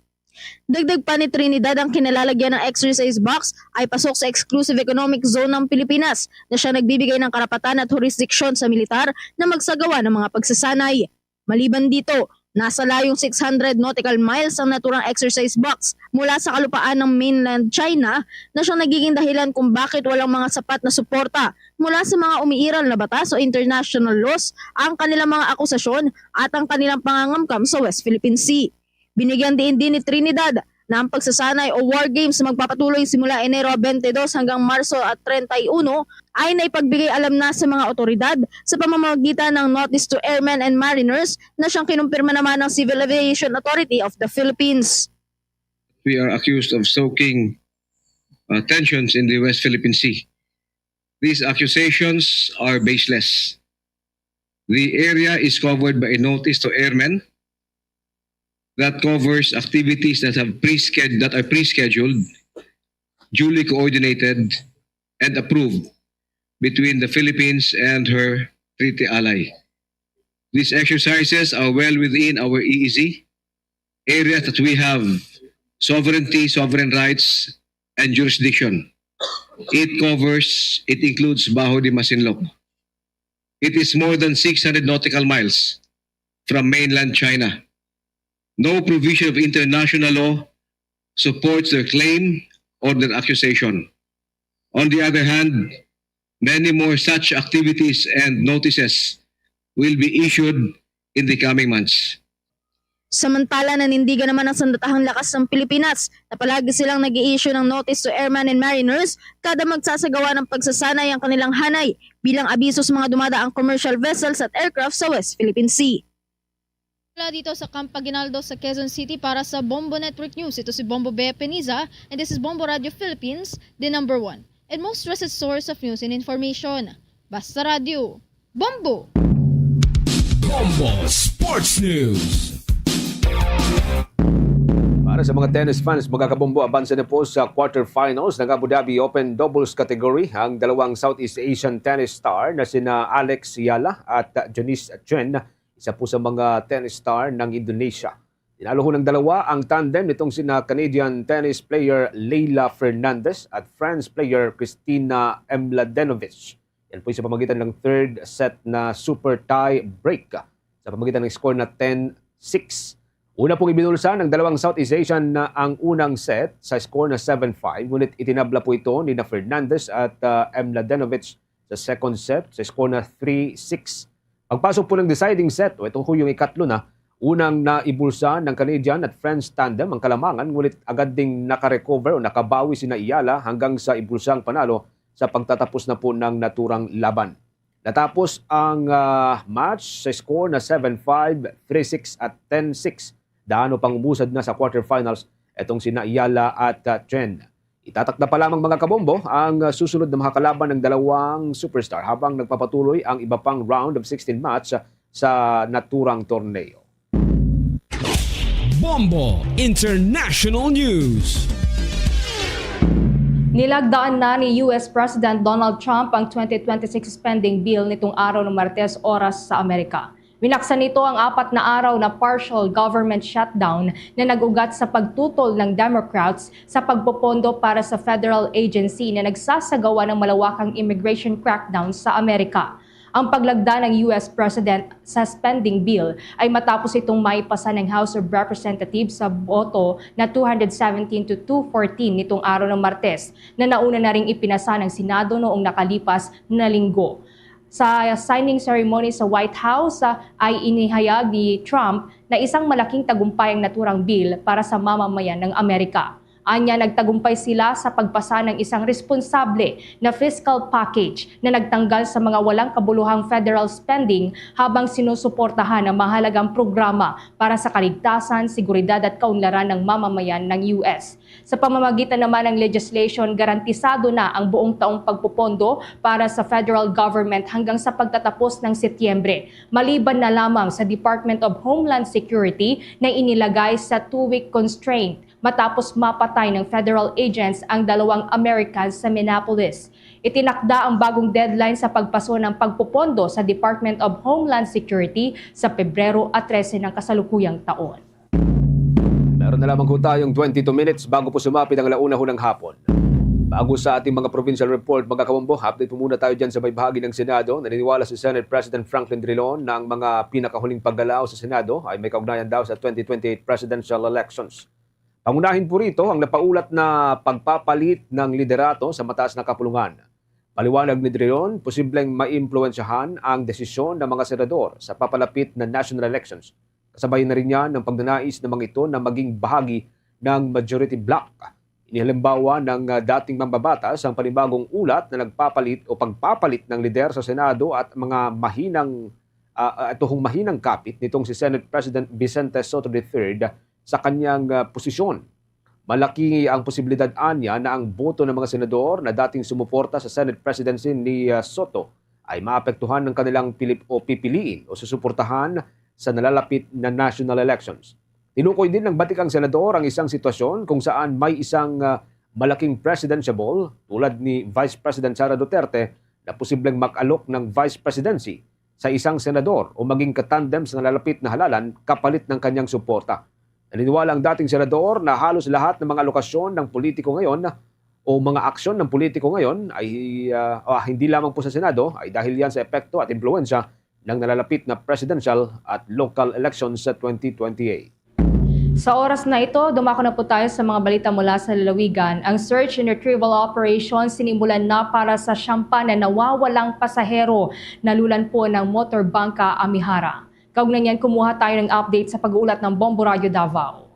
Dagdag pa ni Trinidad, ang kinalalagyan ng exercise box ay pasok sa exclusive economic zone ng Pilipinas na siya nagbibigay ng karapatan at jurisdiction sa militar na magsagawa ng mga pagsasanay. Maliban dito, nasa layong six hundred nautical miles ang naturang exercise box mula sa kalupaan ng mainland China na siyang nagiging dahilan kung bakit walang mga sapat na suporta mula sa mga umiiral na batas o international laws ang kanilang mga akusasyon at ang kanilang pangangamkam sa West Philippine Sea. Binigyan diin din ni Trinidad na ang pagsasanay o war games magpapatuloy simula Enero twenty-two hanggang Marso at treinta y uno ay naipagbigay alam na sa mga otoridad sa pamamagitan ng Notice to Airmen and Mariners na siyang kinumpirma naman ng Civil Aviation Authority of the Philippines. We are accused of stoking, uh, tensions in the West Philippine Sea. These accusations are baseless. The area is covered by a notice to airmen that covers activities that have pre-sched-, that are pre-scheduled, duly coordinated, and approved between the Philippines and her treaty ally. These exercises are well within our E E Z, areas that we have sovereignty, sovereign rights, and jurisdiction. It covers, it includes Bajo de Masinloc. It is more than six hundred nautical miles from mainland China. No provision of international law supports their claim or their accusation. On the other hand, many more such activities and notices will be issued in the coming months. Samantala, nanindigan naman ang sandatahang lakas ng Pilipinas na palagi silang nag-i-issue ng notice to airmen and mariners kada magsasagawa ng pagsasanay ang kanilang hanay bilang abiso sa mga dumadaang commercial vessels at aircraft sa West Philippine Sea. Mula dito sa Camp Aguinaldo sa Quezon City para sa Bombo Network News, ito si Bombo Bea Peniza, and this is Bombo Radio Philippines, the number one and most trusted source of news and information. Basta Radyo, Bombo! Bombo Sports News. Para sa mga tennis fans, mga kabombo, abansa na po sa quarterfinals ng Abu Dhabi Open doubles category ang dalawang Southeast Asian tennis star na sina Alex Yala at Janice Chen. Isa po sa mga tennis star ng Indonesia. Tinalo ho ng dalawa ang tandem nitong sina Canadian tennis player Leila Fernandez at French player Kristina Mladenovic. Yan po sa pamagitan ng third set na super tie break sa pamagitan ng score na ten six. Una pong ibinulsa ng dalawang Southeast Asian na ang unang set sa score na seven five, ngunit itinabla po ito ni na Fernandez at, ah, Mladenovic sa second set sa score na three six. Pagpasok po ng deciding set, o ito ho yung ikatlo na, unang naibulsa ng Canadian at French tandem ang kalamangan, ngunit agad ding nakarecover o nakabawi sina Yala hanggang sa ibulsa ang panalo sa pagtatapos na po ng naturang laban. Natapos ang, ah, match sa score na seven five, three six at ten six. Daan o pangubusad na sa quarterfinals itong sina Yala at, ah, Chen. Itatakda pa lamang, mga kabombo, ang, ah, susunod na makakalaban ng dalawang superstar habang nagpapatuloy ang iba pang round of sixteen match sa naturang torneo. Bombo International News. Nilagdaan na ni U S President Donald Trump ang twenty twenty-six spending bill nitong araw ng Martes, oras sa Amerika. Winaksan nito ang apat na araw na partial government shutdown na nag-ugat sa pagtutol ng Democrats sa pagpopondo para sa federal agency na nagsasagawa ng malawakang immigration crackdown sa Amerika. Ang paglagda ng U S President sa spending bill ay matapos itong maipasa ng House of Representatives sa boto na two hundred seventeen to two fourteen nitong araw ng Martes, na nauna na ring ipinasa ng Senado noong nakalipas na linggo. Sa signing ceremony sa White House, ah, ay inihayag ni Trump na isang malaking tagumpay ang naturang bill para sa mamamayan ng Amerika. Anya, nagtagumpay sila sa pagpasa ng isang responsable na fiscal package na nagtanggal sa mga walang kabuluhang federal spending, habang sinusuportahan ang mahalagang programa para sa kaligtasan, seguridad at kaunlaran ng mamamayan ng U S. Sa pamamagitan naman ng legislation, garantisado na ang buong taong pagpupondo para sa federal government hanggang sa pagtatapos ng Setyembre, maliban na lamang sa Department of Homeland Security na inilagay sa two-week constraint matapos mapatay ng federal agents ang dalawang Americans sa Minneapolis. Itinakda ang bagong deadline sa pagpaso ng pagpupondo sa Department of Homeland Security sa Pebrero trese ng kasalukuyang taon. Meron na lamang po tayong twenty-two minutes bago po sumapit ang alauna ho ng hapon. Bago sa ating mga provincial report, mga kawambo, update po muna tayo dyan sa may bahagi ng Senado. Naniniwala si Senate President Franklin Drilon na ang mga pinakahuling paggalaw sa Senado ay may kaugnayan daw sa twenty twenty-eight presidential elections. Pangunahin po rito ang napaulat na pagpapalit ng liderato sa mataas na kapulungan. Paliwanag ni Drilon, posibleng maimpluwensyahan ang desisyon ng mga senador sa papalapit na national elections. Kasabay na rin niya ng pagnanais ng mga ito na maging bahagi ng majority bloc. Inihalimbawa ng ah, dating mambabatas ang panibagong ulat na nagpapalit o pagpapalit ng lider sa Senado at mga mahinang ah, ah, ito hong mahinang kapit nitong si Senate President Vicente Sotto the third sa kanyang ah, posisyon. Malaki ang posibilidad anya na ang boto ng mga senador na dating sumuporta sa Senate presidency ni ah, Sotto ay maapektuhan ng kanilang pilip o pipiliin o susuportahan sa nalalapit na national elections. Tinukoy din ng batikang senador ang isang sitwasyon kung saan may isang ah, malaking presidentiable tulad ni Vice President Sara Duterte na posibleng mag-alok ng vice presidency sa isang senador o maging katandem sa nalalapit na halalan kapalit ng kanyang suporta. Naniniwala ang dating senador na halos lahat ng mga alokasyon ng politiko ngayon o mga aksyon ng politiko ngayon ay ah, ah, hindi lamang po sa Senado ay dahil yan sa epekto at impluwensya ng nalalapit na presidential at local elections sa twenty twenty-eight. Sa oras na ito, dumako na po tayo sa mga balita mula sa lalawigan. Ang search and retrieval operation sinimulan na para sa siyam pa na nawawalang pasahero na lulan po ng motor bangka Amihara. Kaugnay niyan, kumuha tayo ng update sa pag-uulat ng Bombo Radyo Davao.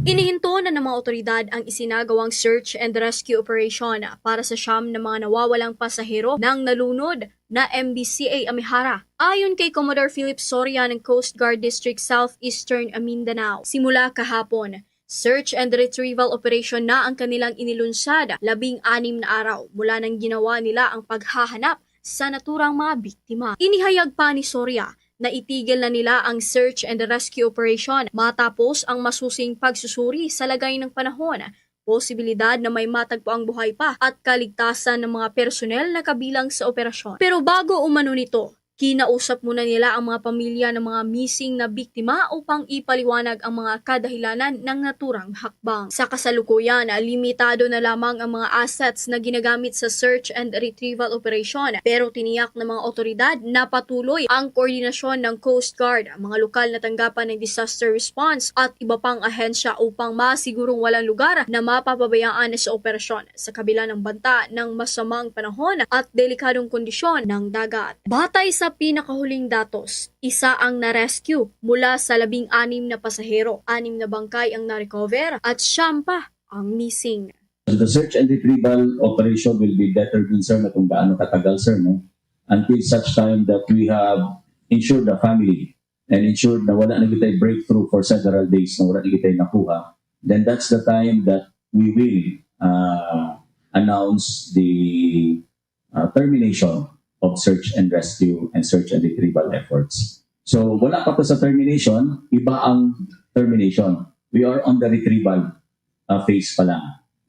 Inihinto na ng mga otoridad ang isinagawang search and rescue operation para sa siyam na mga nawawalang pasahero ng nalunod na M B C A Amihara. Ayon kay Commodore Philip Soria ng Coast Guard District Southeastern Mindanao, simula kahapon, search and retrieval operation na ang kanilang inilunsad labing anim na araw mula nang ginawa nila ang paghahanap sa naturang mga biktima. Inihayag pa ni Soria na itigil na nila ang search and rescue operation matapos ang masusing pagsusuri sa lagay ng panahon, posibilidad na may matagpo ang buhay pa at kaligtasan ng mga personnel na kabilang sa operasyon. Pero bago umano nito, kinausap muna nila ang mga pamilya ng mga missing na biktima upang ipaliwanag ang mga kadahilanan ng naturang hakbang. Sa kasalukuyan, limitado na lamang ang mga assets na ginagamit sa search and retrieval operation, pero tiniyak ng mga otoridad na patuloy ang koordinasyon ng Coast Guard, mga lokal na tanggapan ng disaster response at iba pang ahensya upang masigurong walang lugar na mapapabayaan sa operasyon sa kabila ng banta ng masamang panahon at delikadong kondisyon ng dagat. Batay sa pinakahuling datos, isa ang na-rescue mula sa labing anim na pasahero, anim na bangkay ang na-recover at siyam pa ang missing. The search and retrieval operation will be determined, sir, na kung gaano katagal, sir, no? Until such time that we have ensured the family and ensured na wala na kita'y breakthrough for several days, na wala na kita'y nakuha, then that's the time that we will uh, announce the uh, termination of search and rescue and search and retrieval efforts. So wala pa to sa termination, iba ang termination. We are on the retrieval uh, phase pa lang.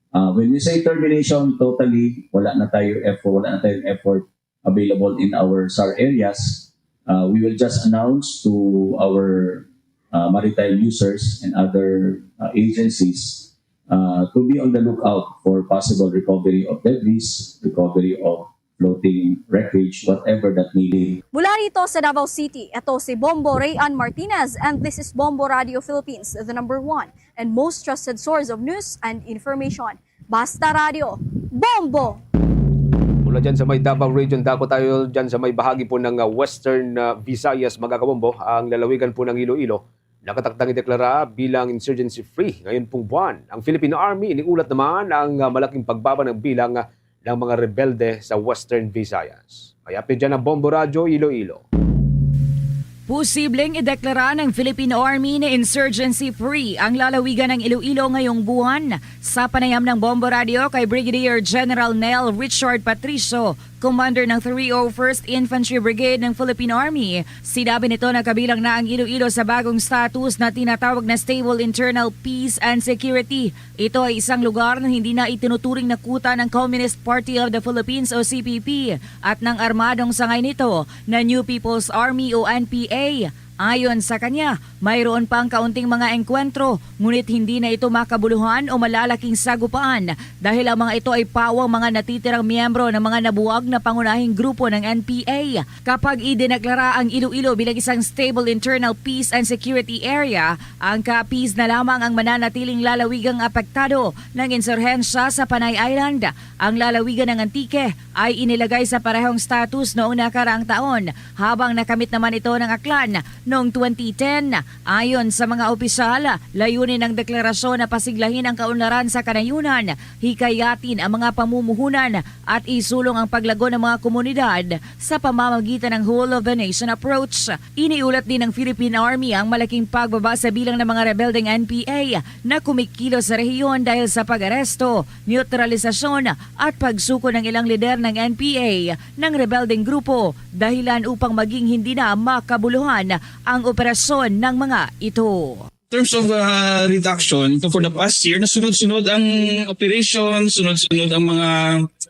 Uh, when we say termination, totally, wala na tayo effort, wala na tayong effort available in our SAR areas. Uh, we will just announce to our uh, maritime users and other uh, agencies uh, to be on the lookout for possible recovery of debris, recovery of floating wreckage, whatever that may be. Mula rito sa Davao City, ito si Bombo Rayan Martinez, and this is Bombo Radio Philippines, the number one and most trusted source of news and information. Basta Radio, Bombo! Mula dyan sa may Davao Region, dako tayo dyan sa may bahagi po ng uh, Western uh, Visayas, mga kabombo. Ang lalawigan po ng Iloilo, nakatakdang ideklara bilang insurgency-free ngayon pong buwan. Ang Philippine Army iniulat naman ang uh, malaking pagbaba ng bilang uh, ng mga rebelde sa Western Visayas. May update dyan ang Bombo Radyo Iloilo. Posibleng ideklara ng Philippine Army na insurgency-free ang lalawigan ng Iloilo ngayong buwan. Sa panayam ng Bombo Radio kay Brigadier General Nel Richard Patricio, commander ng three oh first Infantry Brigade ng Philippine Army, sinabi nito na kabilang na ang Iloilo sa bagong status na tinatawag na stable internal peace and security. Ito ay isang lugar na hindi na itinuturing na kuta ng Communist Party of the Philippines o C P P at ng armadong sangay nito na New People's Army o N P A. Ayon sa kanya, mayroon pang kaunting mga engkwentro, ngunit hindi na ito makabuluhan o malalaking sagupaan dahil ang mga ito ay pawang mga natitirang miyembro ng mga nabuwag na pangunahing grupo ng N P A. Kapag idineklara ang Iloilo bilang isang stable internal peace and security area, ang Capiz na lamang ang mananatiling lalawigang apektado ng insurhensya sa Panay Island. Ang lalawigan ng Antique ay inilagay sa parehong status noong nakaraang taon, habang nakamit naman ito ng Aklan noong twenty ten. Ayon sa mga opisyal, layunin ng deklarasyon na pasiglahin ang kaunlaran sa kanayunan, hikayatin ang mga pamumuhunan at isulong ang paglago ng mga komunidad sa pamamagitan ng whole of the nation approach. Iniulat din ng Philippine Army ang malaking pagbaba sa bilang ng mga rebeldeng N P A na kumikilos sa rehiyon dahil sa pag-aresto, neutralisasyon at pagsuko ng ilang lider ng N P A ng rebeldeng grupo, dahilan upang maging hindi na makabuluhan ang operasyon ng mga ito. In terms of uh, reduction, so for the past year, nasunod-sunod ang operation, sunod-sunod ang mga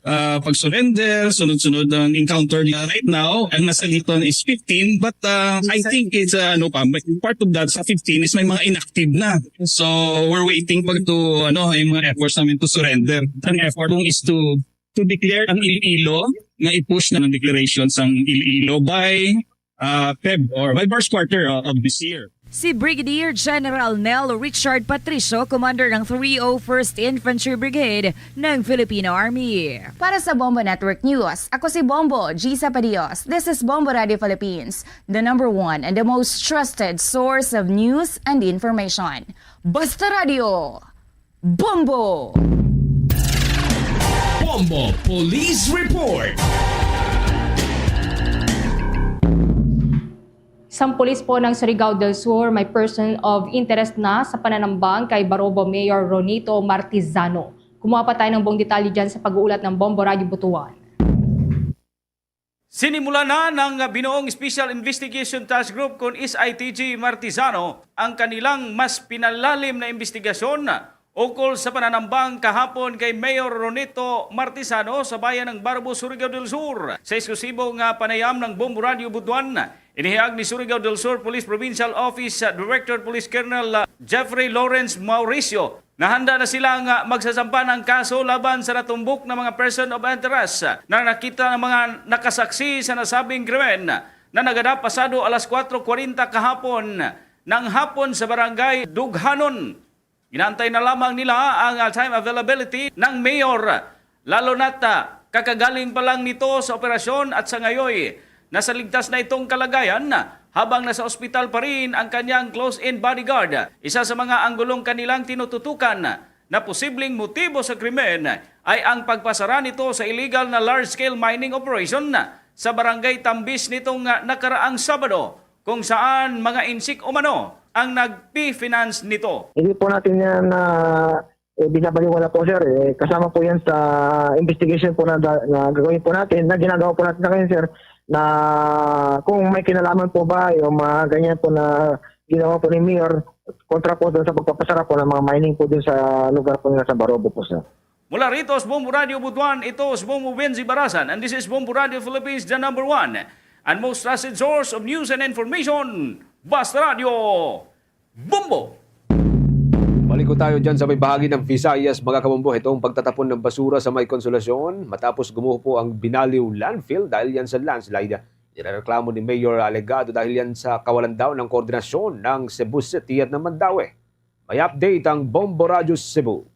uh, pag-surrender, sunod-sunod ang encounter. Uh, right now, ang nasa liton is fifteen, but uh, I think it's uh, ano pa, may- part of that sa fifteen is may mga inactive na. So we're waiting pag to ano, yung mga efforts namin to surrender. Ang effort kung is to to declare ang Iloilo, na i-push na ng declaration sang Iloilo by uh, Feb or by first quarter uh, of this year. Si Brigadier General Nel Richard Patricio, commander ng three oh first Infantry Brigade ng Filipino Army. Para sa Bombo Network News, ako si Bombo Gisa Padios. This is Bombo Radio Philippines, the number one and the most trusted source of news and information. Basta Radio, Bombo! Bombo Police Report. Isang pulis po ng Surigao del Sur may person of interest na sa pananambang kay Barobo Mayor Ronito Martizano. Kumuha pa tayo ng buong detalye dyan sa pag-uulat ng Bombo Radyo Butuan. Sinimula na ng binuong Special Investigation Task Group kun S I T G Martizano ang kanilang mas pinalalim na imbestigasyon ukol sa pananambang kahapon kay Mayor Ronito Martizano sa bayan ng Barbo, Surigao del Sur. Sa esklusibo nga panayam ng Bombo Radio Butuan, inihayag ni Surigao del Sur Police Provincial Office Director Police Colonel Jeffrey Lawrence Mauricio, nahanda na sila nga magsasampa ng kaso laban sa natumbok na mga person of interest na nakita ng mga nakasaksi sa nasabing krimen na naganap pasado alas kwatro kwarenta kahapon ng hapon sa barangay Dughanon. Inaantay na lamang nila ang, ah, time availability ng mayor, lalo na't, ah, kakagaling pa lang nito sa operasyon at sa ngayoy nasa ligtas na itong kalagayan, habang nasa ospital pa rin ang kanyang close-in bodyguard. Isa sa mga anggulong kanilang tinututukan na posibleng motibo sa krimen ay ang pagpasara nito sa illegal na large-scale mining operation sa Barangay Tambis nitong, ah, nakaraang Sabado, kung saan mga insik umano ang nagpi-finance nito. Hindi po natin yan na eh, binabaliwala po, sir. Eh, kasama po yan sa investigation po na, na gagawin po natin, na ginagawa po natin sa ngayon, sir, na kung may kinalaman po ba yung mga ganyan po na ginawa po ni Mayor kontra po doon sa pagpapasara po ng mga mining po doon sa lugar po nila sa Barobo po, sir. Mula rito sa Bombo Radio Butuan, ito si Bombo Benzi Barasan, and this is Bombo Radio Philippines, the number one and most trusted source of news and information. Basta Radio, Bombo! Ikot tayo dyan sa may bahagi ng Visayas, mga kabombo. Itong pagtatapon ng basura sa may Consolacion matapos gumuho po ang Binaliw landfill dahil yan sa landslide. Nirereklamo ni Mayor Alegado dahil yan sa kawalan daw ng koordinasyon ng Cebu City at ng Mandaue. May update ang Bombo Radyo Cebu.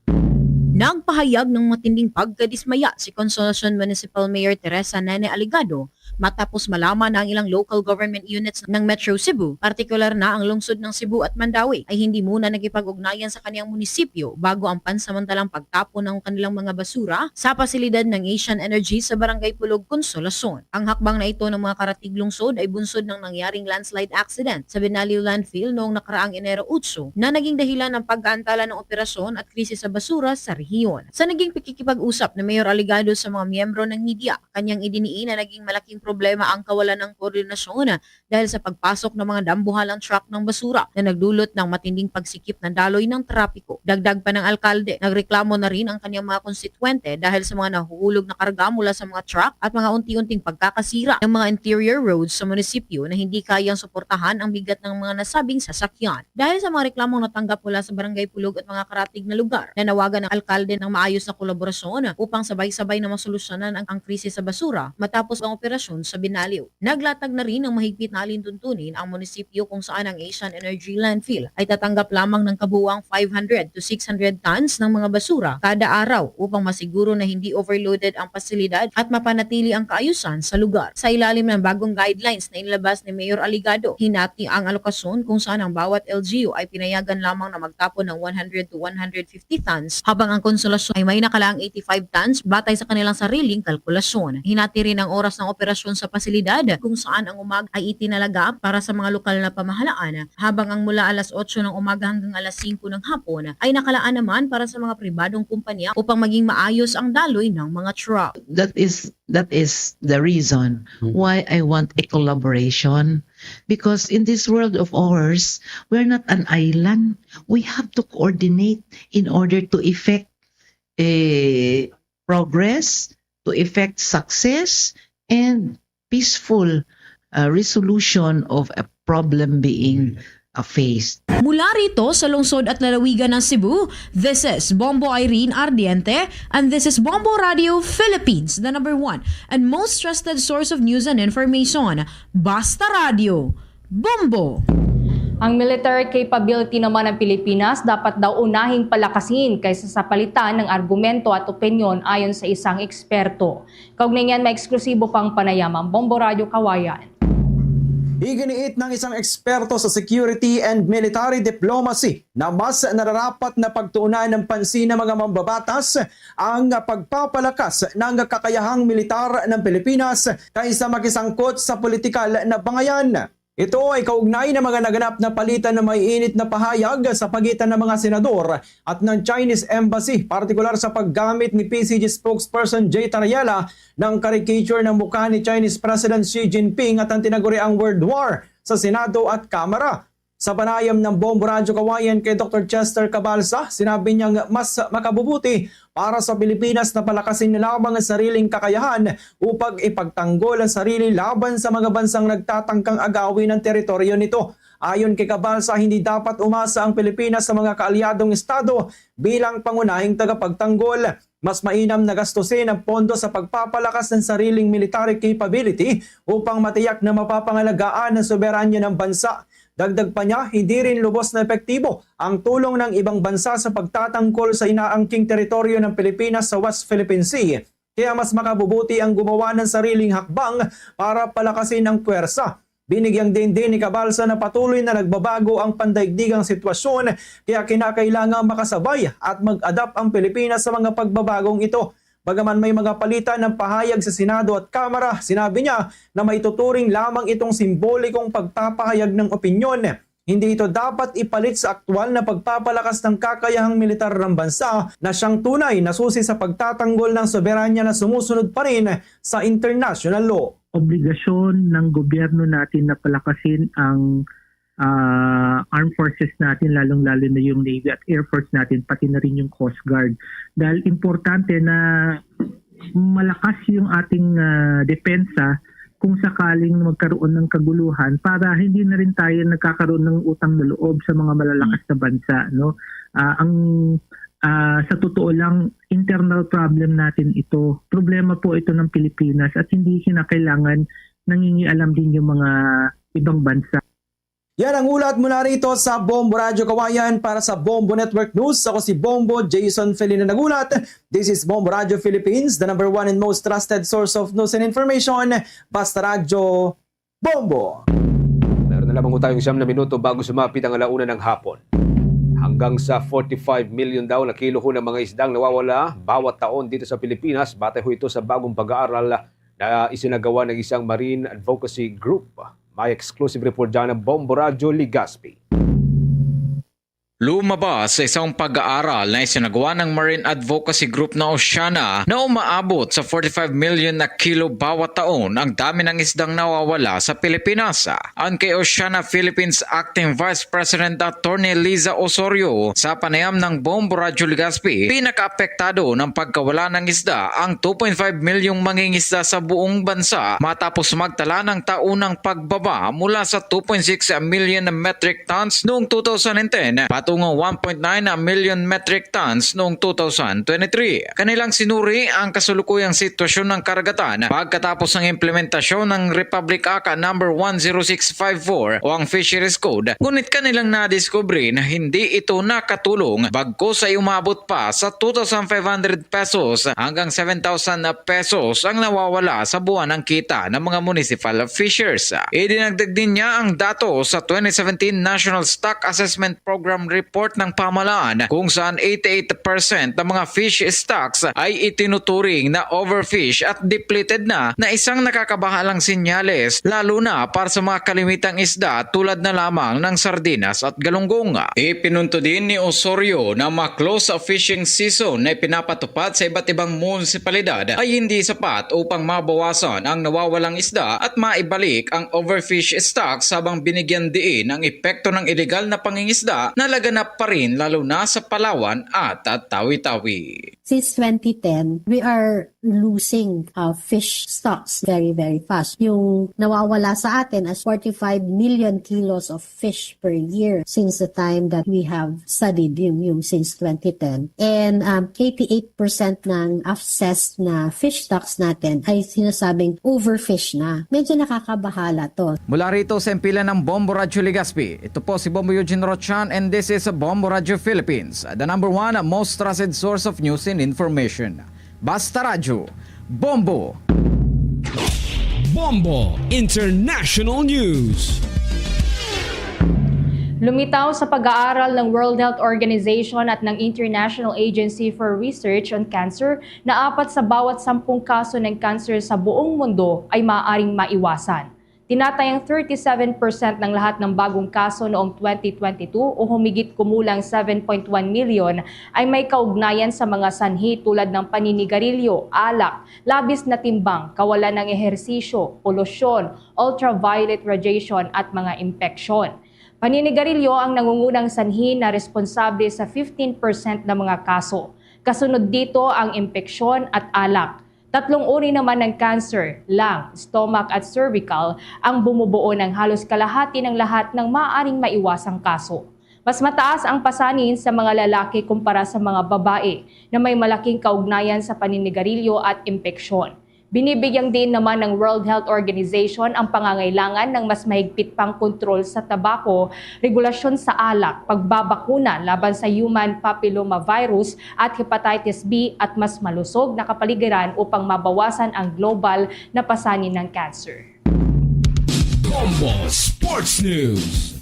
Nagpahayag ng matinding pagkadismaya si Consolacion Municipal Mayor Teresa Nene Alegado matapos malaman na ang ilang local government units ng Metro Cebu, partikular na ang lungsod ng Cebu at Mandaue, ay hindi muna nakipag-ugnayan sa kaniyang munisipyo bago ang pansamantalang pagtapon ng kanilang mga basura sa pasilidad ng Asian Energy sa Barangay Pulog, Consolacion. Ang hakbang na ito ng mga karatig lungsod ay bunsod ng nangyaring landslide accident sa Binaliw Landfill noong nakaraang Enero otso na naging dahilan ng pag-aantala ng operasyon at krisis sa basura sa rehiyon. Sa naging pakikipag-usap ni Mayor Alegado sa mga miyembro ng media, kanyang idiniin na naging malaking problema ang kawalan ng koordinasyon dahil sa pagpasok ng mga dambuhalang truck ng basura na nagdulot ng matinding pagsikip ng daloy ng trapiko. Dagdag pa ng alkalde, nagreklamo na rin ang kanyang mga konstituwente dahil sa mga nahuhulog na karga mula sa mga truck at mga unti-unting pagkakasira ng mga interior roads sa munisipyo na hindi kayang suportahan ang bigat ng mga nasabing sasakyan. Dahil sa mga reklamong natanggap mula sa Barangay Pulog at mga karatig na lugar, nanawagan ang alkalde ng maayos na kolaborasyon upang sabay-sabay na masolusyonan ang, ang krisis sa basura matapos ang operasyon sa Binaliw. Naglatag na rin ng mahigpit na alintuntunin ang munisipyo kung saan ang Asian Energy Landfill ay tatanggap lamang ng kabuuang five hundred to six hundred tons ng mga basura kada araw upang masiguro na hindi overloaded ang pasilidad at mapanatili ang kaayusan sa lugar. Sa ilalim ng bagong guidelines na inilabas ni Mayor Alegado, hinati ang alokasyon kung saan ang bawat L G U ay pinayagan lamang na magtapon ng one hundred to one hundred fifty tons, habang ang Consolacion ay may nakalaang eighty-five tons batay sa kanilang sariling kalkulasyon. Hinati rin ang oras ng operasyon sa pasilidad kung saan ang umaga ay itinalaga para sa mga lokal na pamahalaan, habang ang mula alas otso ng umaga hanggang alas singko ng hapon ay nakalaan naman para sa mga pribadong kumpanya upang maging maayos ang daloy ng mga truck. That is that is the reason Hmm. why I want a collaboration, because in this world of ours, we're not an island. We have to coordinate in order to effect a progress, to effect success, and peaceful uh, resolution of a problem being uh, faced. Mula rito sa lungsod at lalawigan ng Cebu, this is Bombo Irene Ardiente, and this is Bombo Radio Philippines, the number one and most trusted source of news and information. Basta Radio, Bombo! Ang military capability naman ng Pilipinas dapat daw unahing palakasin kaysa sa palitan ng argumento at opinyon, ayon sa isang eksperto. Kaugnay niyan, may eksklusibo pang panayam ang Bombo Radyo Kawayan. Iginiit ng isang eksperto sa security and military diplomacy na mas nararapat na pagtuunan ng pansin ng mga mambabatas ang pagpapalakas ng kakayahang militar ng Pilipinas kaysa makisangkot sa politikal na bangayan. Ito ay kaugnay ng mga naganap na palitan na may init na pahayag sa pagitan ng mga senador at ng Chinese Embassy, partikular sa paggamit ni P C G spokesperson Jay Tariela ng caricature ng mukha ni Chinese President Xi Jinping at ang tinaguriang World War sa Senado at Kamara. Sa panayam ng Bombo Radyo Kawayan kay Doctor Chester Cabalsa, sinabi niyang mas makabubuti para sa Pilipinas na palakasin na lamang ang sariling kakayahan upang ipagtanggol ang sarili laban sa mga bansang nagtatangkang agawin ang teritoryo nito. Ayon kay Cabalsa, hindi dapat umasa ang Pilipinas sa mga kaalyadong estado bilang pangunahing tagapagtanggol. Mas mainam na gastusin ang pondo sa pagpapalakas ng sariling military capability upang matiyak na mapapangalagaan ang soberanya ng bansa. Dagdag pa niya, hindi rin lubos na epektibo ang tulong ng ibang bansa sa pagtatanggol sa inaangking teritoryo ng Pilipinas sa West Philippine Sea. Kaya mas makabubuti ang gumawa ng sariling hakbang para palakasin ang pwersa. Binigyang diin din ni Cabalsa na patuloy na nagbabago ang pandaigdigang sitwasyon, kaya kinakailangang makasabay at mag-adapt ang Pilipinas sa mga pagbabagong ito. Bagaman may mga palitan ng pahayag sa Senado at Kamara, sinabi niya na maituturing lamang itong simbolikong pagpapahayag ng opinyon. Hindi ito dapat ipalit sa aktual na pagpapalakas ng kakayahang militar ng bansa na siyang tunay na susi sa pagtatanggol ng soberanya na sumusunod pa rin sa international law. Obligasyon ng gobyerno natin na palakasin ang ah, armed forces natin, lalong-lalo na yung Navy at Air Force natin, pati na rin yung Coast Guard. Dahil importante na malakas yung ating ah, depensa kung sakaling magkaroon ng kaguluhan, para hindi na rin tayo nagkakaroon ng utang na loob sa mga malalakas na bansa, no? Ah, ang, ah, sa totoo lang, internal problem natin ito. Problema po ito ng Pilipinas at hindi kinakailangan nangingialam din yung mga ibang bansa. Yan ang ulat mula rito sa Bombo Radyo Kawayan. Para sa Bombo Network News, ako si Bombo Jason Felina nagulat. This is Bombo Radyo Philippines, the number one and most trusted source of news and information. Basta Radyo, Bombo! Meron na lamang ho tayong siyam na minuto bago sumapit ang alauna ng hapon. Hanggang sa forty-five million daw na kilo ho ng mga isdang nawawala bawat taon dito sa Pilipinas, batay ho ito sa bagong pag-aaral na isinagawa ng isang marine advocacy group. May exclusive report dyan ng Bombo Radyo Legazpi. Lumabas sa isang pag-aaral na isinagawa ng Marine Advocacy Group na Oceana na umaabot sa forty-five million na kilo bawat taon ang dami ng isdang nawawala sa Pilipinas. Ang kay Oceana Philippines Acting Vice President Attorney Liza Osorio, sa panayam ng Bombo Radyo Legazpi, pinakaapektado ng pagkawala ng isda ang two point five milyong mangingisda sa buong bansa matapos magtala ng taunang pagbaba mula sa two point six million metric tons noong two thousand ten patungong one point nine million metric tons noong two thousand twenty-three. Kanilang sinuri ang kasulukuyang sitwasyon ng karagatan pagkatapos ng implementasyon ng Republic Act Number one zero six five four o ang Fisheries Code, ngunit kanilang nadiskubre na hindi ito nakatulong, bagkus ay umabot pa sa two thousand five hundred pesos hanggang seven thousand pesos ang nawawala sa buwan ng kita ng mga municipal fishers. Idinagdag din niya ang datos sa twenty seventeen National Stock Assessment Program Report ng pamahalaan, kung saan eighty-eight percent ng mga fish stocks ay itinuturing na overfish at depleted na, na isang nakakabahalang senyales, lalo na para sa mga kalimitang isda tulad na lamang ng sardinas at galunggong. Ipinunto din ni Osorio na ang mga close fishing season na ipinapatupad sa iba't ibang munisipalidad ay hindi sapat upang mabawasan ang nawawalang isda at maibalik ang overfish stocks, habang binigyan diin ang epekto ng iligal na pangingisda na laganap pa rin, lalo na sa Palawan at Tawi-Tawi. Since twenty ten, we are losing, uh, fish stocks very, very fast. Yung nawawala sa atin as forty-five million kilos of fish per year since the time that we have studied yung, yung since twenty ten. And, um, eighty-eight percent ng assessed na fish stocks natin ay sinasabing overfish na. Medyo nakakabahala to. Mula rito sa himpilan ng Bombo Radyo Legazpi, ito po si Bombo Eugene Rochan and this is Bombo Radyo Philippines, the number one most trusted source of news and information. Basta Radyo, Bombo! Bombo International News. Lumitaw sa pag-aaral ng World Health Organization at ng International Agency for Research on Cancer na apat sa bawat sampung kaso ng cancer sa buong mundo ay maaaring maiwasan. Tinatayang thirty-seven percent ng lahat ng bagong kaso noong twenty twenty-two, o humigit kumulang seven point one million, ay may kaugnayan sa mga sanhi tulad ng paninigarilyo, alak, labis na timbang, kawalan ng ehersisyo, polusyon, ultraviolet radiation, at mga impeksyon. Paninigarilyo ang nangungunang sanhi na responsable sa fifteen percent ng mga kaso. Kasunod dito ang impeksyon at alak. Tatlong uri naman ng cancer, lung, stomach, at cervical, ang bumubuo ng halos kalahati ng lahat ng maaaring maiwasang kaso. Mas mataas ang pasanin sa mga lalaki kumpara sa mga babae na may malaking kaugnayan sa paninigarilyo at impeksyon. Binibigyang diin naman ng World Health Organization ang pangangailangan ng mas mahigpit pang kontrol sa tabako, regulasyon sa alak, pagbabakuna laban sa human papillomavirus at hepatitis B, at mas malusog na kapaligiran upang mabawasan ang global na pasanin ng cancer. Bombo Sports News.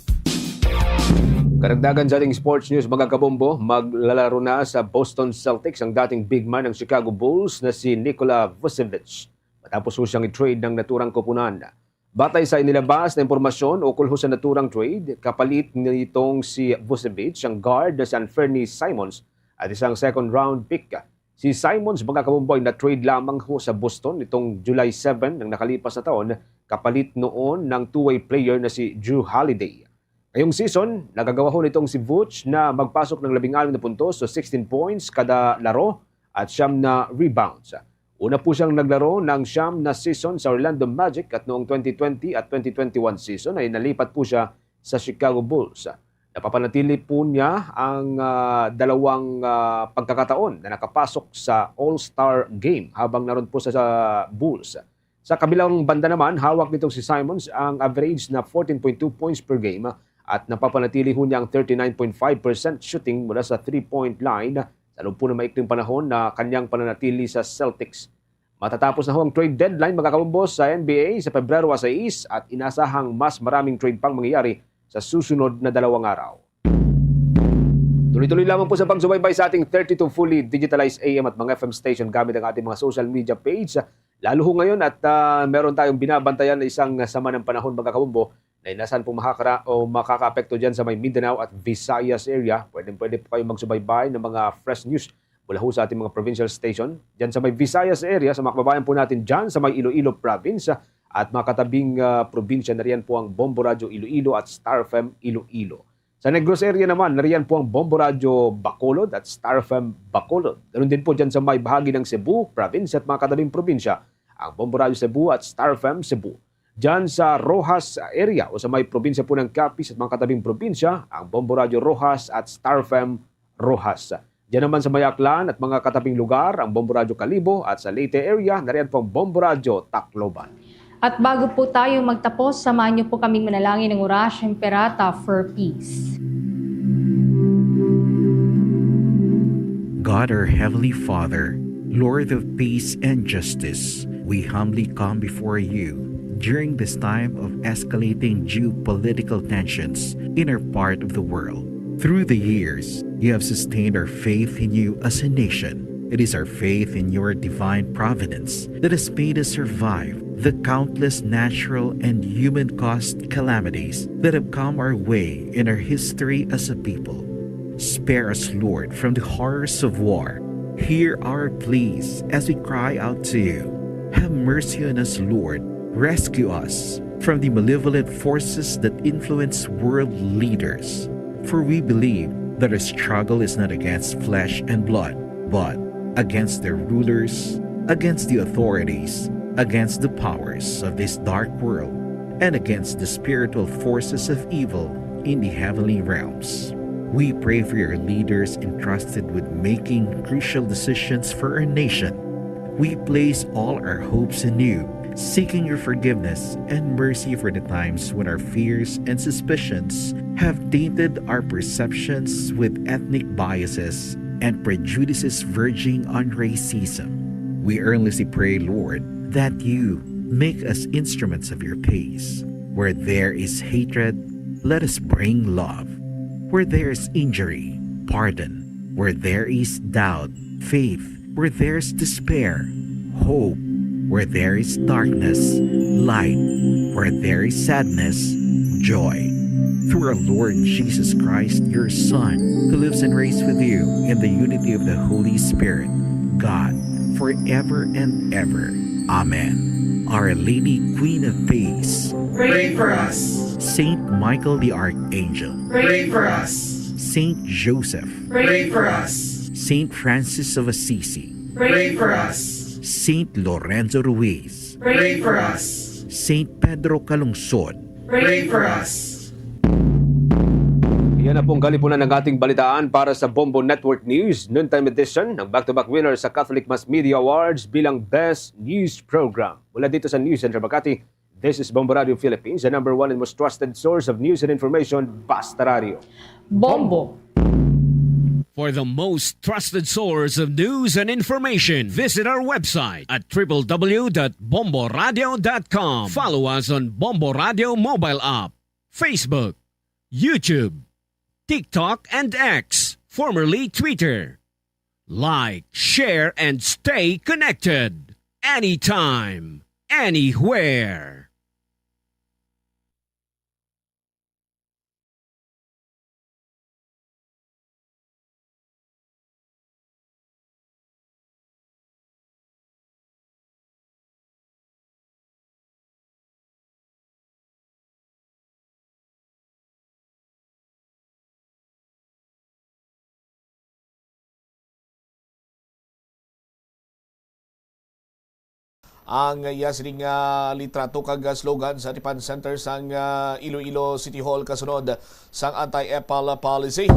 Karagdagan sa ating sports news, mga kabombo, maglalaro na sa Boston Celtics ang dating big man ng Chicago Bulls na si Nikola Vucevic, matapos ho siyang i-trade ng naturang koponan. Batay sa inilabas na impormasyon ukol ho sa naturang trade, kapalit nitong si Vucevic ang guard na si Anfernee Simons at isang second round pick. Si Simons, mga kabombo, ay na-trade lamang ho sa Boston nitong July seven ng nakalipas na taon, kapalit noon ng two-way player na si Jrue Holiday. Ngayong season, nagagawa ho nitong si Vuce na magpasok ng labing anim na puntos o sixteen points kada laro at siyam na rebounds. Una po siyang naglaro ng siyam na season sa Orlando Magic at noong twenty twenty at twenty twenty-one season ay nalipat po siya sa Chicago Bulls. Napapanatili po niya ang, ah, dalawang, ah, pagkakataon na nakapasok sa All-Star Game habang naroon po sa, sa Bulls. Sa kabilang banda naman, hawak nitong si Simons ang average na fourteen point two points per game at napapanatili ho niya ang thirty-nine point five percent shooting mula sa three-point line sa loob po ng maikling panahon na kanyang pananatili sa Celtics. Matatapos na ho ang trade deadline, mga kabombo, sa N B A sa Pebrero sais at inasahang mas maraming trade pang mangyayari sa susunod na dalawang araw. Tuloy-tuloy lamang po sa pagsubaybay sa ating thirty-two fully digitalized A M at mga F M station gamit ang ating mga social media page. Lalo ho ngayon at, ah, meron tayong binabantayan na isang sama ng panahon, mga kabombo, na inasahan pong makakara-, o makakaapekto dyan sa may Mindanao at Visayas area. Pwedeng-pwede po kayong magsubaybay ng mga fresh news mula ho sa ating mga provincial station. Dyan sa may Visayas area, sa mga kababayan po natin dyan sa may Iloilo Province at mga katabing, ah, probinsya, nariyan po ang Bombo Radyo Iloilo at Star F M Iloilo. Sa Negros area naman, nariyan po ang Bombo Radyo Bacolod at Star F M Bacolod. Ganun din po dyan sa may bahagi ng Cebu Province at mga katabing probinsya, ang Bombo Radyo Cebu at Star F M Cebu. Dyan sa Roxas area o sa may probinsya po ng Capiz at mga katabing probinsya, ang Bombo Radyo Roxas at Star F M Roxas. Dyan naman sa may Aklan at mga katabing lugar, ang Bombo Radyo Kalibo, at sa Leyte area, nariyan po ang Bombo Radyo Tacloban. At bago po tayo magtapos, samahan niyo po kaming manalangin ng Orasyo Imperata for peace. God, our Heavenly Father, Lord of peace and justice, we humbly come before you during this time of escalating geopolitical tensions in our part of the world. Through the years, you have sustained our faith in you as a nation. It is our faith in your divine providence that has made us survive the countless natural and human-caused calamities that have come our way in our history as a people. Spare us, Lord, from the horrors of war. Hear our pleas as we cry out to you. Have mercy on us, Lord. Rescue us from the malevolent forces that influence world leaders. For we believe that our struggle is not against flesh and blood, but against their rulers, against the authorities, against the powers of this dark world, and against the spiritual forces of evil in the heavenly realms. We pray for your leaders entrusted with making crucial decisions for our nation. We place all our hopes in you, seeking your forgiveness and mercy for the times when our fears and suspicions have tainted our perceptions with ethnic biases and prejudices verging on racism. We earnestly pray, Lord, that you make us instruments of your peace. Where there is hatred, let us bring love. Where there is injury, pardon. Where there is doubt, faith. Where there is despair, hope. Where there is darkness, light. Where there is sadness, joy. Through our Lord Jesus Christ, your Son, who lives and reigns with you in the unity of the Holy Spirit, God, forever and ever. Amen. Our Lady, Queen of Peace, pray for us. Saint Michael the Archangel, pray for us. Saint Joseph, pray for us. Saint Francis of Assisi, pray for us. Saint Lorenzo Ruiz, pray for us. Saint Pedro Calungsod, pray for us. Iyan na pong kalipunan ng ating balitaan para sa Bombo Network News Noontime Edition, ng back-to-back winner sa Catholic Mass Media Awards bilang Best News Program. Mula dito sa News Center Makati, this is Bombo Radio Philippines, the number one and most trusted source of news and information, Basta Radio. Bombo. For the most trusted source of news and information, visit our website at triple w dot bomboradio dot com. Follow us on Bombo Radio mobile app, Facebook, YouTube, TikTok, and X, formerly Twitter. Like, share, and stay connected. Anytime, anywhere. ang iya sining, ah, litrato kag, ah, slogan sa Atipan Center sang, ah, Iloilo City Hall kasunod sang anti-EPAL policy.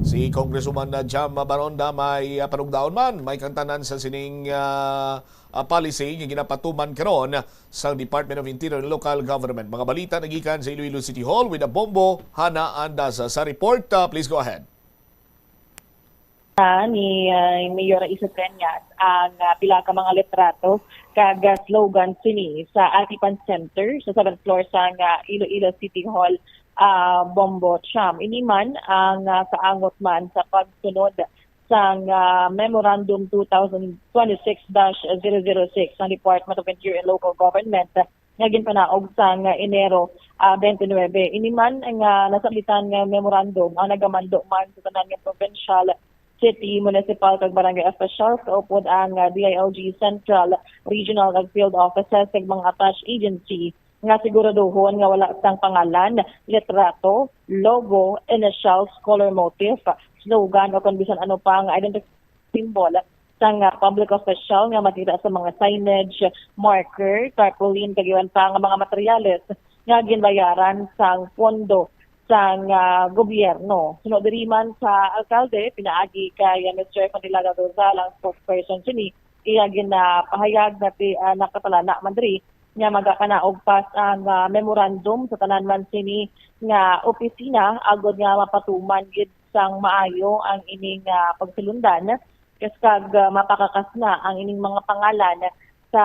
Si Congresswoman, ah, Jam Baronda may, ah, panugdaon man may kangtanan sa sining, ah, ah, policy nga ginapatuman karon sang Department of Interior and Local Government. Mga balita nagikan sa Iloilo City Hall with a Bombo Hana Andasa sa report. Ah, please go ahead. Ah, ni, ah, Mayor Isa Treñas ang, ah, pila ka mga litrato kag, ah, slogan sini sa Atipan Center sa seventh floor sang, ah, Iloilo City Hall, ah, Bombo Cham. Ini man ang, ah, kaangot man sa pagsunod sang, ah, Memorandum two thousand twenty-six dash zero zero six sang Department of Interior and Local Government nga ginpanaog sang Enero, ah, twenty-nine. Ini man nga nasamlitan nga memorandum ang nagamando man sa tanan nga provincial, city, municipal, kag barangay officials kaupod ang, ah, D I L G Central, Regional, kag Field Offices kag mga attached agency nga siguraduhon nga wala sang pangalan, litrato, logo, initials, color motif, slogan, o kon bisan ano pa nga identifying symbol sang, ah, public official nga makita sa mga signage, marker, tarpaulin, kag iban pa nga mga materyales nga ginbayaran sang pondo sang, ah, gobyerno. Suno diri man sa alkalde, pinaagi kay, ah, Mister Fadilado Dozal, ang spokesperson sini, iya ginapahayag nga ti-, ah, nakatalana man diri nga magapanaog pa ang, ah, memorandum sa tanan man sini nga opisina agod nga mapatuman gid sang maayo ang ining, ah, pagsulundan, kas-, kag, ah, mapakakas na ang ining mga pangalan sa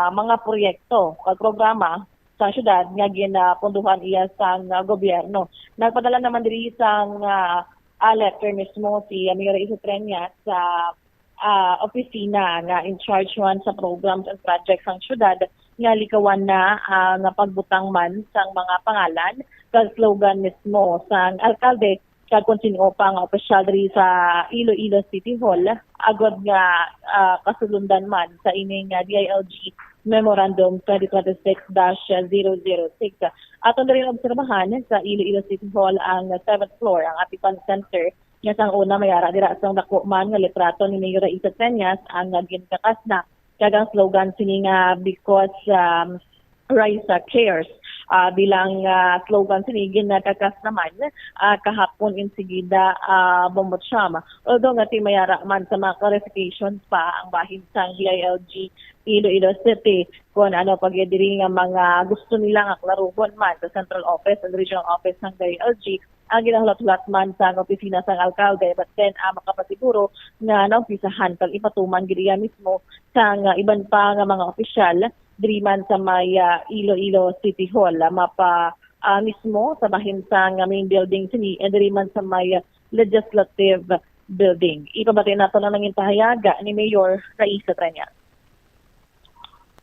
mga proyekto kag programa sa syudad nga ginapunduhan iya sang, ah, gobyerno. Nagpadala naman diri sang, ah, ah, letter mismo si, ah, Mayor Isa Treñas sa, ah, opisina nga in charge man sa programs and projects sang syudad nga likawan na ang pagbutang man sang mga pangalan kag slogan mismo sang alkalde kag kon sin-o pa nga opisyal diri sa Iloilo City Hall agod nga, ah, kasulundan man sa ining, ah, D I L G Memorandum twenty twenty-six dash zero zero six. Aton diri obserbahan sa Iloilo City Hall ang seventh floor, ang Atipan Center, nga sang una may ara dira sang dako man nga litrato ni Mayor Raisa Treñas ang, ah, ginkakas na kag ang slogan sini nga, "Because, um, Raisa cares." Ah, bilang, ah, slogan sini, ginkakas naman, ah, kahapon insigida, ah, Bombo Cham. Although nga ti may ara man sa mga clarifications pa ang bahin sang D I L G Iloilo City, kung ano pa gyud diri nga mga gusto nila nga klaruhon man sa central office and regional office sang D I L G, ang ginahulat-hulat man sang opisina sang alkalde, but then, ah, makapasiguro nga naumpisahan kag ipatuman gid iya mismo sang, ah, iban pa nga mga opisyal diri man sa may, ah, Iloilo City Hall, ah, mapa, ah, mismo sa bahin sang, ah, main building sini, and diri man sa may, ah, legislative building. Ipabati nato ang nangin pahayag ni Mayor Raisa Treñas.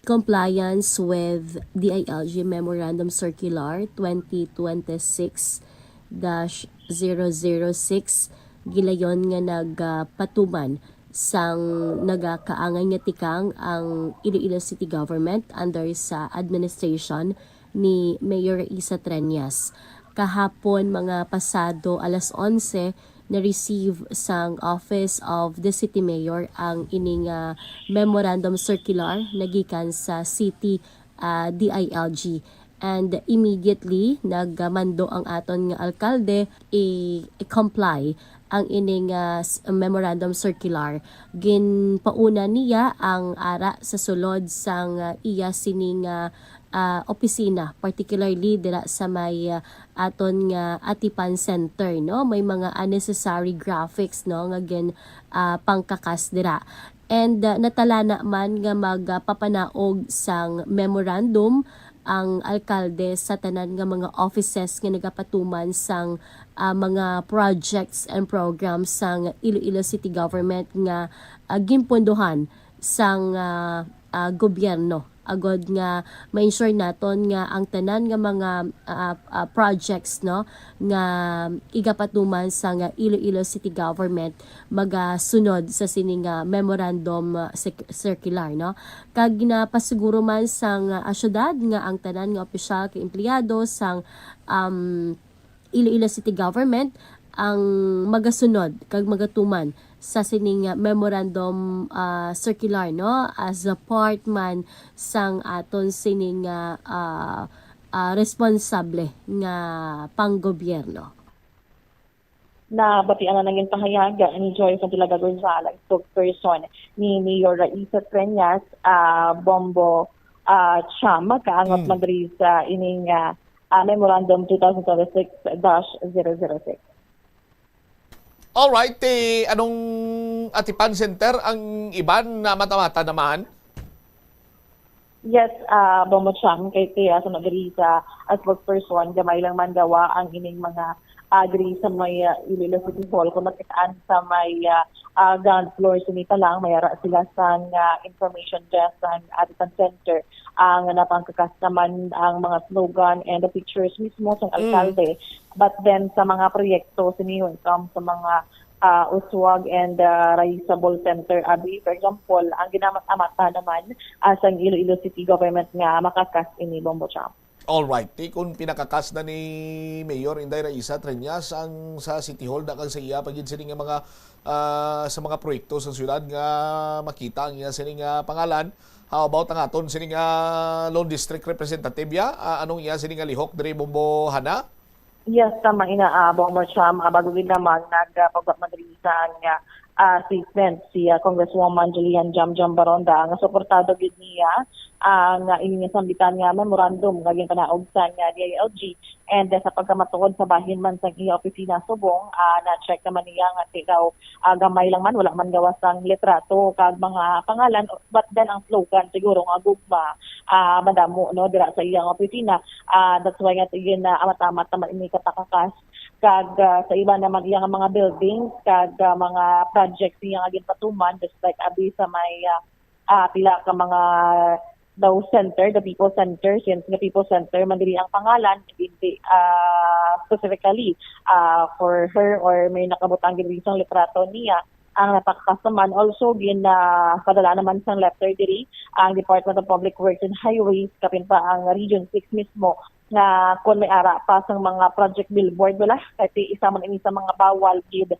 Compliance with D I L G Memorandum Circular twenty twenty-six dash zero zero six, gilayon nga nagapatuman sang nagakaangay nga tikang ang Iloilo City Government under sa administration ni Mayor Isa Treñas. Kahapon, mga pasado alas onse, na-receive sang Office of the City Mayor ang ini nga memorandum circular nagikan sa City, ah, D I L G. And immediately, nagmando ang aton nga alkalde i-, i-comply ang ini nga s-, memorandum circular. Ginpauna niya ang ara sa sulod sang, ah, iya sini nga, ah, opisina, particularly dira sa may, ah, aton nga Atipan Center, no? May mga unnecessary graphics, no, nga gin-, ah, pangkakas dira. And, ah, natalana man nga magpapanaog sang memorandum ang alkalde sa tanan nga mga offices nga nagapatuman sang, ah, mga projects and programs sang Iloilo City Government nga, ah, ginpundohan sang, ah, ah, gobyerno, agod nga ma-ensure naton nga ang tanan nga mga, ah, ah, projects, no, nga igapatuman sang Iloilo City Government magasunod sa sini nga memorandum, ah, sec-, circular, no? Kag ginapasiguro man sang, ah, syudad nga ang tanan nga opisyal kag empleyado sang, um, Iloilo City Government ang magasunod kag magatuman sa sining, ah, memorandum, ah, circular, no, as a part man sang aton sining, ah, ah, ah, responsable nga panggobyerno. Nabatian na nangin pahayag ni Joy Santilaga Gonzalez, spokesperson ni Mayor Raisa Treñas, ah, Bombo, ah, Cham, kaangot Mm. man diri sa ining, ah, ah, Memorandum two thousand twenty-six dash zero zero six. Alright, eh, anong Atipan Center ang iban na mata-mata naman? Yes, ah, Bombo Cham, kay tiya sa diri sa, ah, spokesperson, gamay lang man gawa ang ining mga, ah, diri sa may, ah, Iloilo City Hall. Kung makit-an sa may, ah, ah, ground floor, sini pa lang, may ara sila sang, ah, information desk sang Atipan Center. Ang napangkakas naman ang mga slogan and the pictures mismo sang Mm. alkalde. But then, sa mga proyekto, sini when it comes sa mga, ah, uswag and, ah, raisable center, abi, for example, ang ginamat-amata naman, ah, sang Iloilo City Government nga makakas ini, Bombo Cham. Alright. Ti, kung pinakakas na ni Mayor Inday Raisa Treñas ang sa City Hall, da kag sa iya pa gid sini nga mga, ah, sa mga proyekto sa syudad nga makita ang iya sini nga pangalan. How about ang aton sini nga Lone District Representative, ya? Ah, anong iya sini nga lihok diri, Bombo Hana? Yes, tama ina, ah, Bombo Cham. Ah, bago gid naman nagpagwa man diri sa nga, ah, statement si, ah, Congresswoman Julian Jamjam Baronda nga suportado gid niya, ah, nga ini nga sambitan nga memorandum nga ginpanaog sa nga D I L G. And, ah, sa pagkamatuod sa bahin man sang iya opisina subong, ah, na-check naman niya nga ti daw, ah, gamay lang man, wala man gawas sang litrato kag mga pangalan, but then ang slogan siguro nga gugma, ah, madamo, no, dira sa iyang opisina. Ah, that's why nga tigin na amat-amat naman ini kapakakas. Kag, ah, sa iba naman iya nga mga buildings, kag, ah, mga projects niya nga ginpatuman, just like abi sa may, ah, ah, pila ka mga daw center, the People Center, since the People Center man diri ang pangalan, hindi, ah, specifically, ah, for her or may nakabutang gid sang litrato niya ang napakakas naman. Also, gin, ah, padala naman sang letter diri ang Department of Public Works and Highways, kapin pa ang Region six mismo, nga kon may ara pa sang mga project billboard, wala, kay isa man ini sa mga bawal gid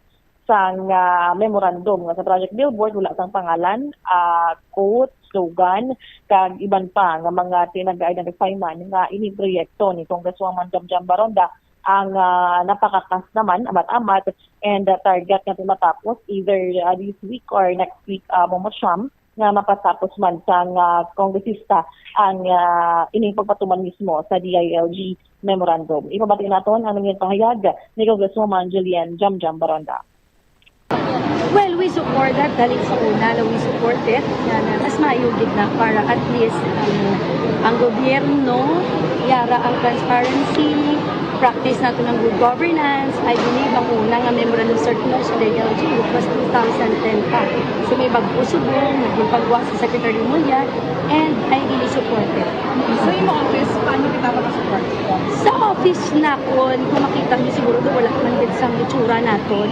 sang, ah, memorandum nga sa project billboard, wala sang pangalan, ah, quote, slogan, kag iban pa nga mga tinag-identify man nga ini proyekto ni Congresswoman Jamjam Baronda ang, ah, napakakas naman, amat-amat, and, ah, target nga matapos either, ah, this week or next week, ah, Bombo Cham, nga mapatapos man sang, ah, kongresista ang, ah, ining pagpatuman mismo sa D I L G memorandum. Ipabati naton ang nangin pahayag ni Congresswoman Julian Jamjam Baronda. Well, we support that. Dali sa una, we support it. Nga na, mas maayo gid na para at least ang, ang gobyerno, yara ang transparency, practice nato ng good governance. I believe ang una nga memorandum circular sa D I L G, it was two thousand ten pa. So may bag-o subong, naging pagwa si Secretary Mulya, and I really support it. So, yung mga office, paano kita makasupport? Sa office nakon, kung makita niyo siguro, do wala man gid sang itsura naton.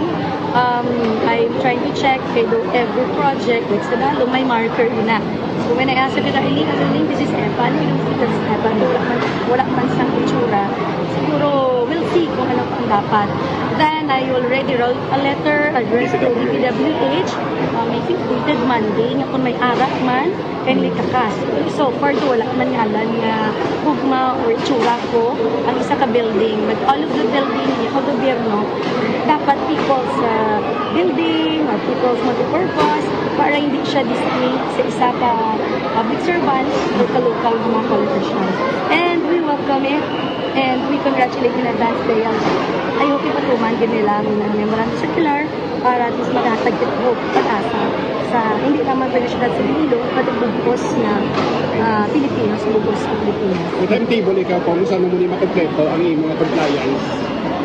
Um, I'm trying to check kay do every project, like sa Dalo, may marker yun na. So when I ask Secretary Lee, "Ano, Lee, this is Evan, you don't think that's Evan?" Do wala man, wala man sang itsura. Siguro, we'll see kung ano pa ang dapat. Then, I already wrote a letter addressed to D P W H, uh, I think dated Monday, nga kung may ara man, kindly kakas. So far, do wala man ngalan nga gugma or itsura ko ang isa ka building. But all of the building, yung gobyerno, dapat people's, uh, building or people's multipurpose para hindi siya distinct sa isa ka public servant or ka local nga mga politician. And we welcome it and we congratulate in advance, Dale. I hope ipatuman gid nila ang memorandum circular para at least maghatag kita og pag-asa sa hindi lamang sa syudad sa Iloilo, pati bug-os nga, ah, Pilipinas, bug-os nga Pilipinas. May timetable ikaw kung saan mo ni makompleto ang imong compliance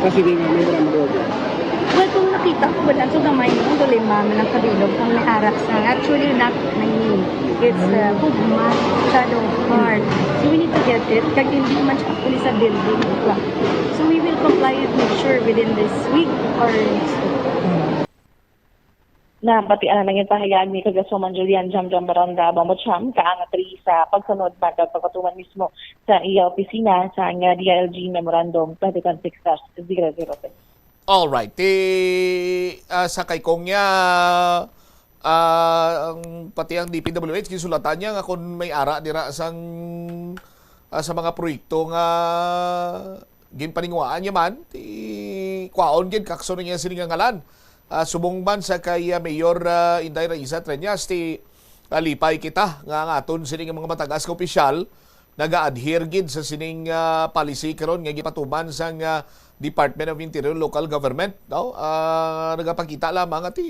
sa sini nga memorandum? Well, kung nakita ko, wala. So, gamay, ang problema, malang kabilog, ang may arak sa, actually, not my name. It's, uh, gugma, shadow heart. So, we need to get it. Kag hindi man siya actually sa building. So, we will comply with, make sure, within this week or next week. Nabatian na nangin pahayag ni Congresswoman Julian Jamjam Baronda Bombo Cham, kaangat ri sa pagsunod man kag pagpatuman mismo sa iya opisina sa nga D I L G Memorandum twenty twenty-six dash zero zero six. Alright. Ti, ah, sa kay Kong niya, ah, ang, pati ang D P W H, gisulatan niya nga kung may ara dira sang, ah, sa mga proyekto nga ginpaninguhaan niya man, ti kwaon gid, kakso na niya sini nga ngalan. Ah, subong man sa kay, ah, Mayor, ah, Inday Raisa Treñas, ti, ah, lipay kita nga ang aton sini nga mga matagas nga opisyal naga-adhere gid sa sining, ah, policy karon nga gipatuman sang, ah, Department of Interior Local Government, no? Ah, nagapakita lamang nga ti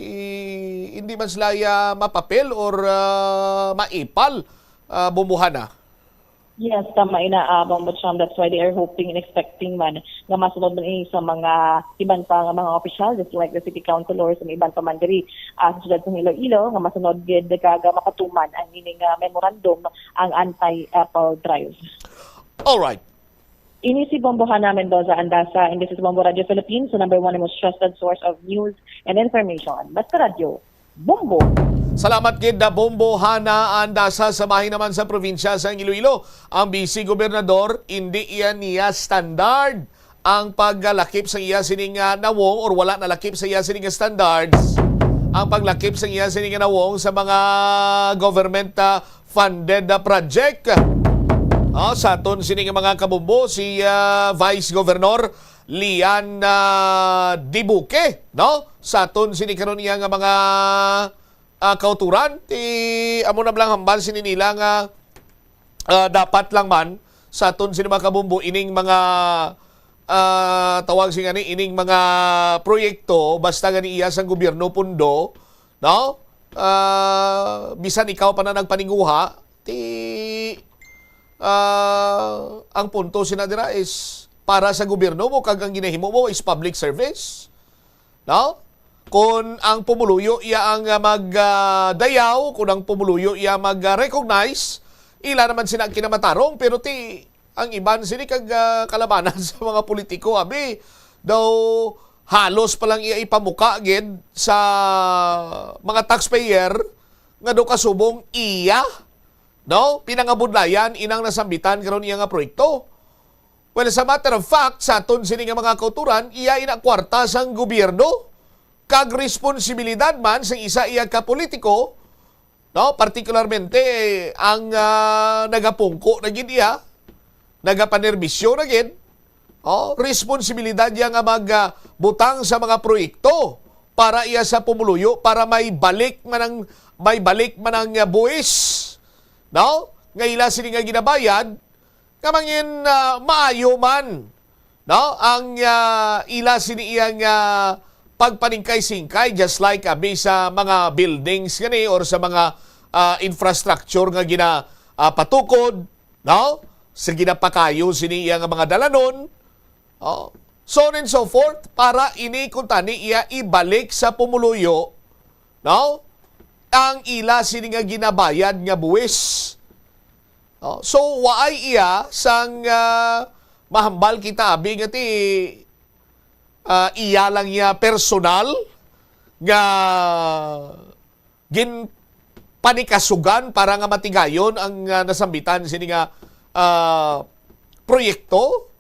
hindi man sila ya mapapel or, ah, maipal, ah, Bombohana. Yes, tama ina, ah, Bombo Cham. That's why they are hoping and expecting man nga masunod man ini sa mga iban pa nga mga opisyal, just like the city council or sa iban pa man diri, ah, sa siyudad sa Iloilo, nga masunod gid kag mapatuman ang ini nga memorandum ang anti-apple drive. Alright. Ini si Bombohana Mendoza Andasa, and this is Bombo Radio Philippines, the number one and most trusted source of news and information. Basta Radio, Bombo. Salamat gid na Bombohana Andasa. Sa bahin naman sa probinsya sa Iloilo, ang Vice Gobernador, hindi iya niya standard ang paglakip sa iya sining, ah, nawong or wala nalakip sa iya sining standards ang paglakip sa iya sining nawong sa mga government, ah, funded na project. Oh, sa aton sini nga mga kabombo, si, ah, Vice Governor Lian, ah, Dibuque, no? Sa aton sini karon iya nga mga, ah, kauturan, ti amo na lang hambal sini nila nga, ah, dapat lang man sa aton sini mga kabombo ining mga, ah, tawag sini nga ni, ining mga proyekto, basta gani iya sang gobyerno pundo, no? Ah, bisan ikaw pa na nagpaninguha, ti, ah, ang punto sina dira is para sa gobyerno mo kag ang ginahimo mo is public service. No? Kung ang pumuluyo iya ang, ah, mag, ah, dayaw, kung ang pumuluyo iya mag, ah, recognize, ila naman sina ang kinamatarong, pero ti ang iban sini kag, ah, kalabanan sa mga politiko, abi, daw halos pa lang iya ipamuka gid sa mga taxpayer nga daw kasubong iya, no, pinangabudlayan inang nasambitan karon iya nga proyekto. Well, as a matter of fact, sa aton sini nga mga kauturan, iya ina kwarta sang gobyerno kag responsibilidad man sang isa iya ka politiko, no? Partikularmente ang, ah, nagapungko na gid iya, nagapanerbisyo na gid. Oh, responsibilidad niya nga mag, ah, butang sa mga proyekto para iya sa pumuluyo, para may balik man ang, may balik man ang, ah, buwis, no? Nga ila sini nga ginabayad, nga mangin, ah, maayo man, no? Ang, ah, ila sini iya nga pagpaningkay-singkay, just like, abi, sa mga buildings gani or sa mga, ah, infrastructure nga gina, ah, patukod, no? Sa ginapakayo sini iya nga mga dalanon, oh, so on and so forth, para ini kuntani iya ibalik sa pumuluyo, no? Ang ila sini nga ginabayad nga buwis. Oh, so waay iya sang, ah, mahambal kita, abi, nga ti, ah, iya lang iya personal nga ginpanikasugan para nga matigayon ang, ah, nasambitan sini nga, ah, proyekto.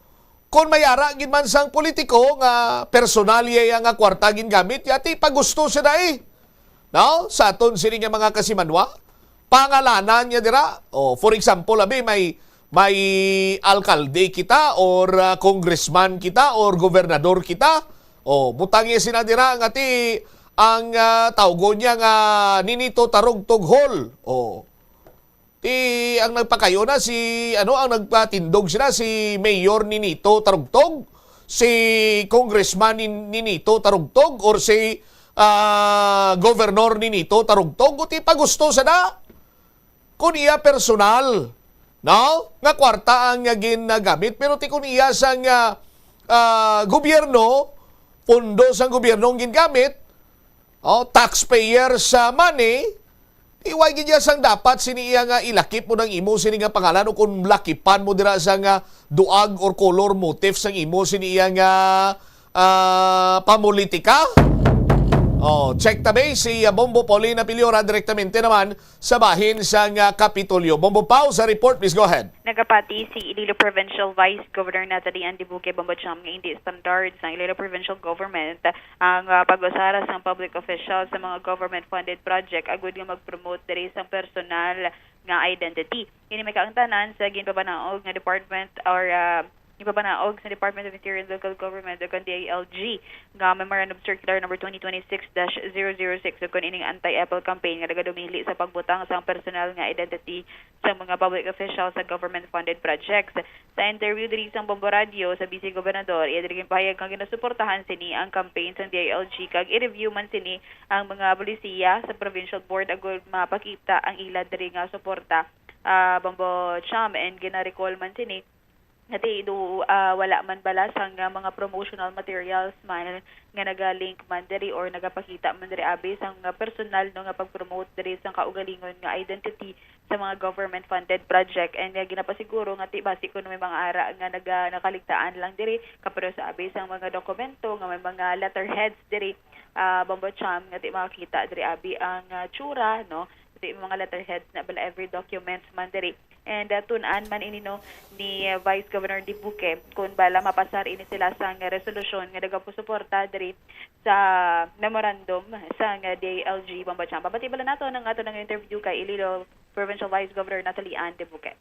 Kon may ara gid man sang politiko nga personal iya nga kwarta gingamit, yati pagusto siya dai. No? Sa aton sini nga mga kasimanwa, pangalanan niya dira. O, for example, abi, may, may alkalde kita or, ah, congressman kita or gobernador kita. O, butang niya sina dira nga ti ang, ah, tawgon niya nga Ninito Tarugtog Hall. O, ti ang nagpakayo na si, ano, ang nagpatindog sila, si Mayor Ninito Tarugtog, si Congressman Nin-, Ninito Tarugtog, or si, ah, Governor Ninito Tarugtog, o ti pagusto sa da. Kung iya personal, no? Nga kwarta ang, ah, ginagamit, pero ti kung iya sang, ah, ah, gobyerno, pondo sang gobyerno ang ginagamit, oh, taxpayers, ah, money, iway gid iya sang dapat sini iya nga ilakip mo nang imo sini nga pangalan, o kung lakipan mo dira sa nga duag or color motif sang imo sini iya nga, ah, pamulitika. Oh, check tabi si, ah, Bombo Pauline Apiliora direktamente naman sa bahin sang, ah, Kapitolyo. Bombo Pau sa report, please go ahead. Nagapati si Iloilo Provincial Vice Governor Natalie Ann Dibuque Bombo Cham nga hindi standard sang Iloilo Provincial Government ang, ah, pag-usara sang public officials sa mga government-funded project agud nga mag-promote diri sang personal nga identity. Kini may kaangtanan sa ginpabanaog nga department or, ah, ginpabanaog sa Department of Interior and Local Government o kon D I L G nga Memorandum Circular Number twenty twenty-six dash zero zero six o kon ining anti-EPAL campaign nga nagadumili sa pagbutang sang personal nga identity sa mga public officials sa government-funded projects. Sa interview diri sang Bombo Radio sa Vice Gobernador, iya diri ginpahayag nga ginasuportahan sini ang campaign sang D I L G kag i-review man sini ang mga polisiya sa provincial board agud mapakita ang ila diri nga suporta, ah, Bombo Cham, and gina-recall man sini nga ti do, ah, wala man bala sang, ah, mga promotional materials man nga naga-link man diri or nagapakita man diri abi sang, ah, personal, no, nga pag-promote diri sang kaugalingon nga identity sa mga government-funded project, and nga ginapasiguro nga ti basi kuno may mga ara nga naga-, nakaligtaan lang diri, kapareho sa abi sang mga dokumento nga may mga letterheads diri, ah, Bombo Cham, nga ti makakita diri abi ang, ah, tsura, no? Ti may mga letterheads na bala every documents man diri. And, ah, tun-an man ini, no, ni, ah, Vice Governor Dibuque kung bala mapasar ini sila sang resolusyon nga nagapasuporta diri sa memorandum sang D I L G Bombo Cham. Pabati bala nato ang ato nga interview kay Iloilo Provincial Vice Governor Natalie Ann Dibuque.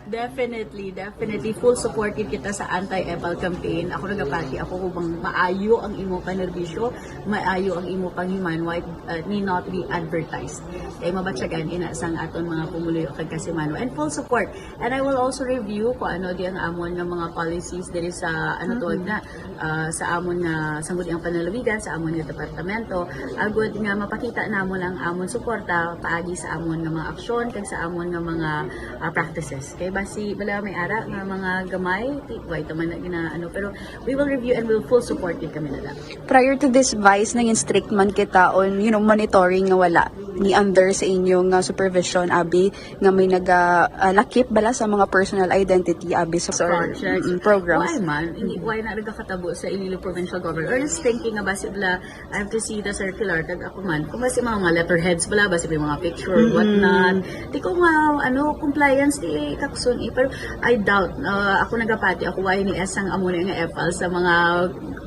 Definitely, definitely. Full support gid kita sa anti-EPAL campaign. Ako nagapati ako kung bang maayo ang imo panerbisyo, maayo ang imo panghimanwa, uh, need not be advertised. Kay mabatyagan ina sang aton mga pumuluyo kag kasimanwa. And full support. And I will also review kung ano di ang amon nga mga policies diri sa, ano, tawag na, ah, sa amon nga sangguniang panlalawigan, sa amon nga departamento, agud nga mapakita namon ang amon suporta paagi sa amon nga mga aksyon kag sa amon nga mga, ah, practices. Kay basi bala may ara nga mga gamay, ti-, way ta man na gina-, ano, pero we will review and we'll full support gid kami nila. Prior to this, Vice, nangin strict man kita on, you know, monitoring nga wala ni under sa inyo nga supervision, abi, nga may naga, ah, lakip bala sa mga personal identity, abi, sa Sa projects. Mm, programs. Why man? Hindi, why na nagakatabo sa Iloilo Provincial Government? Or just thinking nga basi bala, I have to see the circular, kag ako man. Kung basi mga, mga letterheads bala, basi may mga picture, Mm-mm. whatnot. Di ko nga, ano, compliance di kakson eh. Pero I doubt, ah, ako nagapati, ako why ni S ang amo na nga EPAL sa mga,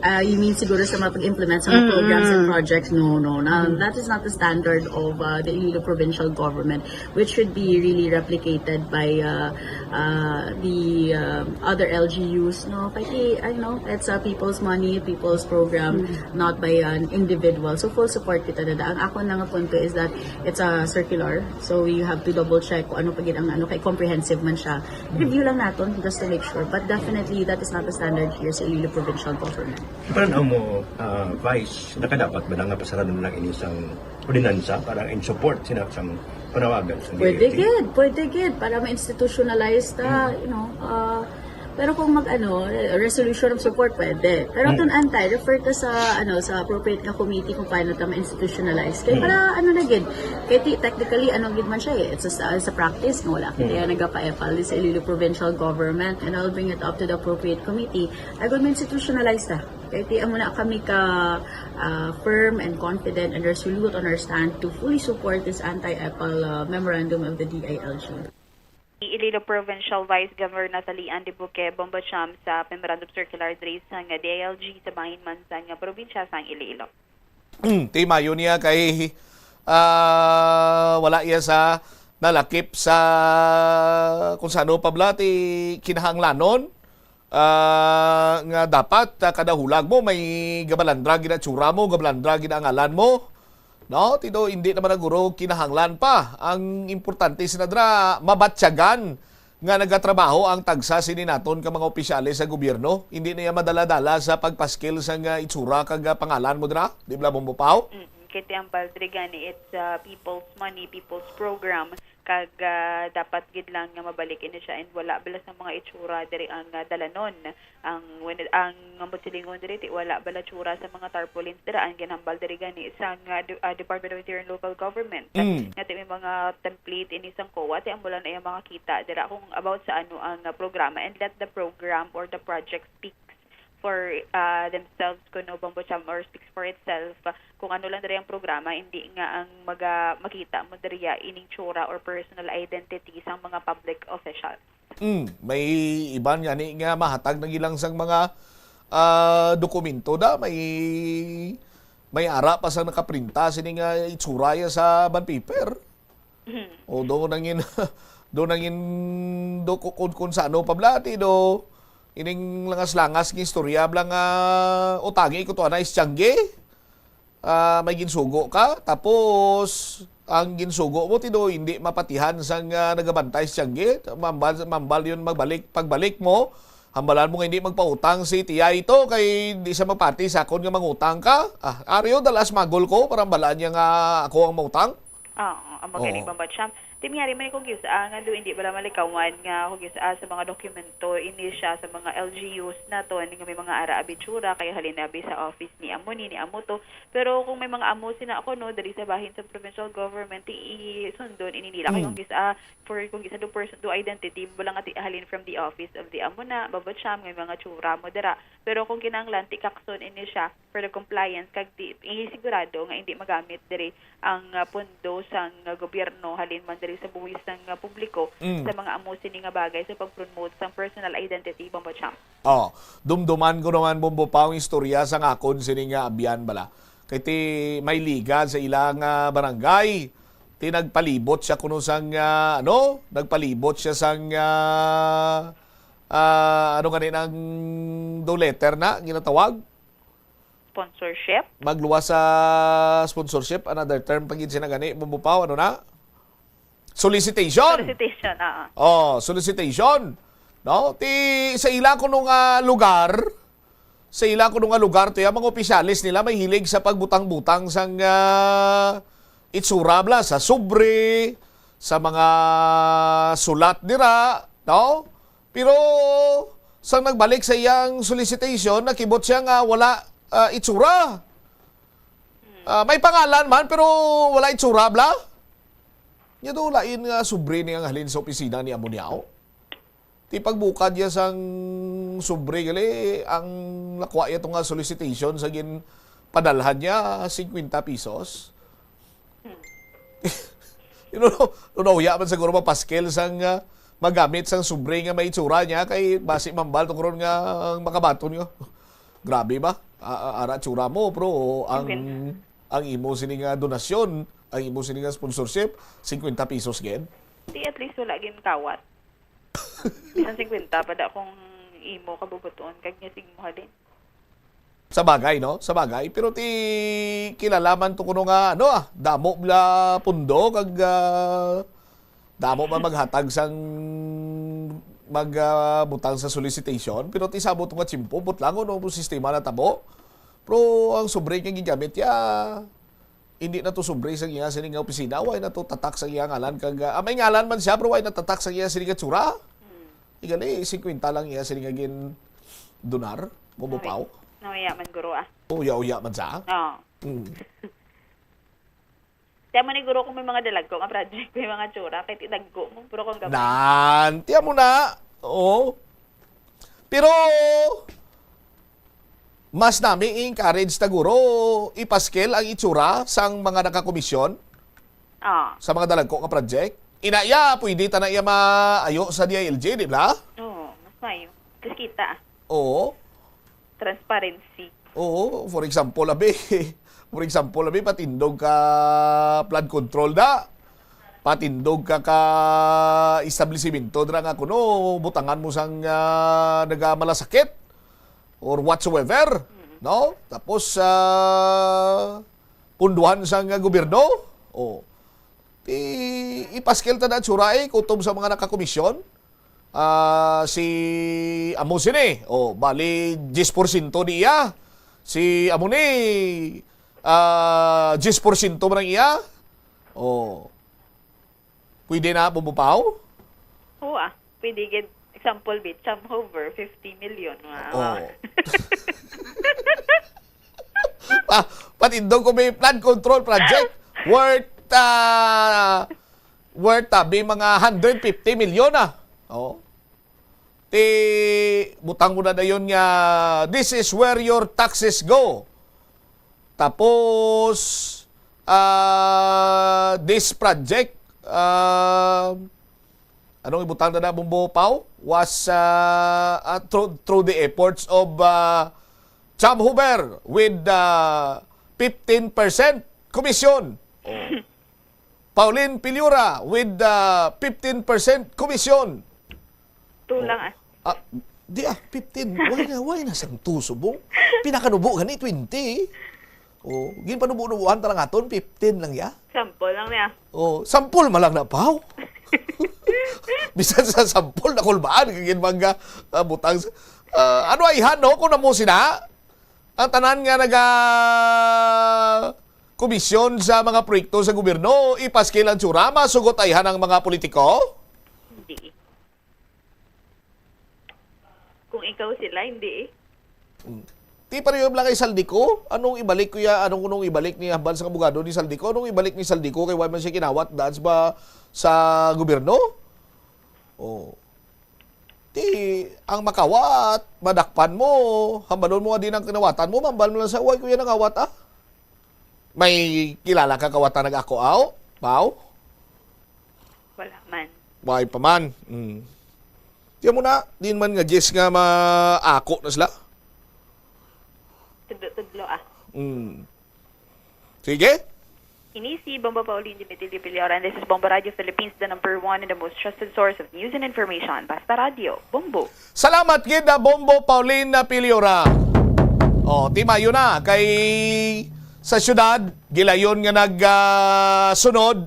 ah, you mean siguro sa mga pag-implement sa mga Mm-mm. programs and projects? No, no. Na, Mm. that is not the standard of, ah, the Iloilo Provincial Government, which should be really replicated by, ah, ah, the, ah, other L G Us, no? Kay, I know, it's a people's money, people's program, Mm. not by an individual. So, full support kita dada. Ang ako na nga punto is that it's a circular. So, you have to double check kung ano pa gid ang ano, kay comprehensive man siya. Review lang naton just to make sure. But definitely, that is not the standard here sa Iloilo Provincial Government. Paano mo, ah, Vice, nakadapat ba na nga pasaran mo lang ini sang ordinansa para in support sina sang panawagan sa Pwede D I L G? Gid, pwede gid, para ma-institutionalize ta, Mm. you know, ah, pero kung mag, ano, re-, resolution of support, pwede. Pero Mm. tun-an ta, refer ta sa, ano, sa appropriate nga committee kung paano ta ma-institutionalize. Kaya Mm. para, ano na gid, kaya ti-, technically, ano gid man siya eh, it's a, it's a practice, no? Wala Mm. kaya nagapa-EPAL sa Iloilo Provincial Government, and I'll bring it up to the appropriate committee. I gonna institutionalize ta. Kaya ti, amo na kami ka, ah, firm and confident and resolute on our stand to fully support this anti-EPAL, ah, memorandum of the D I L G. Iloilo Provincial Vice Governor Natalie Ann Dibuque Bombo Cham sa memorandum circular diri sa nga D I L G sa bahin man sa nga probinsya sang Iloilo. Hmm, ti mayo niya kay, ah, wala iya sa nalakip sa kung sano pa bala ti kinahanglanon, ah, nga dapat, ah, kada hulag mo may gabalandra gid ang tsura mo, gabalandra gid ang ngalan mo. No, ti do, hindi naman na guro kinahanglan pa. Ang importante sina dra, mabatyagan nga nagatrabaho ang tagsa sini naton ka mga opisyales sa gobyerno. Hindi na iya madala-dala sa pagpaskil sang, ah, itsura kag, ah, pangalan mo dra, di bala, Bombo Pau? Mm, kay ti ang baldri gani, it's, ah, people's money, people's program, kag, ah, dapat gid lang nga mabalik ini siya, and wala bala sa mga itsura diri ang, ah, dalanon. Ang, when, ang ambot silingon diri, ti wala bala tsura sa mga tarpaulins dira. Ang ginhambal diri gani sa nga, ah, Department of Interior and Local Government, Mm. nga ti may mga template ini sang COA, ti amo lang na iya makakita dira kung about sa ano ang, ah, programa, and let the program or the project speaks for, ah, themselves kuno, Bombo Cham, or speaks for itself. Kung ano lang diri ang programa, hindi nga ang maga-, makita mo diri ining tsura or personal identity sang mga public officials. Mm, may iban gani nga mahatag na gilang sang mga, ah, dokumento da, may, may ara pa sang nakaprinta sini nga itsura ya sa bond paper. Mhm. O do nangin, do nangin, do ku-, kun, kun sa ano pa bla, ti do, ining langas-langas nga istorya bla nga utangi ko to ana, Estiangge. Ah, may ginsugo ka, tapos ang ginsugo mo, ti do, hindi mapatihan sang, ah, nagabantay, Estiangge. Mambal, mambal yun magbalik, pagbalik mo, hambalan mo nga hindi magpautang si Tiya ito, kay di siya mapati sa akon nga mangutang ka. Ah, ariyo, dalas magol ko, para hambalan niya nga ako ang mautang. Oo, amo gani, Oo. Bombo Cham. Ti miyari man kung gis-, ah, nga do hindi bala malikawan nga kung gis-, ah, sa mga dokumento, ini siya sa mga L G Us naton nga may mga ara abi tsura, kay halin abi sa office ni amo ni, ni amo to. Pero kung may mga amo sina ako, no, diri sa bahin sa provincial government, i-, isundon ini nila. Kay Mm. kung gis-, ah, for kung gis-, ah, do person, do identity, wala nga ti halin from the office of the amo na, Bombo Cham, nga may mga tsura mo dira. Pero kung kinahanglan, ti kakson ini siya for the compliance, kag ti, i-, sigurado nga hindi magamit diri ang, ah, pondo sang, ah, gobyerno halin man diri sa buhis sang, ah, publiko Mm. sa mga amo sini nga bagay sa pag-promote sang personal identity, Bombo Cham. Oh, dumduman ko naman, Bombo Pao, ang istorya sang akon sini nga abyan bala. Kay ti may liga sa ilang, ah, barangay. Ti nagpalibot siya kuno sang, ah, ano, nagpalibot siya sang, ah, ah, ano gani nang do letter na ginatawag? Sponsorship? Magluwas sa sponsorship, another term pa gid sina gani, Bombo Pao, ano na? Solicitation. Solicitation, oo. Oh, solicitation. No? Ti sa ila kuno nga lugar, sa ila kuno nga lugar, to ya mga opisyales nila may hilig sa pagbutang-butang sang, ah, itsura bla, sa sobre, sa mga sulat dira, no? Pero sang nagbalik sa iyang solicitation, nakibot siya nga wala, ah, itsura. Ah, may pangalan man, pero wala itsura, bla? Nya do, lain nga sobre ni ang halin sa opisina ni amo niya, oh. Ti pagbukad niya sang sobre, gali, ang nakuha niya to nga solicitation sa ginpadalhan niya, singkwenta pesos. You know, no, nauya man siguro mapaskel sang, ah, magamit sang sobre nga may itsura niya, kay basi mambal to karon nga ang makabaton nga, "Grabe ba? A-, a-, ara tsura mo, pero ang, Singkwenta. ang imo sini nga donasyon, ang imo sini nga sponsorship, singkwenta pesos gid." Di at least wala gin kawat. Bisan singkwenta pa da kung imo kabubuton, kag niya sige mo halin. Sa bagay, no? Sa bagay. Pero ti kilala man to kuno nga, ano, ah, damo bla pundo kag, ah, damo man maghatag sang mag, ah, butang sa solicitation. Pero ti sabot nga tiyempo, butlangon ang sistema na tabo. Pero ang sobre nga gigamit ya, hindi na to sobre sa iya sini nga opisina, way na to tatak sa iya ngalan kag, ah, may ngalan man siya, pero way na tatak sa iya sini nga tsura. Hmm. Igali, singkwenta lang iya sini nga gin donar, Bombo Pao. Nauya man, guro, ah. Uya-uya man sa? Oo. Mm. Kaya mo ni, guro, kung may mga dalagko nga project, may mga tsura, kahit idagko mo, pero kung gamay. Nan, tiyan mo na. Oo. Pero, mas nami i-encourage ta, guro, ipaskel ang itsura sang mga nakakomisyon Ah. sa mga dalagko nga project. Ina iya, pwede ta na iya maayo sa D I L G, di ba? Oo, mas maayo. Mas kita, ah. Oo. Transparency. Oo, for example, abi, for example, abi, patindog ka flood control da. Patindog ka ka establishmento dira nga kuno butangan mo sang, ah, nagamalasakit or whatsoever, Mm. no? Tapos, ah, punduhan sang gobyerno. Oh. Ti, ipaskel ta na, tsura, eh, kutob sa mga nakakomisyon. Ah, si amo sini, oh, bali, diyes porsyento ni iya. Si amo ni, ah, diyes porsyento man ang iya. Oh. Pwede na, Bombo Pao? Oo, ah. Pwede gid. Example, bi, Cham Hover, fifty million. Wow. Oh. Pa, patindog ko may flood control project worth, ah, worth, ah, bi, mga hundred fifty million, ah. Oh. Ti butang mo na dayon nga, "This is where your taxes go." Tapos, ah, this project, ah, anong ibutang na na, Bombo Pau? Was, ah, ah, through, through the efforts of, ah, Cham Huber with, ah, fifteen percent commission. Oh. Pauline Piliura with, ah, fifteen percent commission. Two lang, ah. Ah, di ah, fifteen. Why na, why na sang two, subong? Pinakanubo gani, twenty. Oh, ginpanubo-nubuan ta lang aton, fifteen lang ya. Sample lang niya. Oh, sampol man lang na, Pau. Bisan sa sampol, nakulbaan kag ginmangga, ah, butang sa, ah, ano ay han, no? Kung namo sina, ang tanan nga naga komisyon sa mga proyekto sa gobyerno, ipaskil ang tsura, masugot ay han ang mga politiko? Hindi. Kung ikaw sila, hindi eh. Ti pareho lang kay Saldico. Anong ibalik ko ya? Anong, anong ibalik ni hambal sa abogado ni Saldico? Anong ibalik ni Saldico kay wa man siya kinawat daan sa, sa gobyerno? Oh. Ti ang makawat, madakpan mo, hambalon mo nga di nang kinawatan mo, mambal mo lang sa, "Way ko yan nangawat, ah." May kilala ka kawatan nag-ako, aw? Pau? Wala man. Way pa man. Mm. Tiyan mo na, di man nga Jess nga maako na sila. Tudlo-tudlo ah. Mm. Sige. Ini si Bombo Pauline Dimitilio Piliora, and this is Bombo Radio Philippines, the number one and the most trusted source of news and information. Basta Radio, Bombo. Salamat gid na Bombo Pauline na Piliora. Oh, ti mayo na kay sa syudad gilayon nga nag, ah, sunod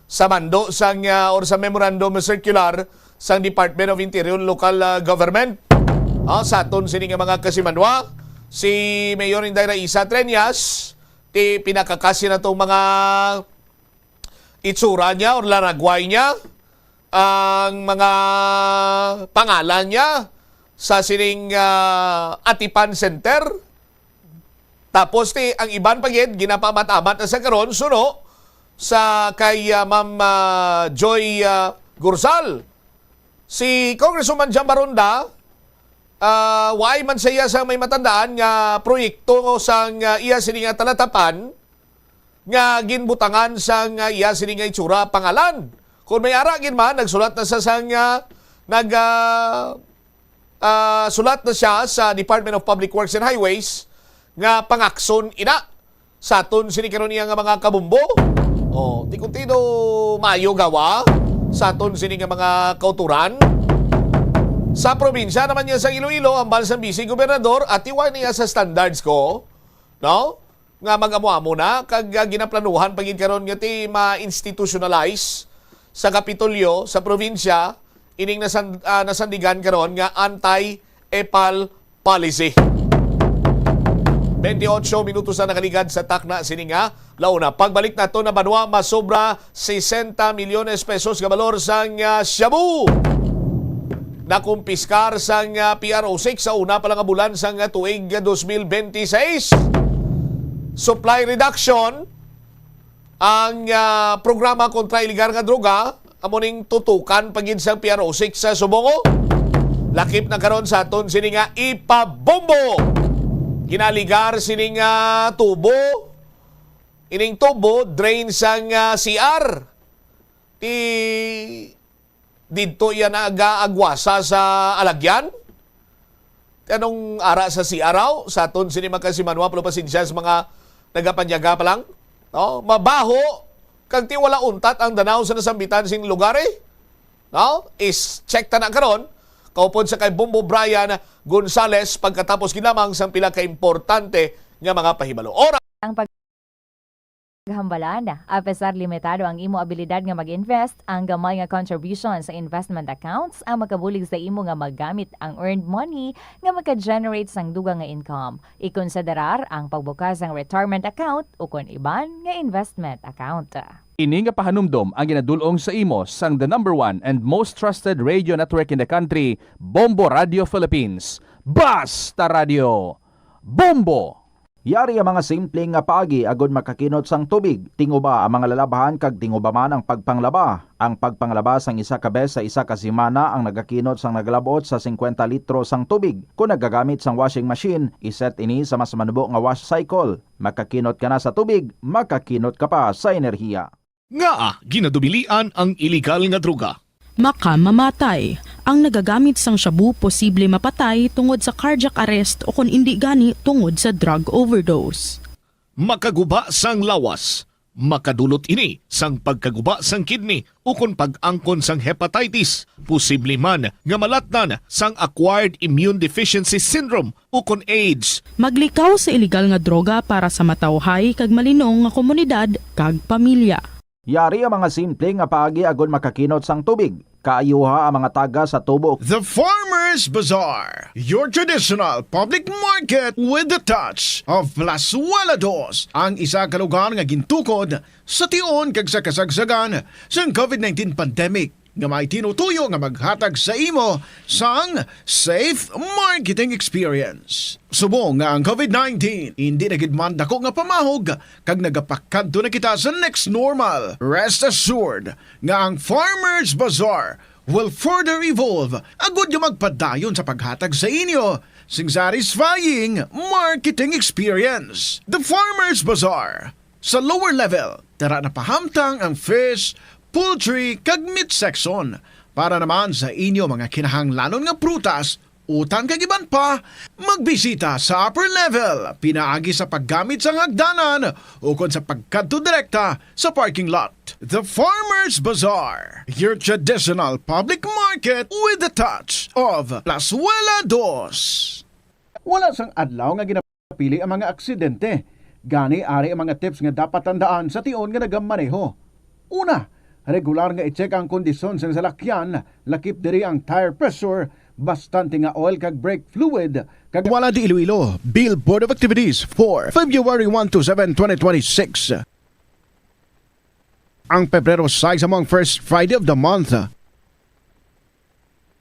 sa mando sang, ah, or sa memorandum circular sang Department of Interior and Local, ah, Government. Ah, sa aton sini nga mga kasimanwa, si Mayor Inday Raisa Treñas, ti pinakakasi na tong mga itsura niya or laragway niya, ang mga pangalan niya sa sining, ah, Atipan Center. Tapos ti ang iban pa gid ginapaamat-amat na sa karon suno sa kay, ah, Ma'am, ah, Joy, ah, Gursal. Si Congresswoman Jamba Ronda, ah, waay man sa iya sa may matandaan nga proyekto sang, ah, iya sini nga talatapan nga ginbutangan sang, ah, iya sini nga itsura pangalan. Kung may ara gid man, nagsulat na sa sang, ah, nag, ah, ah, sulat na siya sa Department of Public Works and Highways nga pangakson ina sa aton sini karon iya nga mga kabumbo. Oh, ti kuntido mayo gawa sa aton sini nga mga kauturan. Sa probinsya naman niya sa Iloilo, hambal sa Vice Gobernador, atiwa niya sa standards ko, no? Nga mag-amo-amo na, kag, ah, ginaplanuhan pa gid karon nga ti ma-institutionalize sa Kapitolyo sa probinsya ining nasan-, ah, nasandigan karon nga anti-epal policy. Twenty-eight minutos na nakaligad sa takna sini nga launa. Pagbalik nato na banwa, masobra sesenta milyones pesos nga balor sang, ah, shabu nakumpiskar sang, ah, P R O six sa una pa lang nga bulan sang, ah, tuig, ah, dos mil benti seis. Supply reduction ang, ah, programa kontra iligal nga droga, amo ning tutukan pa gid sang P R O six sa subong. Lakip na karon sa aton sini nga ipabombo. Ginaligar sini nga tubo. Ining tubo drain sang, ah, C R. Ti didto iya nagaagwasa sa alagyan? Ti anong ara sa C R aw? Sa aton sini mga kasimanwa, pero pasensya sa mga nagapanyaga pa lang. No? Mabaho, kag ti wala untat ang danaw sa nasambitan sing lugar, eh. No? Is-check ta na karon, kaupod sa kay Bombo Brian Gonzales, pagkatapos gid lamang sang pila ka importante nga mga pahibalo. Ora. Ang paghambalan, apesar limitado ang imo abilidad nga mag-invest, ang gamay nga contribution sa investment accounts ang makabulig sa imo nga magamit ang earned money nga maka-generate sang dugang nga income. Ikonsiderar ang pagbukas sang retirement account ukon iban nga investment account. Ini nga pahanumdom ang ginadul-ong sa imo sang the number one and most trusted radio network in the country, Bombo Radio Philippines. Basta Radio! Bombo! Yari ang mga simple nga paagi agod makakinot sang tubig. Tinguba ang mga lalabhan kag tinguba man ang pagpanglaba. Ang pagpanglaba sang isa ka bes sa isa ka semana ang nagakinot sang nagalab-ot sa singkwenta litro sang tubig. Kon nagagamit sang washing machine, iset ini sa mas manubo nga wash cycle. Makakinot ka na sa tubig, makakinot ka pa sa enerhiya. Ngaa ginadubilian ang iligal nga droga? Makamamatay. Ang nagagamit sang shabu posible mapatay tungod sa cardiac arrest o kon indi gani tungod sa drug overdose. Makaguba sang lawas. Makadulot ini sang pagkaguba sang kidney ukon pag-angkon sang hepatitis, posible man nga malatnan sang acquired immune deficiency syndrome ukon AIDS. Maglikaw sa iligal nga droga para sa matawhay kag malinong nga komunidad kag pamilya. Yari ang mga simple nga paagi agod makakinot sang tubig. Kaayuha ang mga taga sa tubo. The Farmers Bazaar, your traditional public market with the touch of Plazuela Dos, ang isa ka lugar nga gintukod sa tion kag sa kasagsagan sang COVID nineteen pandemic nga may tinutuyo nga maghatag sa imo sang safe marketing experience. Subong nga ang COVID nineteen indi na gid man dako nga pamahog kag nagapakadto na kita sa next normal, rest assured nga ang Farmers Bazaar will further evolve agud nga magpadayon sa paghatag sa inyo sing satisfying marketing experience. The Farmers Bazaar, sa lower level, tara na pahamtang ang fish, poultry, kag meat section. Para naman sa inyo mga kinahanglanon nga prutas, utan kag iban pa, magbisita sa upper level pinaagi sa paggamit sang hagdanan ukon sa pagkadto direkta sa parking lot. The Farmers Bazaar, your traditional public market with the touch of Plazuela Dos. Wala sang adlaw nga ginapili ang mga aksidente. Gani, ari ang mga tips nga dapat tandaan sa tion nga nagamaneho. Una, regular nga i-check ang kondisyon sang salakyan, lakip diri ang tire pressure, bastante nga oil kag brake fluid, kag Wala di Iloilo, Bill Board of Activities for February one to seven, twenty twenty-six. Ang Pebrero sais amo ang first Friday of the month.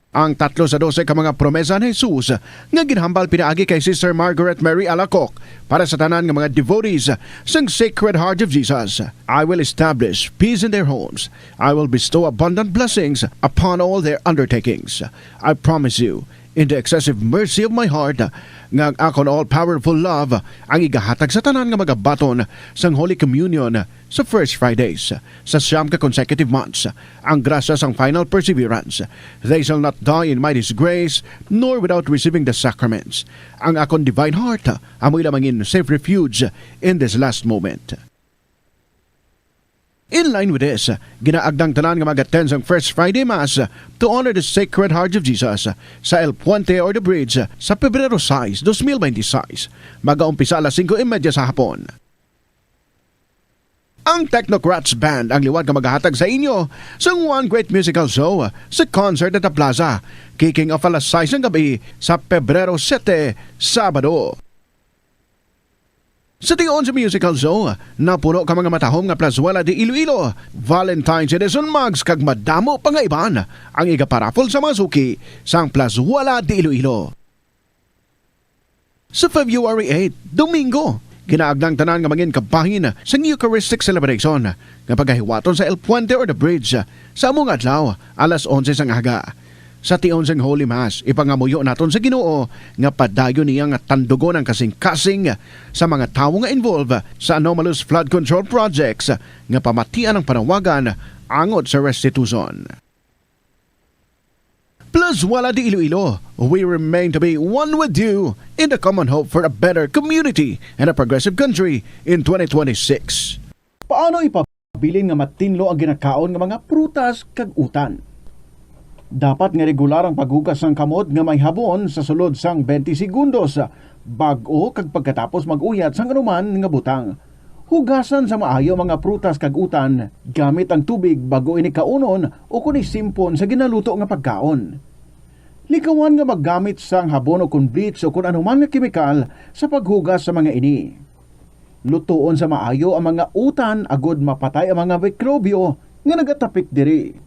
Ang tatlo sa dose ka mga promesa ni Jesus nga ginhambal pinaagi kay Sister Margaret Mary Alacoque para sa tanan nga mga devotees sang Sacred Heart of Jesus. I will establish peace in their homes. I will bestow abundant blessings upon all their undertakings. I promise you, in the excessive mercy of my heart, nga ang akon all-powerful love ang igahatag sa tanan nga magabaton sang Holy Communion sa First Fridays, sa siyam ka consecutive months, ang grasya sang final perseverance. They shall not die in my disgrace, nor without receiving the sacraments. Ang akon divine heart amoy la mangin safe refuge in this last moment. In line with this, ginaagdang tanan nga mag-attend sang First Friday Mass to honor the Sacred Heart of Jesus sa El Puente or the Bridge sa Pebrero sais, dos mil bente sais. Magaumpisa alas singko y media sa hapon. Ang Technocrats Band ang liwat nga magahatag sa inyo sang one great musical show sa concert at the plaza, kicking off alas sais sang gab-i sa Pebrero sete, Sabado. Sa tion sa musical show, napuno ka mga matahom nga Plazuela de Iloilo, Valentine's Edition mugs kag madamo pa nga iban ang igaparaffle sa mga suki sang Plazuela de Iloilo. Sa February eight, Domingo, ginaagdang tanan nga mangin kabahin sang Eucharistic celebration nga pagahiwaton sa El Puente or the Bridge sa amo nga adlaw, alas onse sang aga. Sa tion sang Holy Mass, ipangamuyo naton sa Ginoo nga padayon niya nga tandugon ang kasing-kasing sa mga tawo nga involved sa anomalous flood control projects nga pamatian ang panawagan angot sa restitution. Plazuela de Iloilo, we remain to be one with you in the common hope for a better community and a progressive country in twenty twenty-six. Paano ipabilin nga matinlo ang ginakaon nga mga prutas kag utan? Dapat nga regular ang paghugas sang kamot nga may habon sa sulod sang twenty segundos bag-o kag pagkatapos mag-uyat sang anuman nga butang. Hugasan sa maayo ang mga prutas kag utan gamit ang tubig bag-o ini kaunon ukon isimpon sa ginaluto nga pagkaon. Likawan nga maggamit sang habon ukon bleach ukon anuman nga kemikal sa paghugas sa mga ini. Lutoon sa maayo ang mga utan agod mapatay ang mga mikrobyo nga nagatapik diri.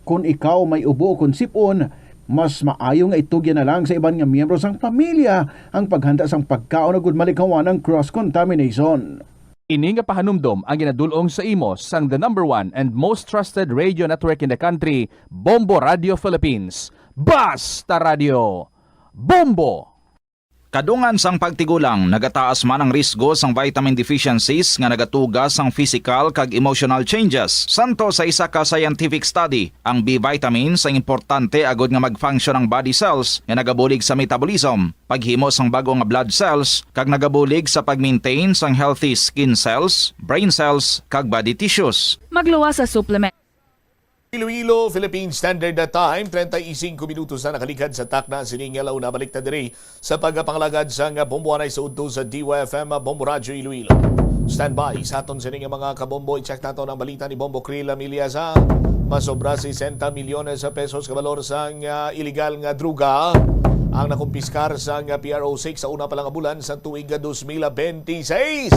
Kon ikaw may ubo ukon sip-on, Mas maayo nga itugyan na lang sa iban nga miyembro sang pamilya ang paghanda sang pagkaon agud malikawan ang cross-contamination. Ini nga pahanumdom ang ginadul-ong sa imo sang the number one and most trusted radio network in the country, Bombo Radio Philippines. Basta Radio, Bombo! Kadungan sang pagtigulang, nagataas man ang risgo sang vitamin deficiencies nga nagatuga sang physical kag emotional changes. Santo sa isa ka scientific study, ang B vitamins ang importante agud nga mag-function ang body cells nga nagabulig sa metabolism, paghimo sang bag-o nga blood cells, kag nagabulig sa pag-maintain sang healthy skin cells, brain cells, kag body tissues. Magluwas sa supplement. Iloilo, Philippine Standard Time, treinta y cinco minutos na nakalikad sa takna sining ala una. Balik ta diri sa pagpangalagad sang bomboanay sa udto sa D Y F M Bombo Radyo Iloilo. Standby sa aton sining mga kabombo. I-check naton ang balita ni Bombo Krill Amiliasa. Masobra sesenta milyones sa pesos ka balor sang, ah, iligal nga droga ang nakumpiskar sang, ah, P R O six sa una pa lang nga bulan sa tuig nga dos mil bente seis.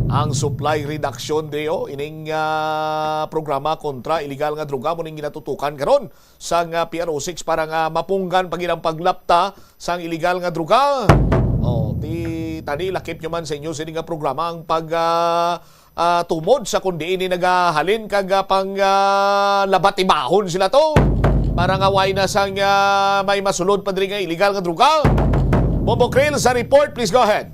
Ang supply reduction, Deo, ining, ah, programa kontra iligal nga droga mo ning ginatutukan karon sang, ah, P R O six para nga mapunggan pa gid ang paglapta sang iligal nga droga. Oh, ti tani lakip nyo man sa inyo sini nga programa ang pag, ah, ah, tumod sa kung diin ni nagahalin kag, ah, pang, ah, labatibahon sila to. Para nga way na sang, ah, may masulod pa diri nga iligal nga droga. Bobo Krill sa report, please go ahead.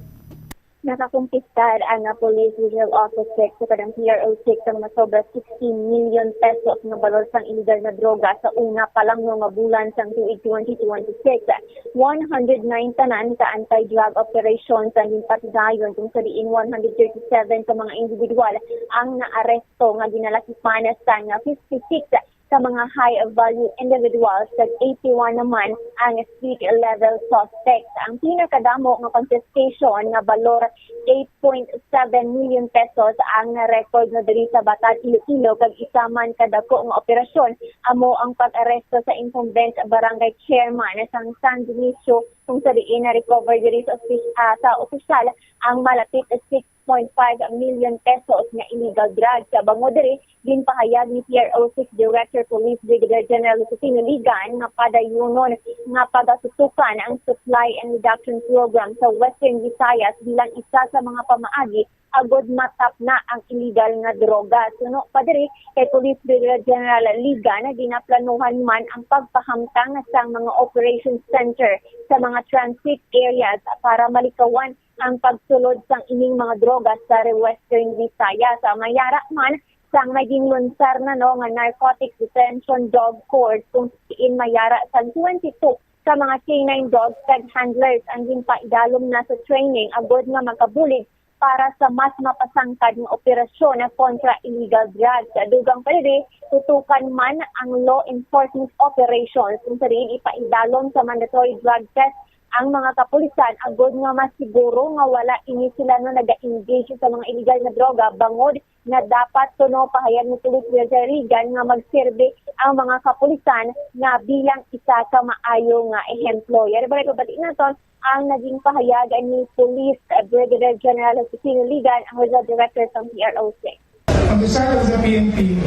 Nakakumpiskar ang, ah, Police Regional Office Six sa kadang P R O six ang masobra sixty million pesos nga balor sang iligal nga droga sa una pa lang nga bulan sang tuig twenty twenty-six. One hundred nine tanan ka anti-drug operations ang ginpatigayon, kung sa diin one hundred thirty-seven ka mga individual ang naaresto nga ginalakipan sang fifty-six ka mga high-value individuals, kag eighty-one naman ang street-level suspects. Ang pinakadamo nga confiscation nga balor, eight point seven million pesos ang na-record na diri sa Batad, Iloilo, kag isa man kadako nga operasyon amo ang pag-aresto sa incumbent barangay chairman sang San Dionisio, kung sa diin na-recover diri sa opi-, ah, sa opisyal ang malapit six point five million pesos nga illegal drugs. Bangod diri, ginpahayag ni P R O six Director Police Brigadier General Josefino Ligan nga padayunon nga pagatutukan ang Supply and Reduction Program sa Western Visayas bilang isa sa mga pamaagi agud matapna ang illegal nga droga. Suno pa diri kay Police Brigadier General Ligan, ginaplanuhan man ang pagpahamtang sang mga operation center sa mga transit areas para malikawan ang pagsulod sang ining mga droga sa Western Visayas. Sa mayara man sang may ginlunsar na, no, nga Narcotics Detention Dog Court, kung diin mayara sang twenty-two ka mga K nine dogs kag handlers ang ginpaidalom na sa training agud nga makabulig para sa mas mapasangkad nga operasyon kontra illegal drugs. Dugang pa diri, tutukan man ang law enforcement operations, kung sa diin ipaidalom sa mandatory drug test ang mga kapulisan agud nga masiguro nga wala ini sila, no, naga-engage sa mga illegal nga droga, bangod nga dapat, kuno, pahayag ni Police Brigadier Ligan nga magserbi ang mga kapulisan nga bilang isa ka maayo nga ehemplo. Yari ba, ipabati naton ang naging pahayag ni Police Brigadier General Josefino Ligan, ang Regional Director sa P R O six. On the side of the P N P,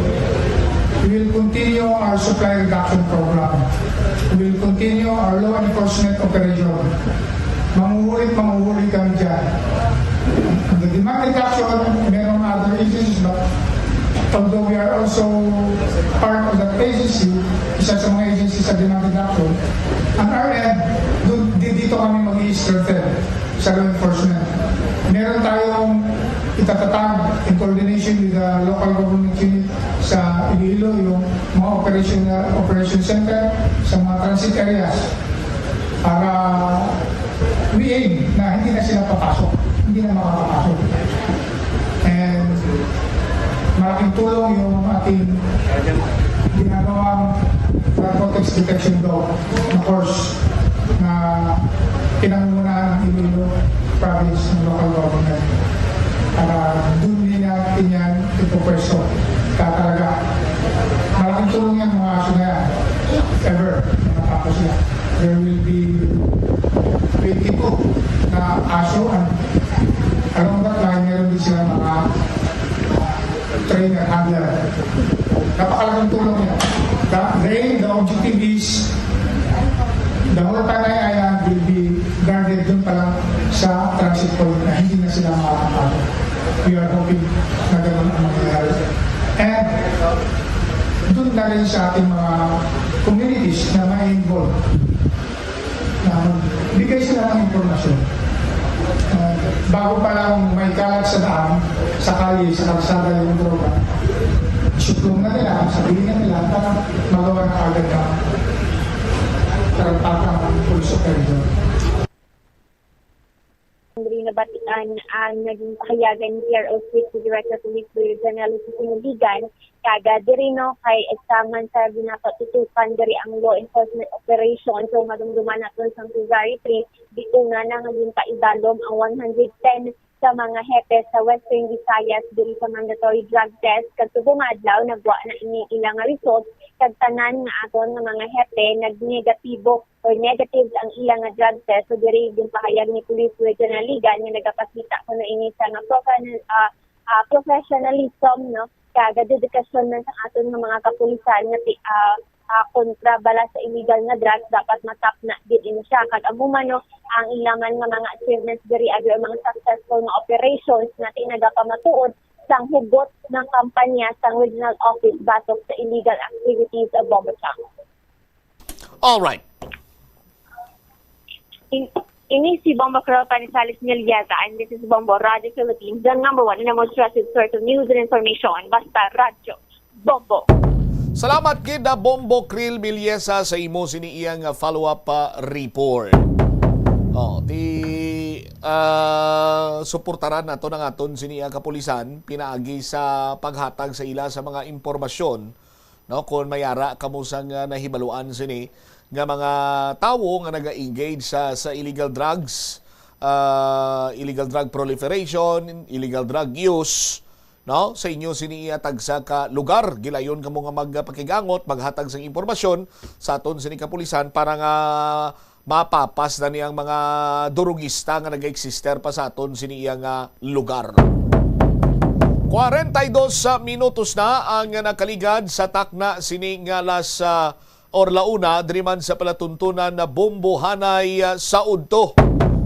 we will continue our supply reduction program. We will continue our law enforcement operation. Manghuhuli, manghuhuli kami dyan. On the demand reduction, meron other agencies, but although we are also part of that agency, isa sa mga agency sa demand reduction, ang R M, dun, di-, dito kami mag-i-strengthen sa law enforcement. Meron tayong itatatag in coordination with the local government unit sa Iloilo, yung mga operation, operation center sa mga transit areas para we aim na hindi na sila papasok, hindi na makakapasok. And malaking tulong yung ating ginagawang narcotics detection dog na course na pinangungunahan ng Iloilo Province ng local government. Para dun din natin yan ipupwesto. Kaya talaga, malaking tulong yan, mga aso na yan. If ever, matapos yan, there will be twenty-two na aso. And along that line, meron din sila mga trainer, handler. Napakalaking tulong yan. The, they, the objective is The whole Tanay Island will be guarded doon pa lang sa transit point na hindi na sila makakapasok. We are hoping na ganun ang mangyayari. And doon na rin sa ating mga communities na ma-involve na magbigay sila ng impormasyon. Uh, bago pa lang may kalat sa daan, sa kalye, sa kalsada yung droga, suplong na nila, sabihin na nila para magawa na agad ang tarapatang police operation. Diri nabatian ang naging pahayagan ni P R O City Director Police Brigadier General Lucifino Ligan, kag, ah, diri, no, kay exam man sa ginapatutukan diri ang law enforcement operation. So, madumduman naton sang February three, di una na nga ginpaidalom ang one hundred ten sa mga hepe sa Western Visayas diri sa mandatory drug test. Kag subong nga adlaw, nagwa na ini ilang nga result, kag tanan nga aton nga mga hepe nag-negatibo or negative ang ila nga drug test. So, diri ginpahayag ni Police Regional Ligan nga nagapakita kuno ini sa nga profan-, ah, ah, professionalism, no, kag dedikasyon man sa aton nga mga kapulisan nga ti-, ah, ah, kontra bala sa illegal nga drugs, dapat matapna gid ini siya. Kag amo man, no, ang ila man nga mga achievements diri, agi ang mga successful nga operations nga ti-, nagapamatuod sang hugot nga kampanya sang regional office batok sa illegal activities of Bobochang. Alright. In, ini si Bombo Crawl Panisales Milyesa, and this is Bombo Radio Philippines, the number one and the most trusted source of news and information. Basta Radyo Bombo. Salamat gid na Bombo Krill Milyesa sa imo sini iyang follow-up, ah, report. Oh, ti ah, suportaran nato ang aton sini ang kapulisan pinaagi sa paghatag sa ila sa mga impormasyon, no, kung may ara kamo sang, ah, nahibaluan sini nga mga tawo nga naga-engage sa, sa illegal drugs, ah, illegal drug proliferation, illegal drug use, no, sa inyo sini iya tagsa ka lugar. Gilayon kamo nga magpakigangot, maghatag sang impormasyon sa aton sini kapulisan para nga mapapas na ni ang mga durugista nga nag-eksister pa sa aton sini iya nga lugar. Kwarenta y dos minutos na ang nakaligad sa takna sini nga alas, ah, or la una diri man sa palatuntunan na Bombohanay, ah, sa udto.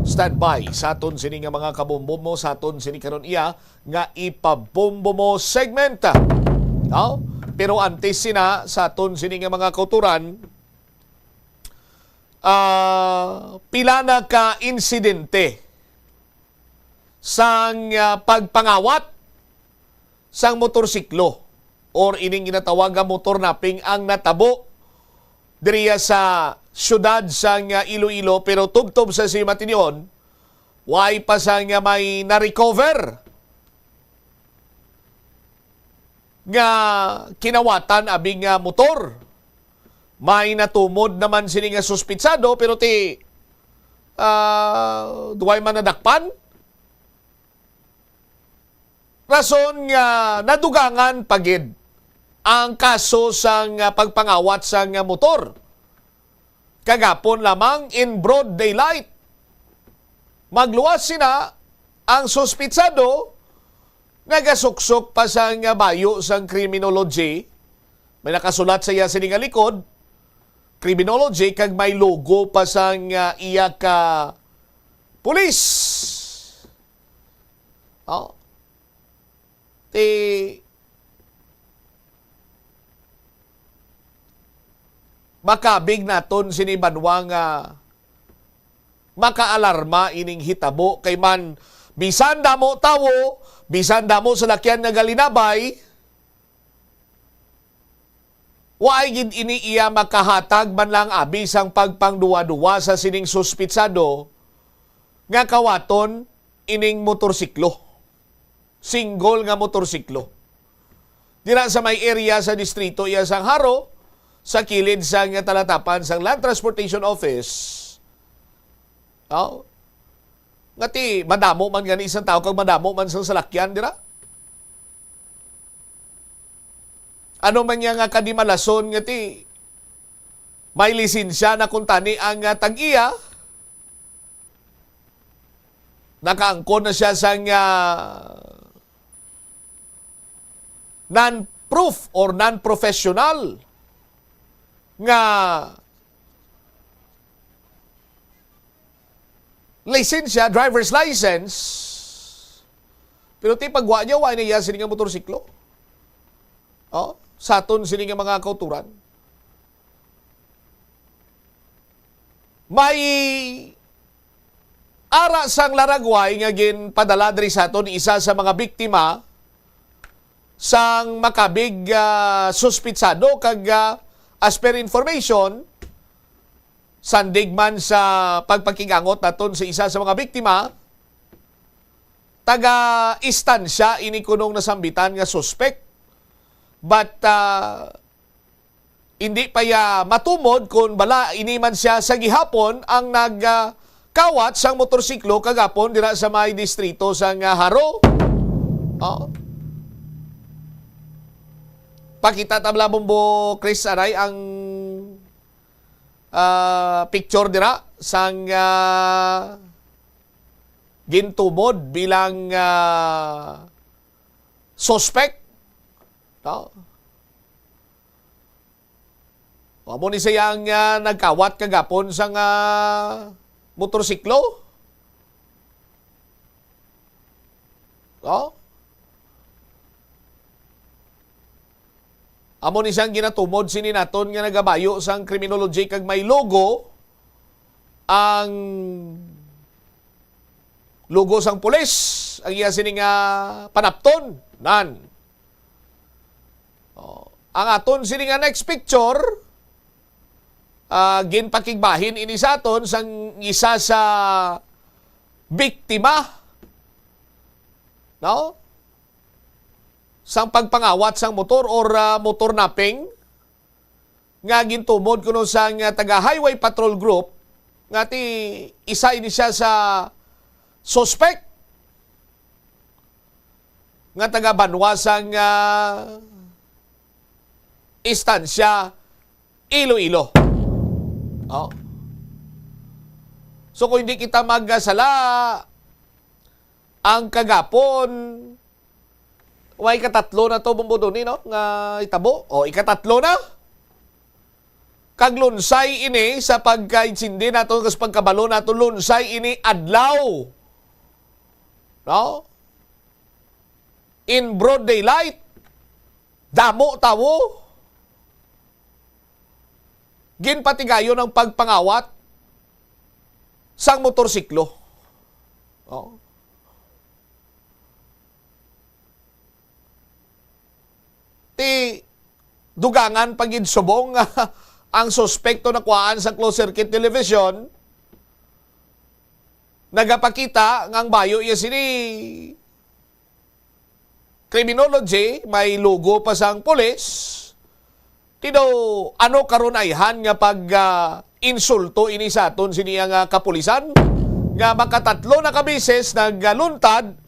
Standby sa aton sini nga mga kabombo mo sa aton sini karon iya nga ipabombo mo segment. No? Pero antes sina sa aton sini nga mga kauturan, ah, pila na ka insidente sang, ah, pagpangawat sang motorsiklo or ining ginatawag nga motor napping ang natabo diriya sa siyudad sang, ah, Iloilo, pero tubtob sa si Matinihon, way pa sang, ah, may na-recover nga kinawatan abi nga motor. May natumod naman sini nga suspitsado, pero ti, ah, duway man nadakpan. Rason nga nadugangan pa gid ang kaso sang, ah, pagpangawat sang, ah, motor. Kagapon lamang in broad daylight. Magluwas sina ang suspitsado nagasuksok pa sang bayo sang criminology. May nakasulat sa iya sini nga likod, criminology, kag may logo pa sang, ah, iya ka pulis. Oh. Ti makabig naton sini banwa nga makaalarma ining hitabo, kay man bisan damo tawo, bisan damo salakyan nga galinabay, waay gid ini iya makahatag man lang abi sang pagpangduwa-duwa sa sining suspitsado nga kawaton ining motorsiklo. Single nga motorsiklo. Dira sa may area sa distrito iya sang Jaro, sa kilid sang talatapan sang Land Transportation Office. Oh. Nga ti, madamo man gani isang tawo kag madamo man sang salakyan dira. Ano man niya nga kadimalason nga ti, may lisensya na kuntani ang, ah, tag-iya, nakaangkon na siya sang, ah, non-proof or non-professional nga lisensya, driver's license, pero ti pagwa niya, wa niya sini nga motorsiklo. Oh, sa aton sini nga mga kauturan. May ara sang laragway nga ginpadala diri sa aton, isa sa mga biktima sang makabig, ah, suspitsado kag, ah, as per information, sandig man sa pagpakig-angot naton sa isa sa mga biktima, taga Estancia ini kunong nasambitan nga suspek. But, ah, hindi pa ya matumod kon bala ini man sia sa gihapon ang nag, ah, kawat sang motorsiklo kagapon dira sa may distrito sang, ah, Jaro. Oh. Pakita ta bala, Bombo Chris, aray ang, ah, picture dira sang, ah, gintumod bilang, ah, suspek. No? Amo ni siya ang, ah, nagkawat kagapon sang, ah, motorsiklo. No? Amo ni siyang ginatumod sini naton nga nagabayo sang criminology kag may logo ang logo sang pulis, ang iya sini nga panapton. Nan. Oh, ang aton sini nga next picture, ah, ginpakigbahin ini sa aton sang isa sa biktima, no? Sang pagpangawat sang motor or, ah, motor napping nga gintumod kuno sang, ah, taga Highway Patrol Group nga ti isa ini siya sa suspek nga taga banwa sang, ah, Estancia, Iloilo. Oh. So, kung hindi kita magsala, ang kagapon, may ikatatlo na to, Bombo Donny, no? Nga itabo. O, ikatatlo na. Kag lunsay ini sa pagkaintindi nato, sa pagkabalo nato, lunsay ini adlaw. No? In broad daylight. Damo tawo. Ginpatigayon ang pagpangawat sang motorsiklo. Oh. Ti dugangan pa gid subong nga ang suspekto nakuhaan sa closed circuit television, nagapakita nga ang bayo iya sini criminology, may logo pa sang pulis. Ti daw, ano karon ayhan nga pag, ah, insulto ini sa aton sini nga kapulisan nga makatatlo na ka beses nagluntad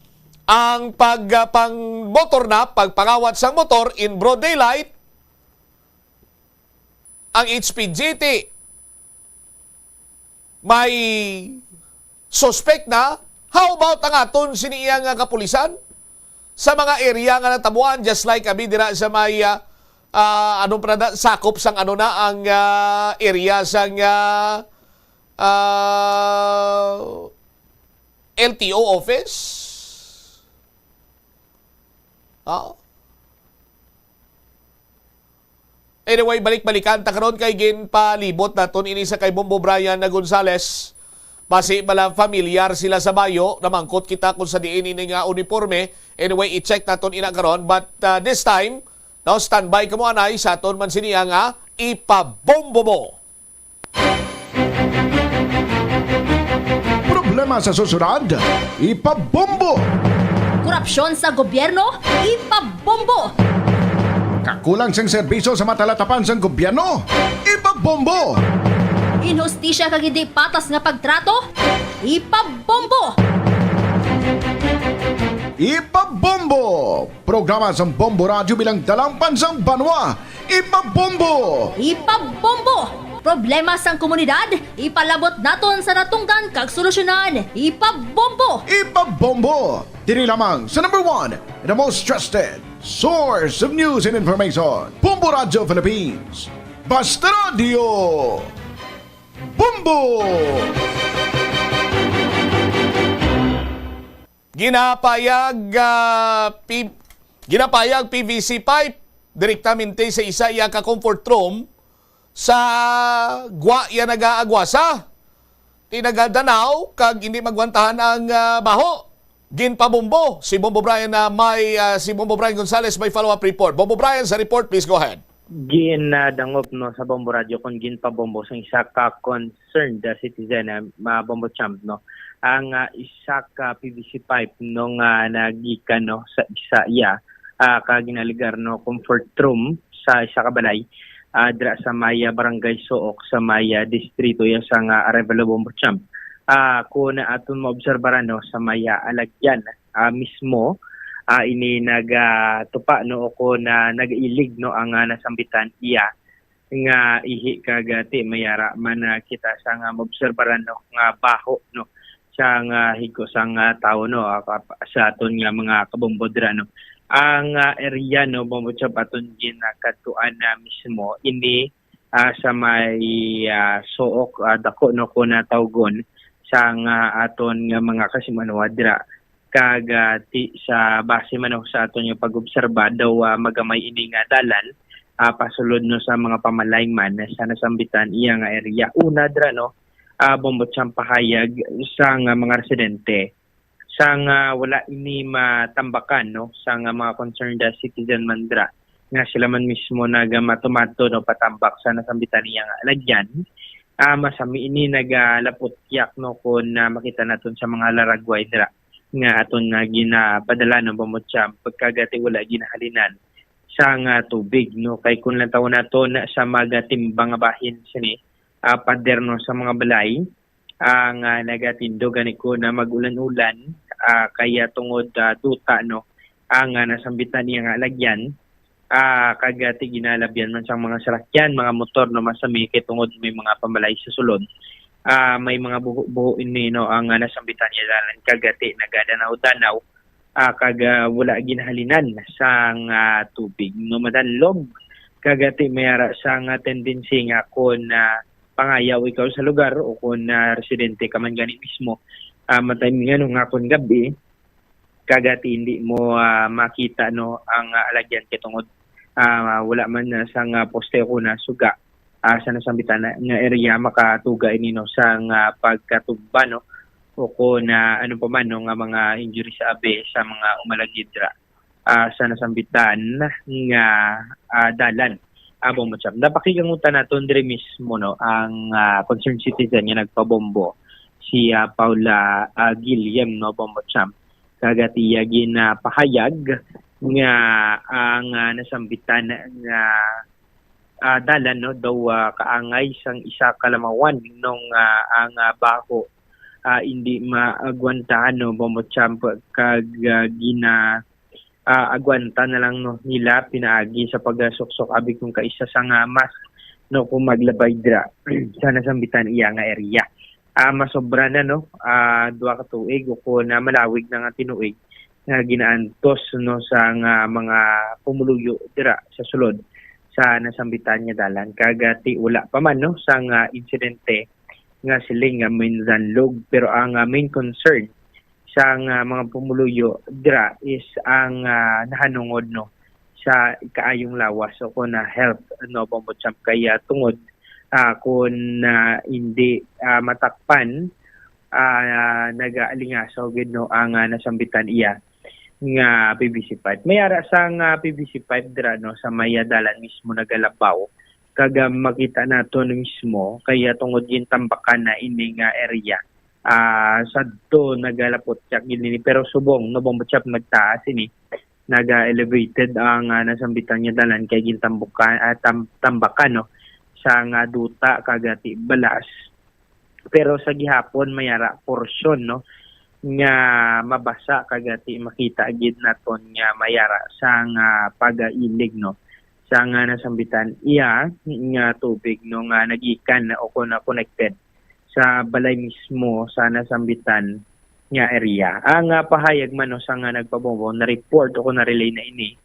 ang pag, ah, pang-motor na, pagpangawat sang motor in broad daylight, ang H P G T, may suspect na. How about ang aton sini iya nga kapulisan? Sa mga area nga natabuan, just like abi dira sa may, ah, ah, ano pa na, sakop sang ano na ang, ah, area sang, ah, ah, L T O office? Ah? Anyway, balik-balikan ta karon kay ginpalibot naton ini sa kay Bombo Brian na Gonzales. Basi bala familiar sila sa bayo, namangkot kita kung sa diin ini nga uniforme. Anyway, i-check naton ina karon. But, uh, this time, now standby kamo anay sa aton man sini nga ipabombo mo. Problema sa susunod, ipabombo. Korupsyon sa gobyerno, ipabombo. Kakulang sang serbisyo sa matalatapan sang gobyerno, ipabombo. Inhustisya kag hindi patas nga pagtrato, ipabombo. Ipabombo. Programa sang Bombo Radyo bilang dalangpan sang banwa. Ipabombo! Ipabombo! Problema sang komunidad, ipalabot naton sa natungdan kag solusyonan. Ipabombo! Ipabombo! Diri lamang sa number one, the most trusted source of news and information. Bombo Radyo Philippines. Basta Radyo! Bombo! Ginapayag, ah, P-, ginapayag P V C pipe direktamente sa isa iya ka comfort room sa gwa iya nagaagwasa. Tinaga Danao kag hindi magwantahan ang, ah, baho. Ginpabombo si Bombo Brian na may, ah, si Bombo Brian Gonzales may follow-up report. Bombo Brian, sa report, please go ahead. Ginadangop, no, sa Bombo Radio kung ginpabombo sang isa ka concerned, ah, citizen, ah, ma-, Bombo Champ, no, ang, ah, isa ka P V C pipe, no, nga nagikan, no, sa isa iya, ah, ka ginalugar, no, comfort room sa isa ka balay, ah, dira sa may, ah, Barangay Sook sa may, ah, distrito iya sang, ah, Arevalo, Bombo Champ. Ah, kung aton maobserbaran, no, sa may, ah, alagyan, ah, mismo, ah, ini nagatupa, no, o kung, ah, nagailig, no, ang, ah, nasambitan iya nga ihi kag, ah, ti mayara man, ah, kita sang, ah, maobserbaran, no, nga baho, no, sang, ah, higko sang, ah, tawo, no, ah, kap-, sa aton nga mga kabombo dira, no. Ang, ah, area, no, Bombo Champ, aton ginakadtuan na mismo ini, ah, sa may, ah, Sook, ah, dako, no, kung natawgon sang, ah, aton nga mga kasimanwa dira. Kag, ah, ti-, sa base man, no, sa aton nga pag-obserba daw, ah, magamay ini nga dalan, ah, pasulod, no, sa mga pamalayman sa nasambitan iya nga area. Una dira, no, ah, Bombo Champ, pahayag sang, ah, mga residente sang, ah, wala ini matambakan, no, sang, ah, mga concerned, ah, citizen man dira nga sila man mismo nagamato-mato, no, patambak sa nasambitan iya nga alagyan. Ah, masami ini nagalaputyak, no, kung, ah, makita naton sa mga laragway dira nga aton nga ginapadala, no, Bombo Champ, pagkagati wala ginahalinan sang, ah, tubig, no, kay kung lantawon naton sa magatimbang nga bahin sini, ah, pader, no, sa mga balay, ah, nga nagatindog gani ko na mag-ulan-ulan, ah, kaya tungod, ah, duta, no, ang, ah, nasambitan niya nga alagyan, ah, kag, ah, ti ginalabyan man sang mga salakyan, mga motor, no, masami kay tungod may mga pambalay sa sulod. Ah, may mga buho-buho ini, no, ang, ah, nasambitan niya dalan kag, ah, ti nagadanaw-danaw, ah, kag, ah, wala ginahalinan sang, ah, tubig, no, madanlog. Kag, ah, ti mayara sang, ah, tendency nga kon, ah, pangayaw ikaw sa lugar o kon, ah, residente ka man gani mismo, ah, matimingan nga kon gab-i, kag, ah, ti hindi mo, ah, makita, no, ang, ah, alagyan kay tungod, ah, wala man, ah, sang, ah, poste o kon, ah, suga, ah, sa nasambitan na nga area makatuga ini, no, sang, ah, pagkatumba, no, o kon, ah, ano pa man, no, nga mga injury sa abi sa mga umalagid dira, ah, sa nasambitan nga, ah, dalan. Ah, Bombo Champ, napakigangutan naton diri mismo, no, ang, ah, concerned citizen nga nagpabombo, si, ah, Paula, ah, Guillem, no, Bombo Champ. Kag at iya ginapahayag nga ang, ah, nasambitan nga, ah, dalan, no, daw, ah, kaangay sang isa ka lamawan nung, ah, ang, ah, baho, ah, indi maagwantahan, no, Bombo Champ, kag, ah, gina-, ah, agwanta na lang, no, nila pinaagi sa pagasuksok abi kung kaisa sa nga mask, no, kung maglabay dira sa nasambitan iya nga area. Ah, masobra na, no, ah, duha ka tuig o kung na malawig na nga tinuig nga ginaantos, no, sa nga mga pumuluyo dira sa sulod sa nasambitan nga dalan. Kag, ah, ti wala pa man, no, sa nga insidente nga siling nga main danlog, pero ang, ah, main concern sa nga mga pumuluyo dira is ang, ah, nahanungod, no, sa kaayong lawas o kung na health, no, Bombo Champ, kaya tungod, ah, kung, ah, hindi, ah, matakpan, ah, nagaalingasaw gid, no, ang, ah, nasambitan iya nga P V C pipe. May ara sa nga P V C pipe dira, no, sa may dalan mismo nagalabaw. Kag, ah, makita nato na mismo, kaya tungod gintambakan na ini nga area. Ah, sadto nagalapot siya gid ini, pero subong, no, Bombo Champ, nagtaas ini. Naga-elevated ang, ah, nasambitan nga dalan kay gintambukan, ah, tam-, tambakan, no, sa nga duta kag, ah, ti balas. Pero sa gihapon, may ara porsyon, no, nga mabasa kag, ah, ti makita gid naton nga may ara sa nga pagailig, no, sa nga nasambitan iya nga tubig, no, nga nagikan o kon connected sa balay mismo sa nasambitan nga area. Ang, ah, pahayag man, no, sa nga nagpabombo, na-report o kon na-relay na ini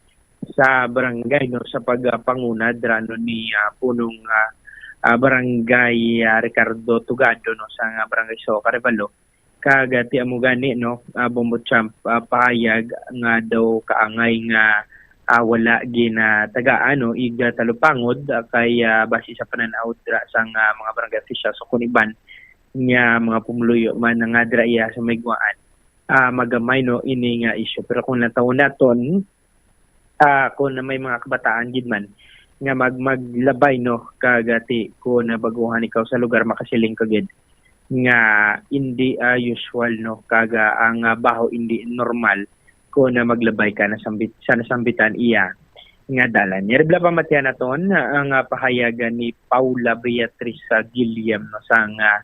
sa barangay, no, sa pagpanguna dira, no, ni, ah, punong, ah, ah, barangay, ah, Ricardo Tugado, no, sa nga barangay sa Arevalo, Kag, ah, ti amo gani, no, ah, Bombo Champ, ah, pahayag nga daw kaangay nga, ah, wala ginatagaan, no, ig, ah, talupangod, ah, kay, ah, base sa panan-aw dira sang, ah, mga barangay officials o kon iban nga mga pumuluyo man nga dira iya sa may Guaan, ah, magamay, no, ini nga isyu. Pero kung lantawon naton, ah, kung may mga kabataan gid man nga mag-, maglabay, no, kag, ah, ti kung baguhan ikaw sa lugar, makasiling ka gid nga indi, ah, usual, no, kag, ah, ang, ah, baho indi normal kung, ah, maglabay ka nasambit-, sa nasambitan iya nga dalan. Yari bala pamatian naton, ah, ang, ah, pahayag, ah, ni Paula Beatriz, ah, Guillem, no, sang, ah,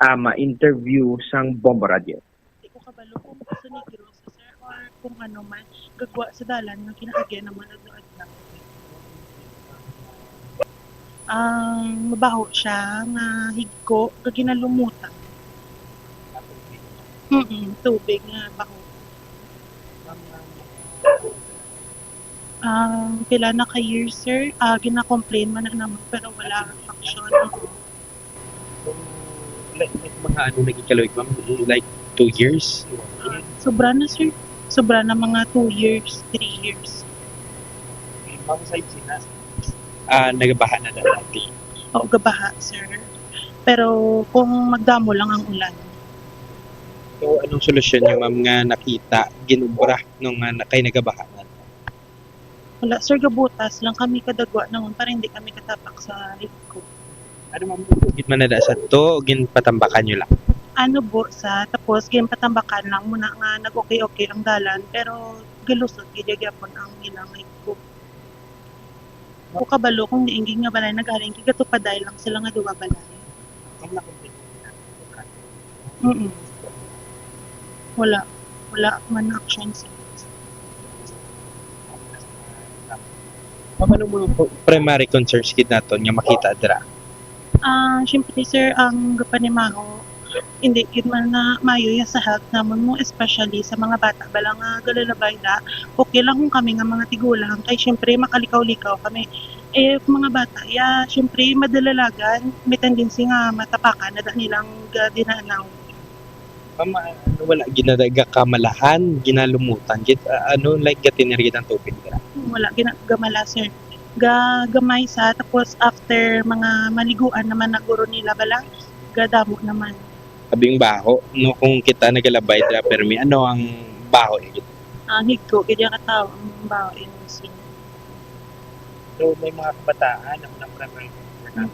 ah, ma-interview sang Bombo Radio. Di ko kabalo kung sa Negros, sir, or kung ano man, gagwa sa dalan nga ginaagyan naman adlaw-adlaw. Ang mabaho siya nga higko nga ginalumutan. Mm, tubig nga baho. Ang pila na ka years, sir, ah, gina-complain man na naman, pero wala action. Kung, like, like, mga ano, naging kalawig, ma'am? Like, two years? Sobra na, sir. Sobra na mga two years, three years. Ma'am, sa Itsinas, ah, nagabaha na dati? Oo, gabaha, sir. Pero kung magdamo lang ang ulan. So, anong solusyon niyo, ma'am, nga nakita, ginubra nung, ah, na-, kay nagabaha na? Wala, sir, gabutas lang kami kadagwa naman para hindi kami katapak sa higko. Ano, ma'am, gid man na sa to, ginpatambakan niyo lang? Ano po sa, tapos ginpatambakan lang muna nga nag-okay-okay ang dalan, pero galusot gid gyapon ang ilang higko. Ako kabalo kung diin gid nga balay naghalin, kay gatupaday lang sila nga duha balay. Ang nakumpleto nila. Mm. Wala. Wala man action sa Ma'am, ano mo po primary concerns gid naton nga makita dira? Ah, syempre, sir, ang gapanimaho, hindi gid man na maayo ya sa health namon mo, especially sa mga bata bala nga galalabay da. Okay lang kung kami nga mga tigulang, kay syempre makalikaw-likaw kami. If mga bata ya, syempre madalalagan, may tendency nga matapakan na da nilang gadinanaw. Ma'am, ano, wala ginadaga kamalahan, ginalumutan gid, ah, ano, like, gatinir gid ang tubig dira? Wala ginagamala, sir. Gagamay sa, tapos after mga maliguan naman na guro nila bala, gadamo naman. Abing baho, no, kung kita nagalabay dira permi, ano ang baho gid? Ah, higko gid ya katawo ang baho, eh, sir. So, may mga kabataan, ang mga primary Mm.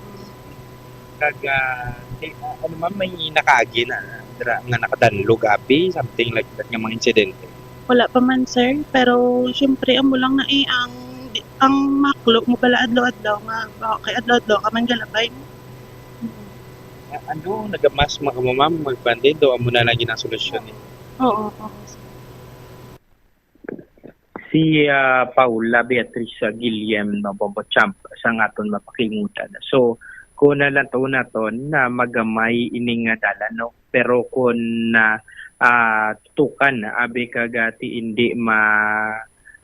Kag, ah, di, ah, ano, ma'am, may nakaagi na dira nga nakadanlog abi, something like that, nga mga insidente? Wala pa man, sir, pero siyempre, amo lang na, eh, ang, di, ang maklo mo bala adlaw-adlaw nga, ba, kay adlaw-adlaw ka man galabay. Mm. Ah, ano, nagamask man kamo, ma'am, magbanded, o amo na lang gid ang solusyon, eh? Oo, oo, sir. Si, ah, Paula Beatriz, ah, Guillem, no, Bombo Champ, sa nga aton mapakilngutan. So, kung nalantaw naton na magamay ining nga dalan, no? Pero kung na, ah, tutukan, abi kag, ah, ti indi ma,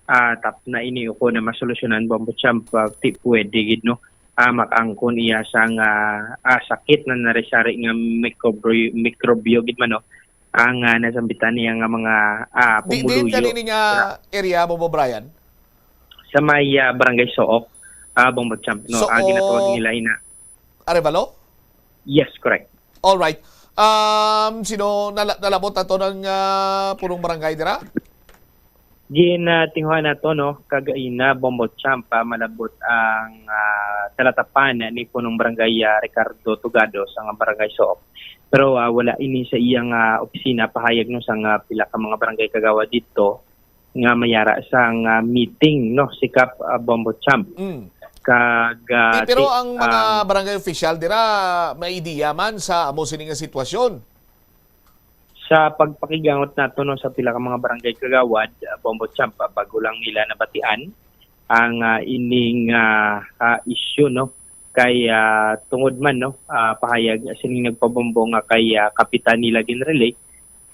ah, tap na ini o kung na masolusyonan, Bombo Champ, ah, ti pwede gid, no? Ah, makaangkon iya sang, ah, ah, sakit na narisari nga mikrobyo, mikrobyo gid man, no? Ang, ah, nasambitan niya nga mga, ah, Di din pumuluyo kanini nga sa area, Bobo Brian? Sa may, ah, Barangay Sook, ah, Bombo Champ, no? Ah, ginatawag Sook, nila ina. Arevalo? Yes, correct. All right. Um, sino nala-, nalabot nato ng, ah, punong barangay dira? Ginatinguhan nato, no, kagaina, Bombo Champ, ah, malabot ang, ah, talatapan ni Punong Barangay, ah, Ricardo Tugado sa nga Barangay Sook. Pero, ah, wala ini sa iyang, ah, opisina, pahayag, no, sa nga pila ka mga barangay kagawad dito nga mayara sa nga meeting, no, si Kap, ah, Bombo Champ. Mm. Kag, ah, Di, pero ti-, ang mga ah, barangay official dira may idea man sa amo sini nga sitwasyon? Sa pagpakigangot nato, no, sa pila ka mga barangay kagawad, ah, Bombo Champ, ah, bago lang nila nabatian ang, ah, ining, ah, ah, issue, no, kay, ah, tungod man, no, ah, pahayag sining nagpabombo nga kay, ah, kapitan nila ginrelay,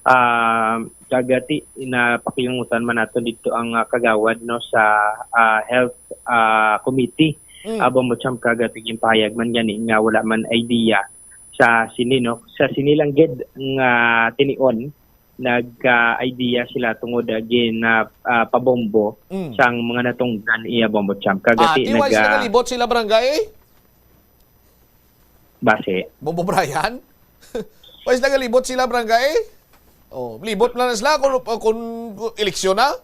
ah, kagati napakigangutan man nato dito ang, ah, kagawad, no, sa, ah, health, ah, committee. Mm. Ah, Bombo Champ, kagati ginpahayag man gani nga wala man idea sa sini, no? Sa sini lang gid nga tinion, nagka-idea sila tungod, ah, gin, ah, ah, pabombo Mm. sang mga natungdan iya Bombo Champ. Ah, Kagati di why sila naga- nalibot sila barangay? Base. Bombo Brian? Why sila nalibot sila barangay? Oh, libot lang na sila kung, kung, kung eleksyon na.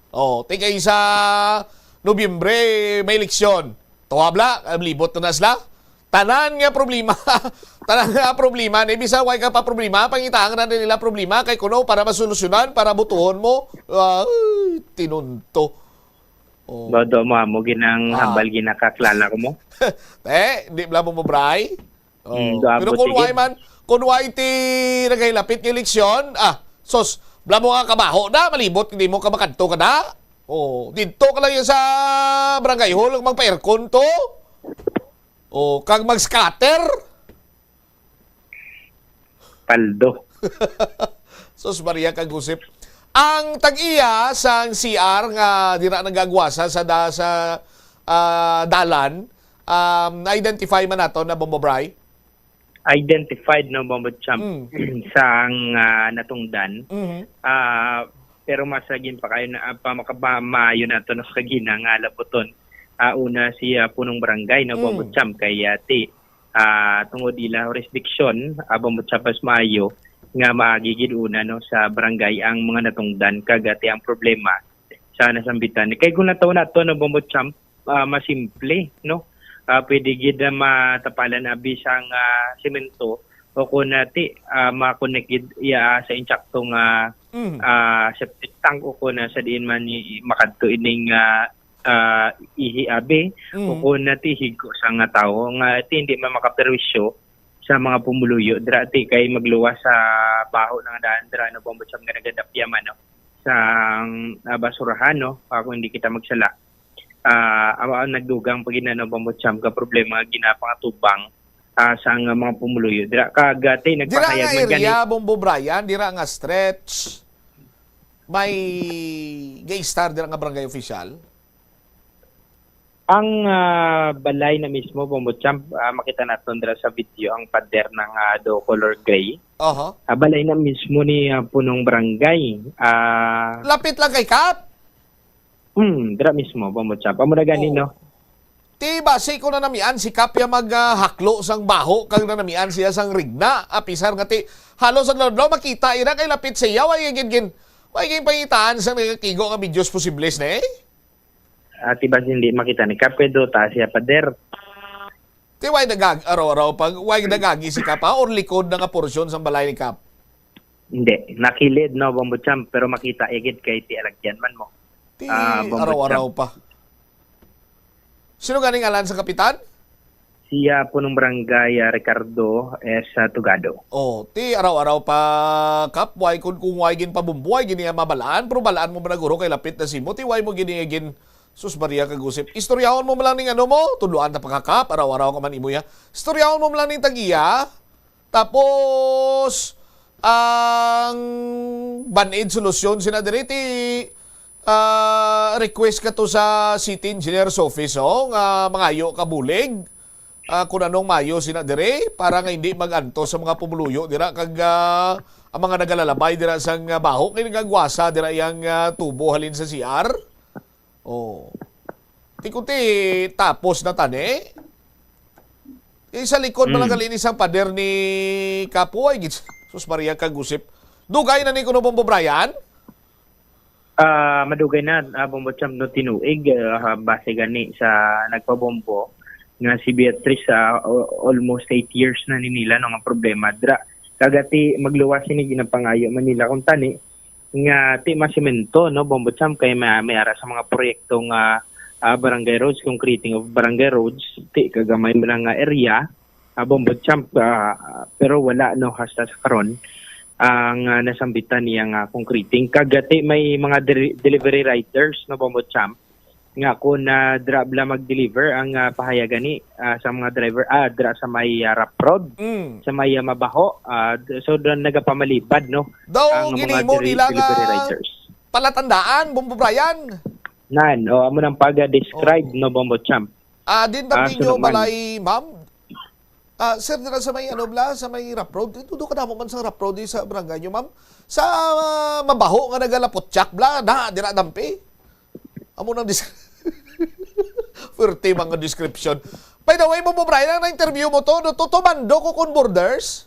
Oh, tigay sa Nobyembre may eleksyon. Tuwa bla, ah, libot na sila. Tanan nga problema. Tanan nga problema. Ni bisa, way ka pa problema. Pangitahan na nila problema. Kay kuno, para masolusyonan, para butuhon mo. Ay, tinunto. Oh. Bodo mo, amo ginang Ah. hambal, ginakaklala ko mo. Eh, di bla mo mabray? Oh. Mm, do Pero abot kung sige. way man, kung way ti nagahilapit nga eleksyon, ah, sos, bla mo nga kabaho na, malibot, hindi mo ka makadto ka na. Oh, dito ka lang yan sa barangay hall, magpa-aircon to. Oh, kag mag-scatter. Paldo. Sus Maria kag Josep. Ang tag-iya sang C R nga dira nagagwasa sa da, sa, ah, dalan, um, na-identify man nato na, Bombo Bray? Identified, no, Bombo Champ, Mm. sang, ah, natungdan. Mhm. Ah, pero mas lagi pa kayo na, ah, pa makaba-, maayo nato, no, kagina nga labuton. Ah, una si, ah, punong barangay, no, Bombo Mm. Champ, kay, ah, ti, ah, tungod ila jurisdiction, ah, Bombo Champ, mas maayo nga maagi gid una, no, sa barangay ang mga natungdan, kag, ah, ti ang problema sa nasambitan. Kay kung nataw nato, no, Bombo Champ, ah, masimple, no? Ah, pwede gid na matapalan abi sang, ah, semento o kung nati, ah, ma-connect gid iya sa insakto nga, Mm. ah, septic tank o kung na sa diin man i-, makadto ining, ah, ah, ihi abi Mm. o kung nati higo sa nga tawo nga ti hindi man makaperwisyo sa mga pumuluyo dira ti kay magluwas sa baho na nga daan dira, no, Bombo Champ, nga nagadapya man, no, sa, ah, basurahan, no, ah, kung hindi kita magsala. Ah, awa, nagdugang pa gid na, no, Bombo Champ, ka problema nga ginapangatubang, ah, sang mga pumuluyo dira. Kag, ah, ti, Dira nagpahayag nga man gani area, Bombo Brian, dira nga stretch, may gay star dira nga barangay official? Ang, ah, balay na mismo, Bombo Champ, ah, makita naton dira sa video ang pader na nga do color gray. Aha. Ah, balay na mismo ni, ah, punong barangay. Ah, Lapit lang kay Kap? Hmm, dira mismo, Bombo Champ. Amo na gani, Oo. no? Ti basi ko nanamian si Kap ya mag, ah, haklo sang baho kag nanamian siya sang rigna. Apisar nga ti halos ang adlaw makita ira kay lapit sa iya. Way gid gin, way gid pangitaan sang nagakigo nga videos posibles na eh. Ati ba hindi makita ni Kap kay do taas siya, pader? Ti way nagag-, araw-araw pag way nagagi si Kap, ha? Or likod na nga porsyon sang balay ni Kap? Hindi, nakilid, no, Bombo Champ, pero makita igid kay ti alagyan man mo. Ti Ah, Bombo araw-araw Champ. pa. Sino ganing alan sa kapitan? Siya punong barangay, ah, Ricardo S. Tugado. Oh, ti araw-araw pa, Kap, way kun kung way gin pabumbuay gini ang mabalaan, pero balaan mo man guro kay lapit na simo, ti way mo gini gin, sus Maria kag Josep. Istoryahon mo man lang ning ano mo, tudloan ta pa ka, Kap, araw-araw ka man imo ya. Istoryahon mo man lang ning tag-iya. Tapos ang band-aid solusyon sina diri ti, ah, request ka to sa city engineer's office, oh, nga mangayo ka bulig. Ah, kung anong mayo sina dire para nga hindi mag-antos sa mga pumuluyo dira kag, ah, ang mga nagalalabay dira sang, ah, baho kay nagagwasa dira iyang, ah, tubo halin sa C R. Oh. Ti kuti tapos na tani. Eh, sa likod man lang Mm. gali ni sang pader ni Kapoy, gid. Sus Maria kag Josep. Dugay na ni kuno Bombo Brian? Ah, madugay na, ah, Bombo Champ, no, tinuig, ah, base gani sa nagpabombo nga si Beatrice, ah, o-, almost eight years na ni nila, no, nga problema dira. Kagati magluwas ini ginapangayo man nila kung tani nga ti masemento, no, Bombo Champ, kay ma-, may ara sa mga proyekto nga, ah, barangay roads, concreting of barangay roads, ti kagamay man nga area, ah, Bombo Champ, ah, pero wala, no, hasta sa karon ang, ah, nasambitan niya nga concreting. Kagati may mga deli-, delivery riders, no, Bombo Champ, nga kung, ah, dira bala mag-deliver ang, ah, pahayag gani, ah, sa mga driver, ah, dira sa may, ah, rough road, Mm. sa may, ah, mabaho, ah, d-, so doon nagapamalibad, no, Daw ang mga ginimo deli-, nila nga delivery riders. Palatandaan, Bombo Brian? Nan, o, amo nang pag-describe, Oo. no, Bombo Champ? Ah, din Ah, tabi so nyo naman. balay, ma'am? Ah, sir, dira sa may, ano, bla, sa may rough road, ito do kadamo man sa rough road di sa barangay nyo, ma'am. Sa, ah, mabaho nga nagalaputyak, bla, na, dira dampi. Amo nang dis-, Fuerte mga description. By the way, Bombo Brian, ang na-interview mo to, no, to, tumandok ko kon borders?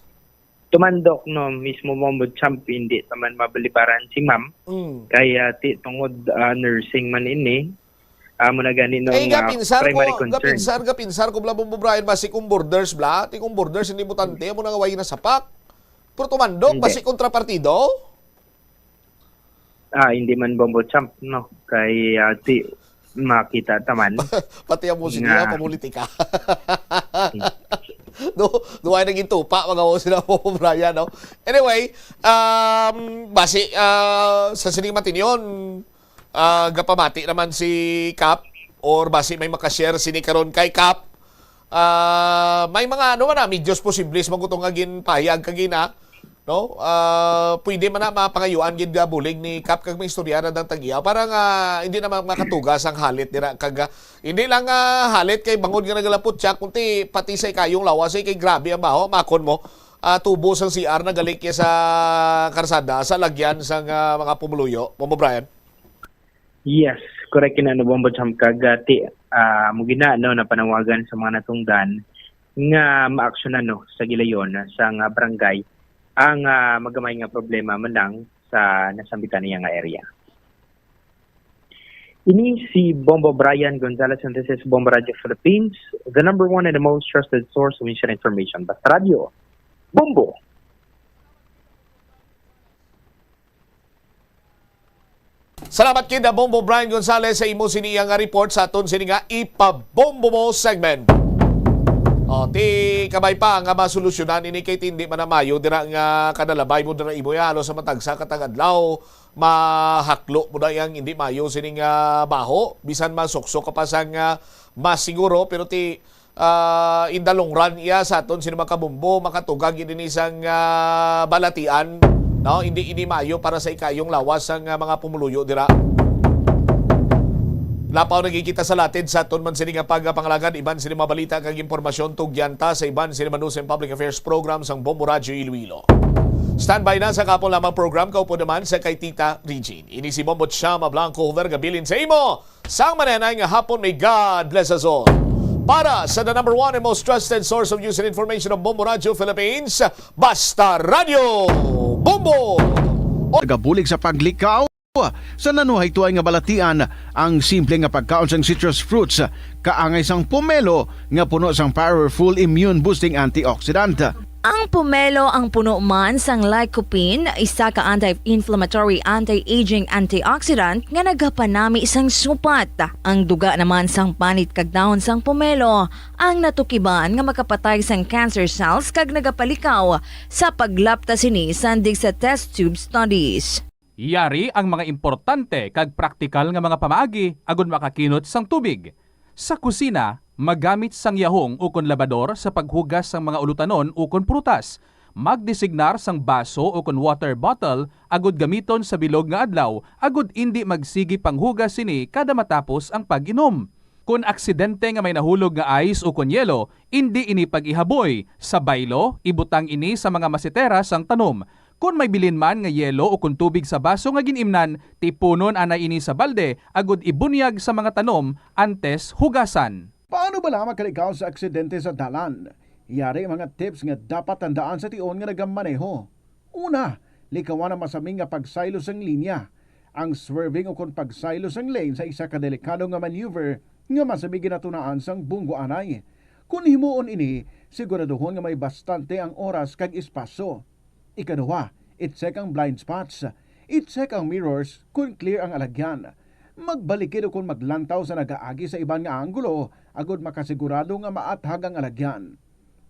Tumandok, no, mismo, Bombo Champ, hindi naman mabalibaran si ma'am. Mm. Kaya ti tungod, ah, nursing man ini, amo na gani, no, Eh, nga gapinsar primary ko, concern. gapinsar, gapinsar ko, bla, Bombo Brian, basi kung borders, bla, ti kung borders, hindi butante, amo na nga way nasapak. Pero tumandok, Hindi. basi kontrapartido? Ah, hindi man, Bombo Champ, no? Kay, ah, ti, makita ta man. Pati ang mo sige, Nga. ah, pamulitika. Do, duwa naging tupa, mga mo sila, Bombo Brian, no? Anyway, um, basi, ah, sa sining matinyon, ah, gapamati naman si Kap, or basi may makashare sini karon kay Kap. Ah, may mga, ano man na, medios posibles man kuto nga ginpahayag kagina, no? Ah, pwede man na mapangayuan gid nga bulig ni Kap kag may istorya na dang tag-iya para nga hindi na ma-, makatugas ang halit dira kag, ah, hindi lang, ah, halit kay bangod nga nagalapot siya, kundi pati sa ikayong lawas, eh, kay grabe ang baho, makon mo. Ah, tubo sang C R na gali kay sa karsada, sa lagyan sang, ah, mga pumuluyo. Bombo Brian? Yes, correct yun, ano, Bombo Champ, kag, ah, ti, ah, mo gina, no, napanawagan sa mga natungdan nga maaksyonan, no, sa gilayon sa nga barangay ang, ah, magamay nga problema man lang sa nasambitan niya nga area. Ini si Bombo Brian Gonzalez, and this is Bombo Radio Philippines, the number one and the most trusted source of mission information. Basta Radio, Bombo! Salamat kid, Bombo Brian Gonzalez, sa imo sini nga report sa aton sini nga Ipabombo Mo segment. O, ti kabay pa nga masolusyonan ini kay tindi man na mayo dira nga kadalabay mo dira imo ya, halos sa matag sa katag adlaw, mahaklo mo na yang hindi mayo sini nga baho, bisan masuksok ka pa sa nga mas siguro, pero ti ah, in the long run, iya sa aton sino makabumbo, makatugag ini sang, ah, balatian, no? Hindi ini maayo para sa ikayong lawas sang, ah, mga pumuluyo dira. Lapaw na gid kita sa latid sa aton man sini nga pagpangalagad, iban sini mabalita kag impormasyon, tugyan ta sa iban sini manusa nga public affairs program sang Bombo Radyo Iloilo. Standby na sa kapon lamang program, kaupod naman sa kay Tita Regine. Ini si Bombo Chama Blanco Huver, gabilin sa imo sang mananay nga hapon. May God bless us all. Para sa the number one and most trusted source of news and information of Bombo Radio Philippines, Basta Radio Bombo! Nagabulig sa paglikaw sa nanuhaytoy nga balatian ang simple nga pagkaon sang citrus fruits, kaangay sang pomelo nga puno sang powerful immune boosting antioxidant. Ang pomelo ang puno man sang lycopene, isa ka anti-inflammatory, anti-aging antioxidant nga nagapanami sang supat. Ang duga naman sang panit kag dahon sang pomelo ang natukiban nga makapatay sang cancer cells kag nagapalikaw sa paglapta sini sandig sa test tube studies. Yari ang mga importante kag praktikal nga mga pamaagi agud makakinot sang tubig. Sa kusina, magamit sang yahong ukon labador sa paghugas sang mga ulutanon ukon prutas. Magdesignar sang baso ukon water bottle agud gamiton sa bilog nga adlaw agud indi magsigi panghugas sini kada matapos ang pag-inom. Kon aksidente nga may nahulog nga ice ukon yelo, indi ini pag-ihaboy. Sa baylo, ibutang ini sa mga masitera sang tanom. Kon may bilin man nga yelo ukon tubig sa baso nga gin-imnan, tipunon anay ini sa balde agud ibunyag sa mga tanom antes hugasan. Paano bala makalikaw sa aksidente sa dalan? Yari ang mga tips nga dapat tandaan sa tion nga nagamaneho. Una, likawan ang masami nga pagsaylo sang linya. Ang swerving ukon pagsaylo sang lane sa isa ka delikado nga maneuver nga masami ginatunaan sang bunggo anay. Kon himuon ini, siguraduhon nga may bastante ang oras kag espasyo. Ikaduha, i-check ang blind spots. I-check ang mirrors kon clear ang alagyan. Magbalikid ukon maglantaw sa nagaagi sa iban nga anggulo agud makasigurado nga maathag ang alagyan.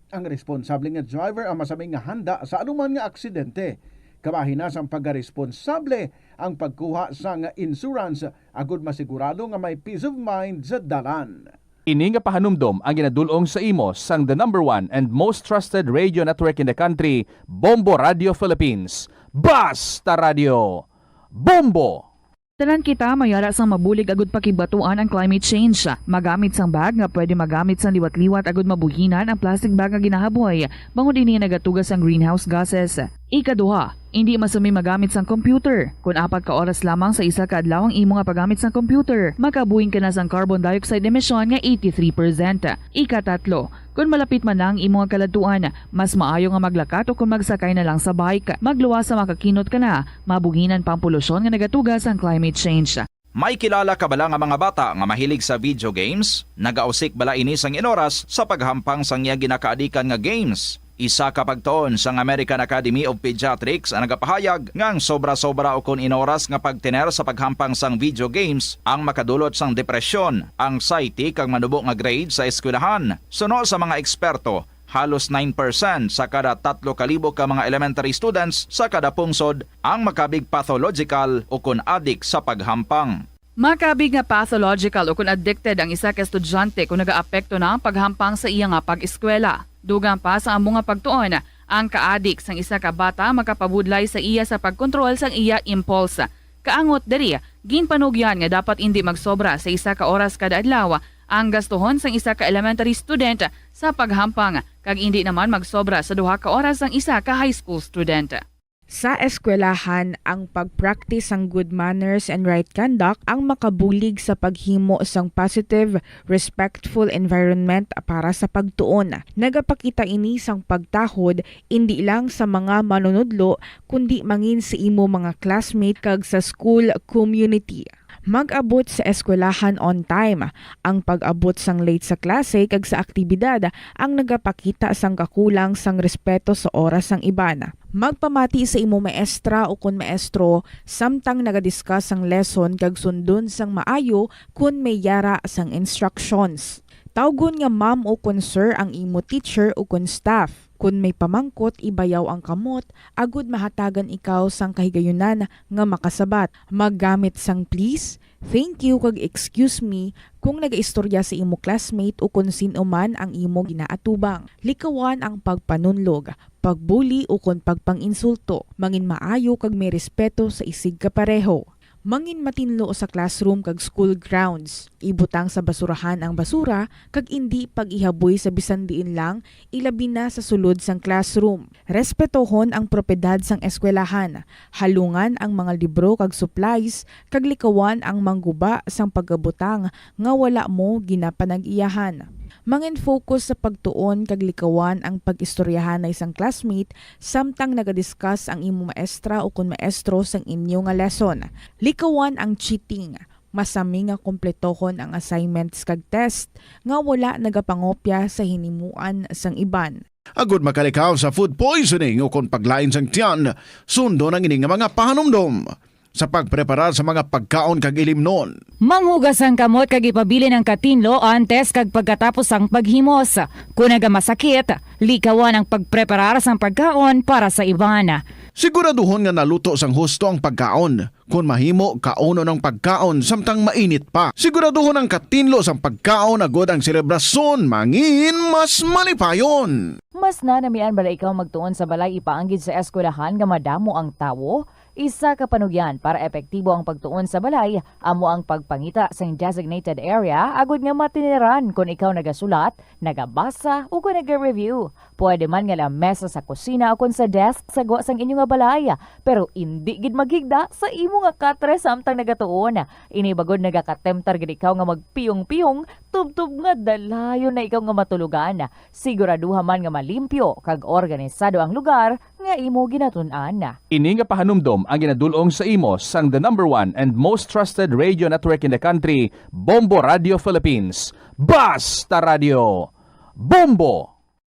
Ang responsable nga driver ang masami nga handa sa anuman nga aksidente. Kabahin na sang pagkaresponsable ang pagkuha sang insurance agud masigurado nga may peace of mind sa dalan. Ini nga pahanumdom ang ginadul-ong sa imo sang the number one and most trusted radio network in the country, Bombo Radio Philippines. Basta Radio! Bombo! Tanan kita may ara sang mabulig agud pakigbatuan ang climate change. Magamit sang bag nga pwede magamit sang liwat-liwat agud mabuhinan ang plastic bag nga ginahaboy, bangod ini nagatuga sang greenhouse gases. Ikaduha, indi masumi magamit sang computer. Kon apat ka oras lamang sa isa ka adlaw ang imo nga paggamit sang computer, makabuhing ka na sang carbon dioxide emission nga eighty-three percent. Ikatatlo, kon malapit man na ang imo nga kaladtuan, mas maayo nga maglakat o kon magsakay na lang sa bike. Magluwas sa makakinot ka na, mabuhinan pa ang polusyon nga nagatuga sang climate change. May kilala ka bala nga mga bata nga mahilig sa video games? Nagausik bala ini sang inoras sa paghampang sang iya ginakaadikan nga games? Isa ka pagtuon sang American Academy of Pediatrics ang nagapahayag nga ang sobra-sobra ukon inoras nga pagtener sa paghampang sang video games ang makadulot sang depresyon, anxiety, kag manubo nga grade sa eskwelahan. Suno sa mga eksperto, halos nine percent sa kada tatlo ka libo ka mga elementary students sa kada pungsod ang makabig pathological ukon adik sa paghampang. Makabig nga pathological ukon addicted ang isa ka estudyante kon nagaapekto na ang paghampang sa iya nga pag-eskwela. Dugang pa sa amo nga pagtuon, ang kaadik sang isa ka bata makapabudlay sa iya sa pagkontrol sang iya impulse. Kaangot diri, ginpanugyan nga dapat indi magsobra sa isa ka oras kada adlaw ang gastuhon sang isa ka elementary student sa paghampang, kag indi naman magsobra sa duha ka oras ang isa ka high school student. Sa eskwelahan, ang pag-practice sang good manners and right conduct ang makabulig sa paghimo sang positive, respectful environment para sa pagtuon. Nagapakita ini sang pagtahod indi lang sa mga manunudlo, kundi mangin sa imo mga classmate kag sa school community. Mag-abot sa eskwelahan on time. Ang pag-abot sang late sa klase kag sa aktibidad ang nagapakita sang kakulang sang respeto sa oras sang iban. Magpamati sa imo maestra ukon maestro samtang naga-discuss sang lesson kag sundon sang maayo kon may yara sang instructions. Tawgon nga ma'am ukon sir ang imo teacher ukon staff. Kon may pamangkot, ibayaw ang kamot agud mahatagan ikaw sang kahigayunan nga makasabat. Maggamit sang please, thank you, kag excuse me kon nagaistorya sa imo classmate ukon sin-o man ang imo ginaatubang. Likawan ang pagpanunlog, pagbuli, ukon pagpang-insulto. Mangin maayo kag may respeto sa isigkapareho. Mangin matinlo sa classroom kag school grounds. Ibutang sa basurahan ang basura kag indi pag-ihaboy sa bisan diin lang, ilabi na sa sulod sang classroom. Respetohon ang propiedad sang eskwelahan. Halungan ang mga libro kag supplies, kag likawan ang mangguba sang pagabutang nga wala mo ginapanag-iyahan. Mangin-focus sa pagtuon kag likawan ang pag-istoryahanay sang classmate samtang naga-discuss ang imo maestra ukon maestro sang inyo nga lesson. Likawan ang cheating. Masami nga kumpletohon ang assignments kag test nga wala nagapangopya sa hinimuan sang iban. Agud makalikaw sa food poisoning ukon paglain sang tiyan, sundon ang ini nga mga pahanumdom sa pagpreparar sa mga pagkaon kag ilimnon. Manghugas ang kamot kag ipabilin ang katinlo antes kag pagkatapos sang paghimos. Kon nagamasakit, likawan ang pagpreparar sang pagkaon para sa iban. Siguraduhon nga naluto sang husto ang pagkaon. Kon mahimo, kaunon ang pagkaon samtang mainit pa. Siguraduhon ang katinlo sang pagkaon agud ang selebrasyon mangin mas malipayon. Mas nanamian bala ikaw magtuon sa balay ipaanggid sa eskwelahan nga madamo ang tawo? Isa ka panugyan para epektibo ang pagtuon sa balay amo ang pagpangita sing designated area agud nga matineran kon ikaw nagasulat, nagabasa, o kon naga-review. Pwede man nga lamesa sa kusina o kon sa desk sa gwa sang inyo nga balay, pero indi gid maghigda sa imo nga katre samtang nagatuon. Ini bagod nagakatemtar gid ikaw nga magpiyong-piyong tubtob nga dalayon na ikaw nga matulogan. Siguraduha man nga malimpyo kag organisado ang lugar nga imo ginatun-an. Ini nga pahanumdom ang ginadul-ong sa imo sang the number one and most trusted radio network in the country, Bombo Radio Philippines. Basta Radio! Bombo!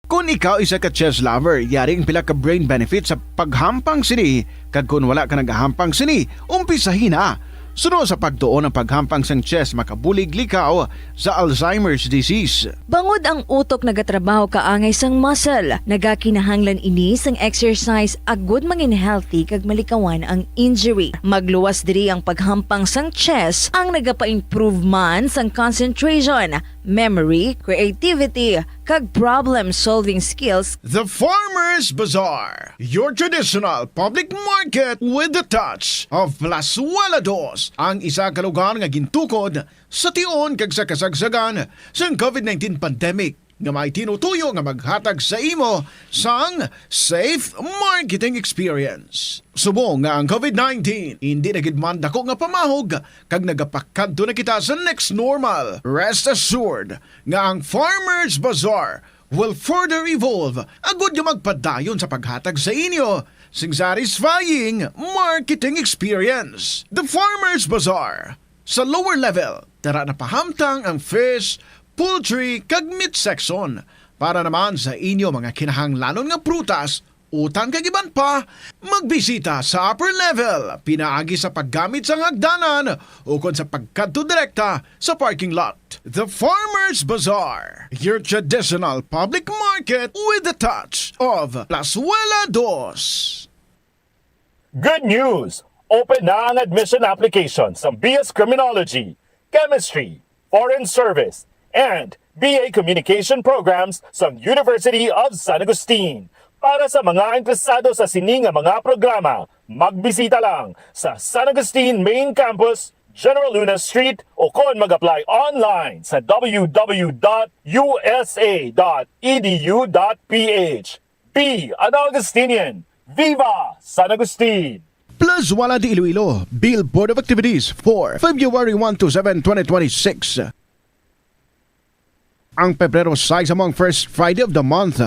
Kon ikaw isa ka chess lover, yari ang pila ka brain benefits sa paghampang sini, kag kon wala ka nagahampang sini, umpisahi na. Suno sa pagtuon ang paghampang sang chess makabulig likaw sa Alzheimer's disease. Bangod ang utok nagatrabaho kaangay sang muscle, nagakinahanglan ini sang exercise agud mangin healthy kag malikawan ang injury. Magluwas diri ang paghampang sang chess ang nagapa-improve man sang concentration, memory, creativity, kag problem-solving skills. The Farmers Bazaar, your traditional public market with the touch of Plazuela Dos, ang isa ka lugar nga gintukod sa tion kag sa kasagsagan sang covid nineteen pandemic, nga may tinutuyo nga maghatag sa imo sang safe marketing experience. Subong nga ang covid nineteen hindi na gid man dako nga pamahog kag nagapakadto na kita sa next normal, rest assured nga ang Farmers Bazaar will further evolve agud nga magpadayon sa paghatag sa inyo sing satisfying marketing experience. The Farmers Bazaar, sa lower level, tara na pahamtang ang fish, poultry, kag meat section. Para naman sa inyo mga kinahanglanon nga prutas, utan kag iban pa, magbisita sa upper level pinaagi sa paggamit sang hagdanan ukon sa pagkadto direkta sa parking lot. The Farmers Bazaar, your traditional public market with the touch of Plazuela Dos. Good news! Open na ang admission application sa B S Criminology, Chemistry, Foreign Service, and B A Communication programs sa University of San Agustin. Para sa mga interesado sa sini nga mga programa, magbisita lang sa San Agustin Main Campus, General Luna Street, o kon mag-apply online sa w w w dot u s a dot e d u dot p h. Be an Augustinian! Viva San Agustin! Plazuela de Iloilo, Billboard of Activities for February one to seven, twenty twenty-six. Ang Pebrero sais amo ang first Friday of the month.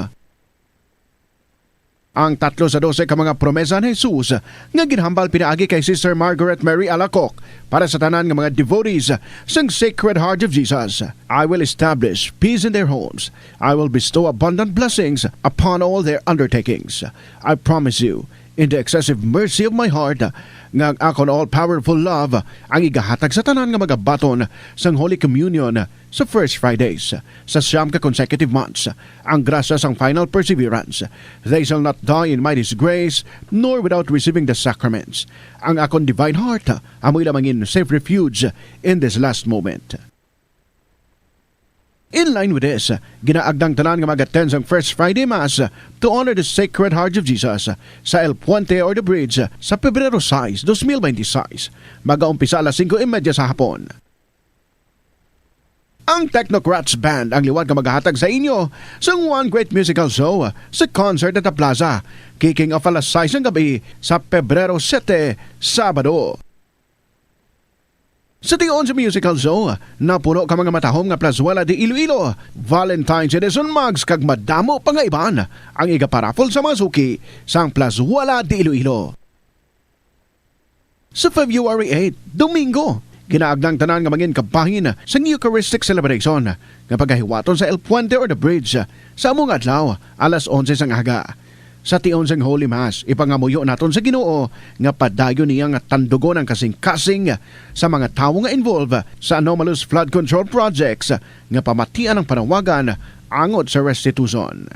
Ang tatlo sa dose ka mga promesa ni Jesus nga ginhambal pinaagi kay Sister Margaret Mary Alacoc para sa tanan nga mga devotees sang Sacred Heart of Jesus. "I will establish peace in their homes. I will bestow abundant blessings upon all their undertakings. I promise you, in the excessive mercy of my heart, nga ang akon all-powerful love ang igahatag sa tanan nga magabaton sang Holy Communion sa first Fridays sa siyam ka consecutive months, ang grasya sang final perseverance. They shall not die in my disgrace, nor without receiving the sacraments. Ang akon divine heart amoy la mangin safe refuge in this last moment." In line with this, ginaagdang tanan nga mag-attend sang First Friday Mass to honor the Sacred Heart of Jesus sa El Puente or the Bridge sa Pebrero sais, dos mil bente sais. Magaumpisa alas singko y media sa hapon. Ang Technocrats Band ang liwat nga maghatag sa inyo sang one great musical show sa concert at the plaza, kicking off alas sais sang gabi sa Pebrero sete, Sabado. Sa tion sa musical show, napuno ka mga matahom nga Plazuela de Iloilo Valentine's Edition mugs kag madamo pa nga iban ang igaparaffle sa mga suki sang Plazuela de Iloilo. Sa February eight, Domingo, ginaagdang tanan nga mangin kabahin sang Eucharistic celebration nga pagahiwaton sa El Puente or the Bridge sa amo nga adlaw, alas onse sang aga. Sa tion sang Holy Mass, ipangamuyo naton sa Ginoo nga padayon niya nga tandugon ang kasing-kasing sa mga tawo nga involved sa anomalous flood control projects nga pamatian ang panawagan angot sa restitution.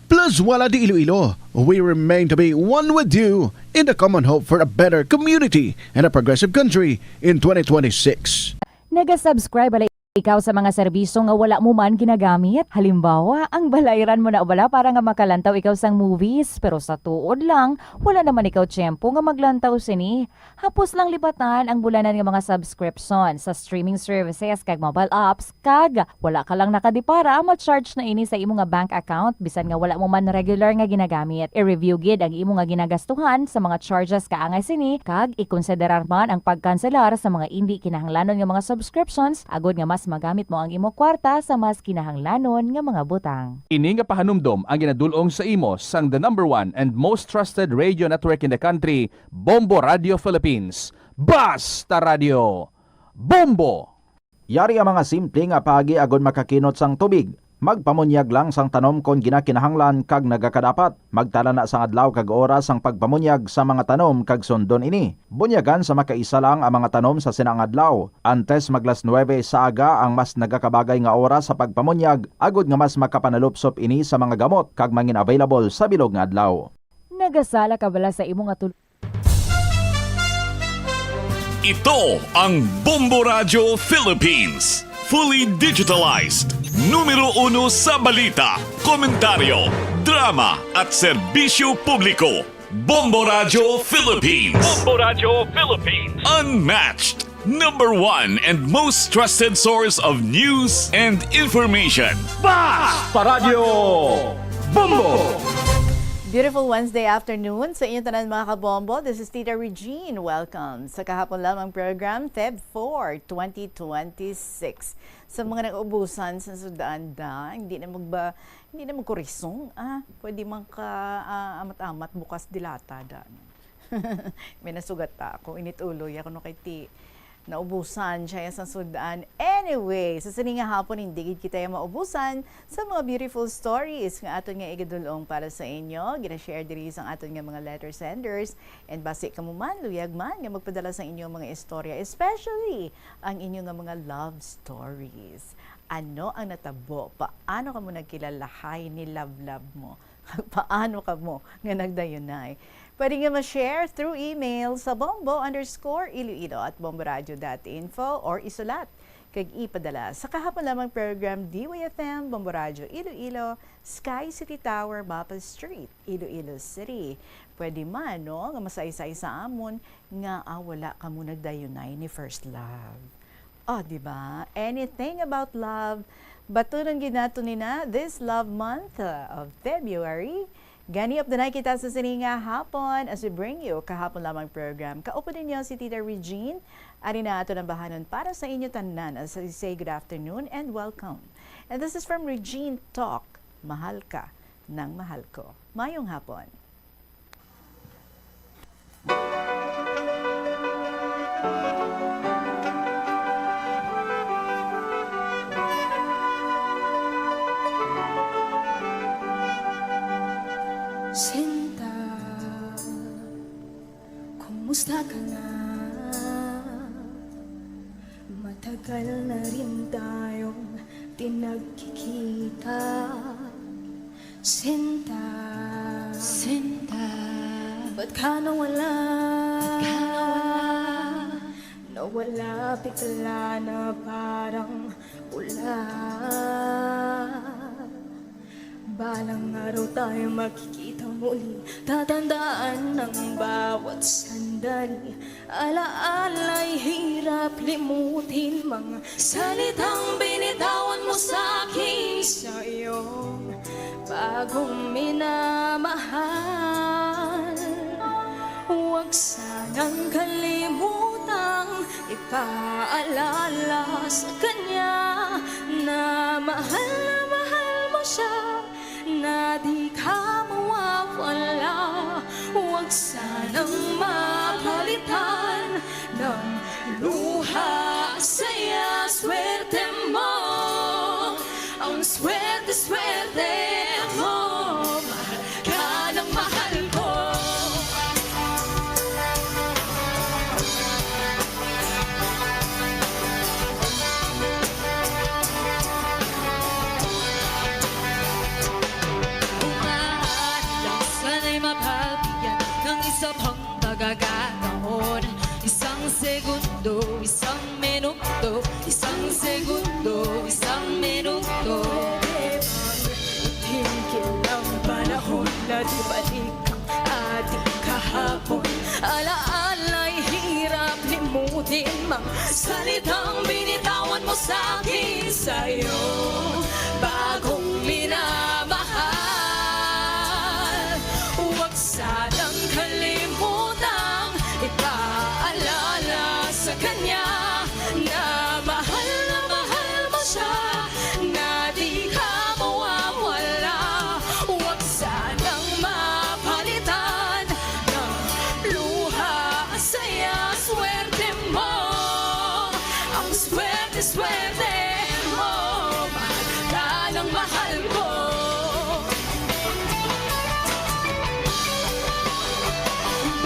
Plazuela de Iloilo, we remain to be one with you in the common hope for a better community and a progressive country in twenty twenty-six. Naga-subscribe bala ikaw sa mga serbisyo nga wala mo man ginagamit? Halimbawa, ang balayran mo na bala para nga makalantaw ikaw sang movies, pero sa tuod lang, wala naman ikaw tiyempo nga maglantaw sini. Hapos lang lipatan ang bulanan nga mga subscription sa streaming services kag mobile apps, kag wala ka lang nakadipara, ma-charge na ini sa imo nga bank account bisan nga wala mo man regular nga ginagamit. I-review gid ang imo nga ginagastuhan sa mga charges kaangay sini, kag ikonsiderar man ang pagkanselar sa mga indi kinahanglanon nga mga subscriptions agod nga mas magamit mo ang imo kwarta sa mas kinahanglanon nga mga butang. Ini nga pahanumdom ang ginadul-ong sa imo sang the number one and most trusted radio network in the country, Bombo Radio Philippines. Basta Radio, Bombo! Yari ang mga simple nga paagi agod makakinot sang tubig. Magpamunyag lang sang tanom kon ginakinahanglan kag nagakadapat. Magtala na sang adlaw kag oras sang pagpamunyag sa mga tanom kag sundon ini. Bunyagan sa makaisa lang ang mga tanom sa sina nga adlaw. Antes mag las nuebe sa aga ang mas nagakabagay nga oras sa pagpamunyag, agod nga mas makapanalupsop ini sa mga gamot kag mangin available sa bilog nga adlaw. Nagasala ka bala sa imo nga tul- Ito ang Bombo Radyo Philippines. Fully digitalized, Numero uno sa balita, komentaryo, drama at serbisyo publiko. Bombo Radyo Philippines. Bombo Radyo Philippines. Unmatched. Number one and most trusted source of news and information. Bas pa Radyo Bombo! Beautiful Wednesday afternoon sa inyo tanan, mga kabombo. This is Tita Regine. Welcome sa kahapon lamang program, Feb four, twenty twenty-six. Sa mga nag-ubusan sa sudaan da, hindi na magba-, hindi na magkurisong. Ah, pwede man ka, ah, amat-amat bukas dilata da. May nasugat ta ako. Init ulo ya kuno kay ti naubusan siya sa sudaan. Anyway, sa sini nga hapon, hindi gid kita ya maubusan sa mga beautiful stories nga aton nga igadul-ong para sa inyo. Gina-share diri sa aton nga mga letter senders. And basi kamo man, luyag man nga magpadala sa inyong mga istorya, especially ang inyo nga mga love stories. Ano ang natabo? Paano kamo nagkilalahay ni love-love mo? Paano kamo nga nagdayunay? Pwede nga ma-share through email sa bombo underscore iloilo at bomboradio dot info or isulat kag ipadala sa kahapon lamang program, D Y F M, Bombo Radyo Iloilo, Sky City Tower, Mapa Street, Iloilo City. Pwede man, no, nga masaysay sa amon nga, ah, wala kamo nagdayunay ni first love. Oh, di ba? Anything about love. Batunon gid nato ni na this love month, uh, of February. Gani, updanay kita sa sini nga hapon as we bring you kahapon lamang program. Kaupo ninyo si Tita Regine. Ari na ato ang bahanon para sa inyo tanan as we say good afternoon and welcome. And this is from Regine Talk, Mahal Ka ng Mahal Ko. Mayong hapon. Sinta, kumusta ka na? Matagal na rin tayong di nagkikita. Sinta, Sinta, ba't ka nawala? Ba't ka nawala? Nawala bigla na parang wala. Balang araw tayo magkikita muli. Tatandaan ang bawat sandali. Alaala'y hirap limutin, mga salitang binitawan mo sa akin sa iyong bagong minamahal. Huwag sanang kalimutang ipaalala sa kanya na mahal na mahal mo siya, na di ka mawawala. Huwag sanang mapalitan ng luha, saya, swerte mo. Ang swerte, swerte mo. Mahal ka ng mahal ko. Kung maaari lang, sana'y mabigyan ng isa pang pagkakataon. Isang segundo, isang minuto, isang segundo, isang minuto. Pwede bang tumigil ang panahon na di balik ang ating kahapon? Alaala'y hirap limutin, mga salitang binitawan mo sa akin, sa iyong bagong minamahal. Huwag sanang kalimutang ipaalala sa kanya na mahal na mahal mo siya, na di ka mawawala. Huwag sanang mapalitan ng luha, saya, swerte mo. Ang swerte, swerte mo. Mahal ka ng mahal ko.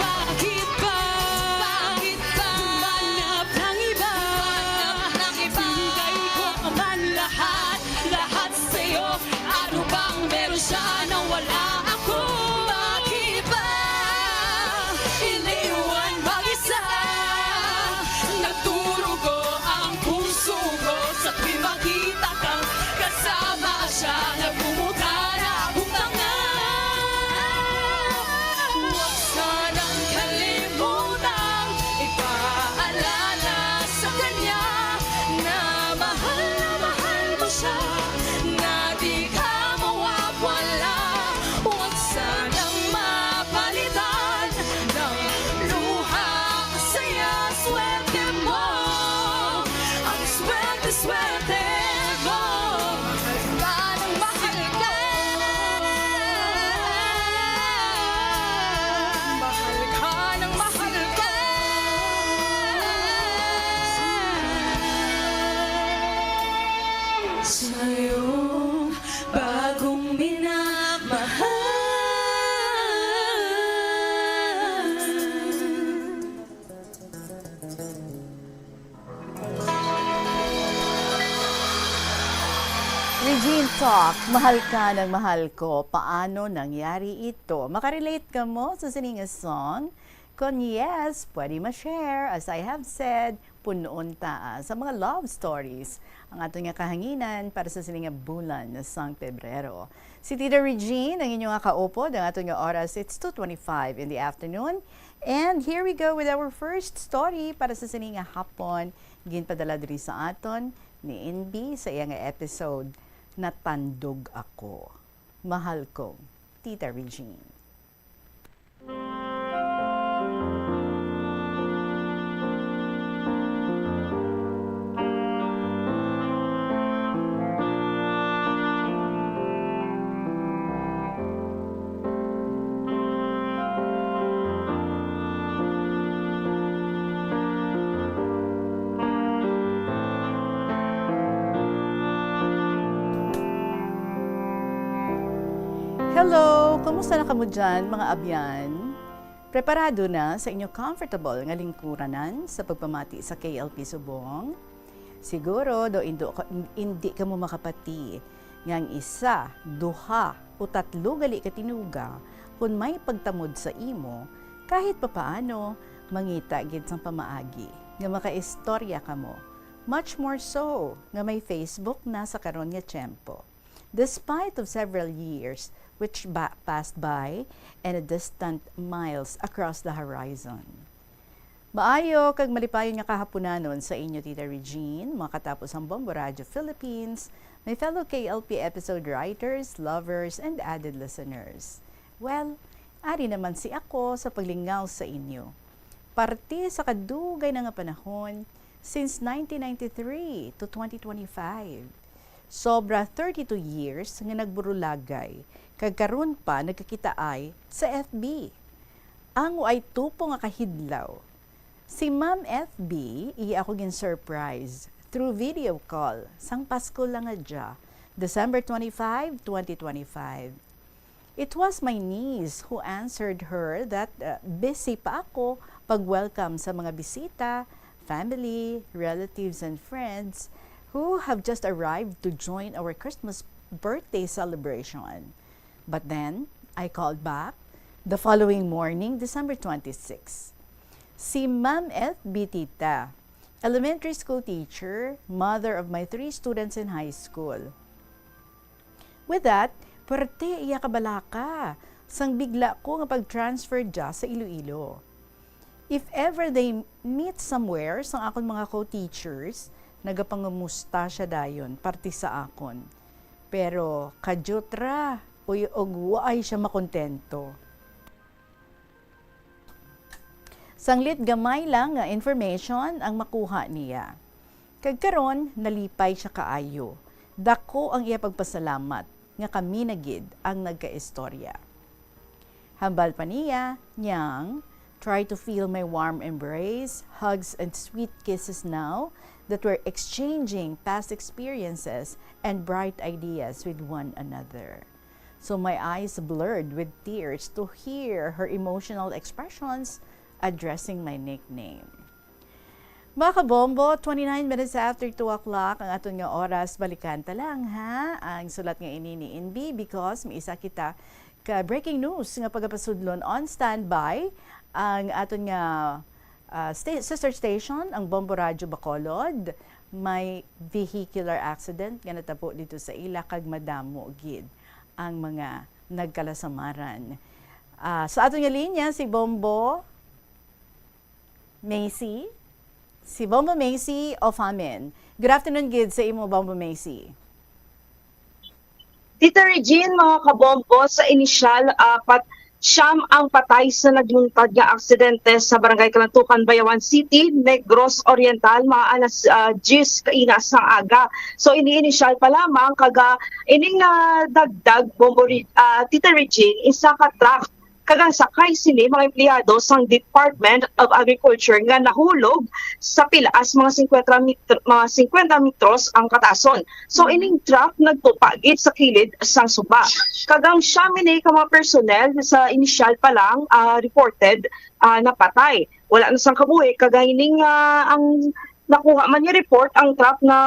Bakit ba? Bakit ba? Humanap ng iba. Humanap ng iba. Ibigay ko man lahat, lahat sa'yo. Ano bang meron siya na wala ako? Bakit ba iniwan mag-isa? Nagdurugo ang puso ko. Regine Talk, mahal ka ng mahal ko. Paano nangyari ito? Makarelate ka mo sa sining nga song? Kon yes, pwede ma-share. As I have said, punon ta, ah, sa mga love stories ang aton nga kahanginan para sa sining nga bulan sang Pebrero. Si Tita Regine, ang inyo nga kaupod, ang aton nga oras, it's two twenty-five in the afternoon. And here we go with our first story para sa sining nga hapon. Ginpadala diri sa aton ni N B sa iya nga episode, Natandog Ako. Mahal kong Tita Regine. Hello! Kumusta na kamo dyan, mga abyan? Preparado na sa inyo comfortable nga lingkuranan sa pagpamati sa K L P Subong? Siguro do indo ka, indi kamo makapati nga ang isa, duha, o tatlo gali ka tinuga, kun may pagtamod sa imo, kahit papaano, mangita gid sang pamaagi nga makaistorya kamo. Much more so nga may Facebook na sa karon nga tiyempo. Despite of several years which ba- passed by and a distant miles across the horizon. Maayo kag malipayon nga kahaponanon sa inyo, Tita Regine, mga katapos ang Bombo Radio Philippines, my fellow K L P episode writers, lovers, and avid listeners. Well, ari naman si ako sa paglingaw sa inyo. Parte sa kadugay na nga panahon, since nineteen ninety-three to twenty twenty-five. Sobra thirty-two years nga nagburulagay, kag karon pa nagkakitaay sa F B. Ang way tupo nga kahidlaw. Si Ma'am F B, iya ako gin-surprise through video call sang Pasko lang nga dya, December twenty-five, twenty twenty-five. It was my niece who answered her that, uh, busy pa ako pag-welcome sa mga bisita, family, relatives, and friends who have just arrived to join our Christmas birthday celebration. But then, I called back the following morning, December twenty-six. Si Ma'am F B Tita, elementary school teacher, mother of my three students in high school. With that, puwerte iya kabalaka sang bigla ko nga pag-transfer dya sa Iloilo. If ever they meet somewhere sang akon mga co-teachers, nagapangumusta siya dayon parte sa akon. Pero kadyot ra, uy, og waay siya makontento. Sanglit gamay lang nga information ang makuha niya. Kag karon, nalipay siya kaayo. Dako ang iya pagpasalamat nga kami na gid ang nagkaistorya. Hambal pa niya, Nyang, try to feel my warm embrace, hugs, and sweet kisses now that we're exchanging past experiences and bright ideas with one another. So my eyes blurred with tears to hear her emotional expressions addressing my nickname. Mga kabombo, twenty-nine minutes after two o'clock ang aton nga oras. Balikan ta lang, ha, ang sulat nga ini ni N B because may isa kita ka breaking news nga pagapasudlon. On standby ang aton nga, ah, sta- sister station, ang Bombo Radyo Bacolod. May vehicular accident nga natabo dito sa ila kag madamo gid ang mga nagkalasamaran. Ah, sa aton nga linya, si Bombo Macy. Si Bombo Macy of Hamin. Good afternoon gid sa imo, Bombo Macy. Tita Regine, mga kabombo, sa inisyal, apat, siyam ang patay sa nagluntad nga aksidente sa Barangay Kalantukan, Bayawan City, Negros Oriental, mga alas, ah, diyes kaina sang aga. So, ini inisyal pa lamang, kaga ining, ah, dagdag, Bombo Re-, ah, Tita Regine, isa ka truck kag ang sakay sini mga empleyado sang Department of Agriculture nga nahulog sa pilas mga singkwenta metro, mga singkwenta metros ang katason. So, ining truck nagtupa gid sa kilid sang suba. Kag ang siyam ini ka mga personnel sa inisyal pa lang, ah, reported, ah, napatay. Wala na sang kabuhi, kag ining, ah, ang nakuha man nga report ang truck na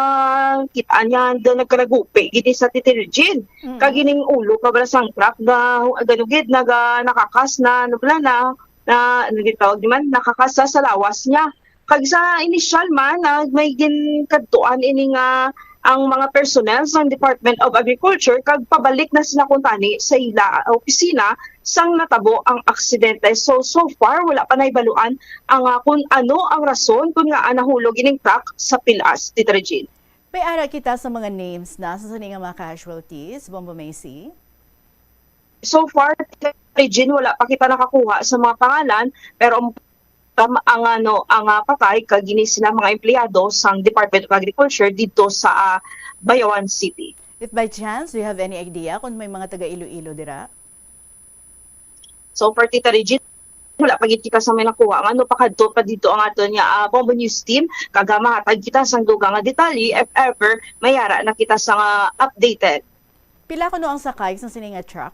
kita niya doon nagkalagupi gini sa Titi Regine. Mm. Kag ining ulo pa bala sang truck na ganugid naga nakakas na, ano bala na, na, ano gitawag ni man, nakakas sa, sa lawas niya. Kag sa initial man, ah, may ginkadtuan ini nga ang mga personnel sang Department of Agriculture kag pabalik na sila kuntani sa ila opisina sang natabo ang aksidente. So, so far, wala pa nahibaluan ang, ah, kung ano ang rason kung ngaa nahulog ining truck sa pilas, Tita Regine. May ara kita sa mga names na sa sini nga mga casualties, Bombo Macy? So far, Tita Regine, wala pa kita nakakuha sa mga pangalan, pero ang, ang, ano, ang, ah, patay kag ini sila mga empleyado sang Department of Agriculture didto sa, ah, Bayawan City. If by chance, do you have any idea kung may mga taga Iloilo dira? So far, Tita Regine, wala pa gid kita sa may nakuha. Nga ano, pakadto pa dito ang aton nga, ah, Bombo News team. Kag, ah, mahatag kita sang dugang nga detalye if ever may ara na kita sa nga updated. Pila kuno ang sakay sang sini nga truck?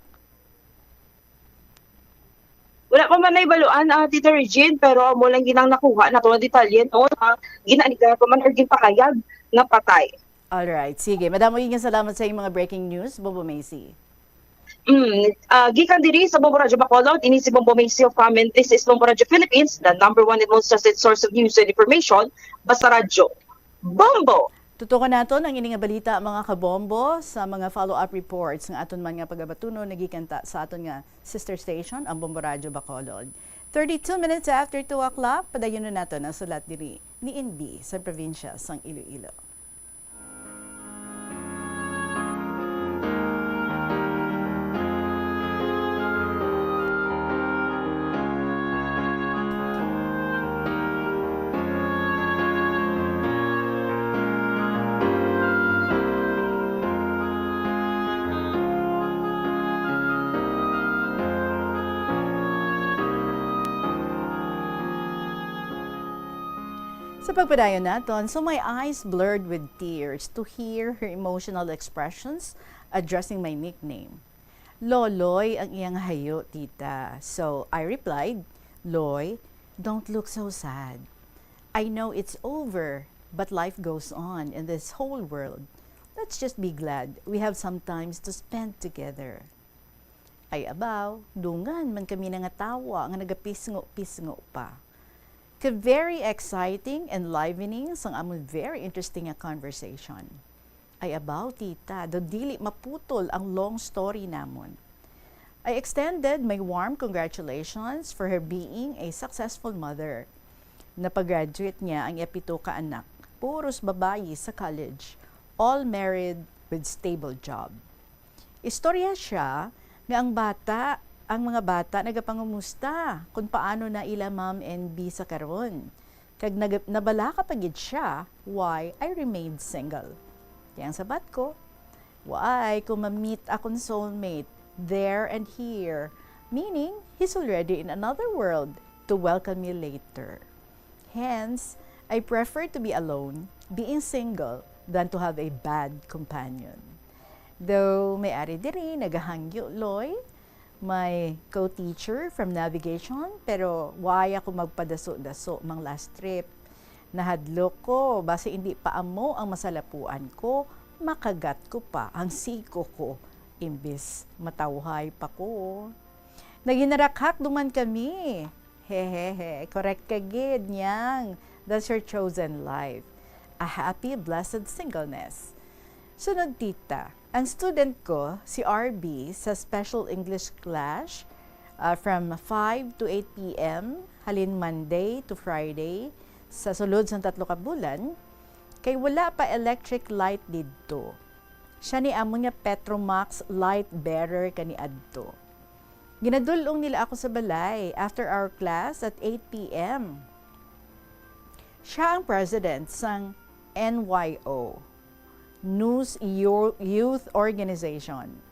Wala pa man nahibaluan, ah, Tita Regine, pero amo lang ginang nakuha nato nga detalye, no, nga ginaligan pa man or ginpahayag nga patay. Alright, sige. Madamo gyud nga salamat sa inyong mga breaking news, Bombo Macy. Mm, ah, gikan diri sa Bombo Radyo Bacolod, ini si Bombo Macy of Comment. This is Bombo Radyo Philippines, the number one and most trusted source of news and information. Basta Radyo Bombo! Tutukan naton ang ini nga balita, mga kabombo, sa mga follow-up reports nga aton man nga pagabatunon nagikan ta sa aton nga sister station, ang Bombo Radyo Bacolod. Thirty-two minutes after two o'clock, padayon na naton ang sulat diri ni N B sa probinsya sang Iloilo. Sa pagpadayon naton, so my eyes blurred with tears to hear her emotional expressions addressing my nickname. Loloy ang iyang hayo, tita. So I replied, "Loy, don't look so sad. I know it's over, but life goes on in this whole world. Let's just be glad we have some times to spend together." Ay abaw, dungan man kami nangatawa nga nagapisngo-pisngo pa. Ka very exciting, enlivening sang amon very interesting nga conversation. Ay abaw, tita, daw dili maputol ang long story namon. I extended my warm congratulations for her being a successful mother. Napag-graduate niya ang iya pito ka anak, puros babayi sa college, all married with stable job. Istorya siya nga ang bata, ang mga bata nagapangumusta kung paano na ila Ma'am N B sa karon. Kag nag-, nabalaka pa gid siya why I remained single. Kaya ang sabat ko, "Waay ko ma-meet akon soulmate there and here, meaning he's already in another world to welcome me later. Hence, I prefer to be alone, being single, than to have a bad companion." Though may ari diri nagahangyo, Loy, my co-teacher from navigation, pero why ako magpadaso-daso mang last trip. Nahadlok ko, basi hindi pa amo ang masalapuan ko, makagat ko pa ang siko ko, imbis matawhay pa ko. Naginarakhak duman kami. Hehehe, correct ka gid, Nyang. That's your chosen life. A happy, blessed singleness. Sunod, tita, ang student ko, si R B, sa special English class, ah, from five to eight P M, halin Monday to Friday, sa sulod sang tatlo ka bulan, kay wala pa electric light didto. Siya ni amon nga Petromax light bearer kaniadto. Ginadul-ong nila ako sa balay after our class at eight P M. Siya ang president sang N Y O, News Yo-, Youth Organization.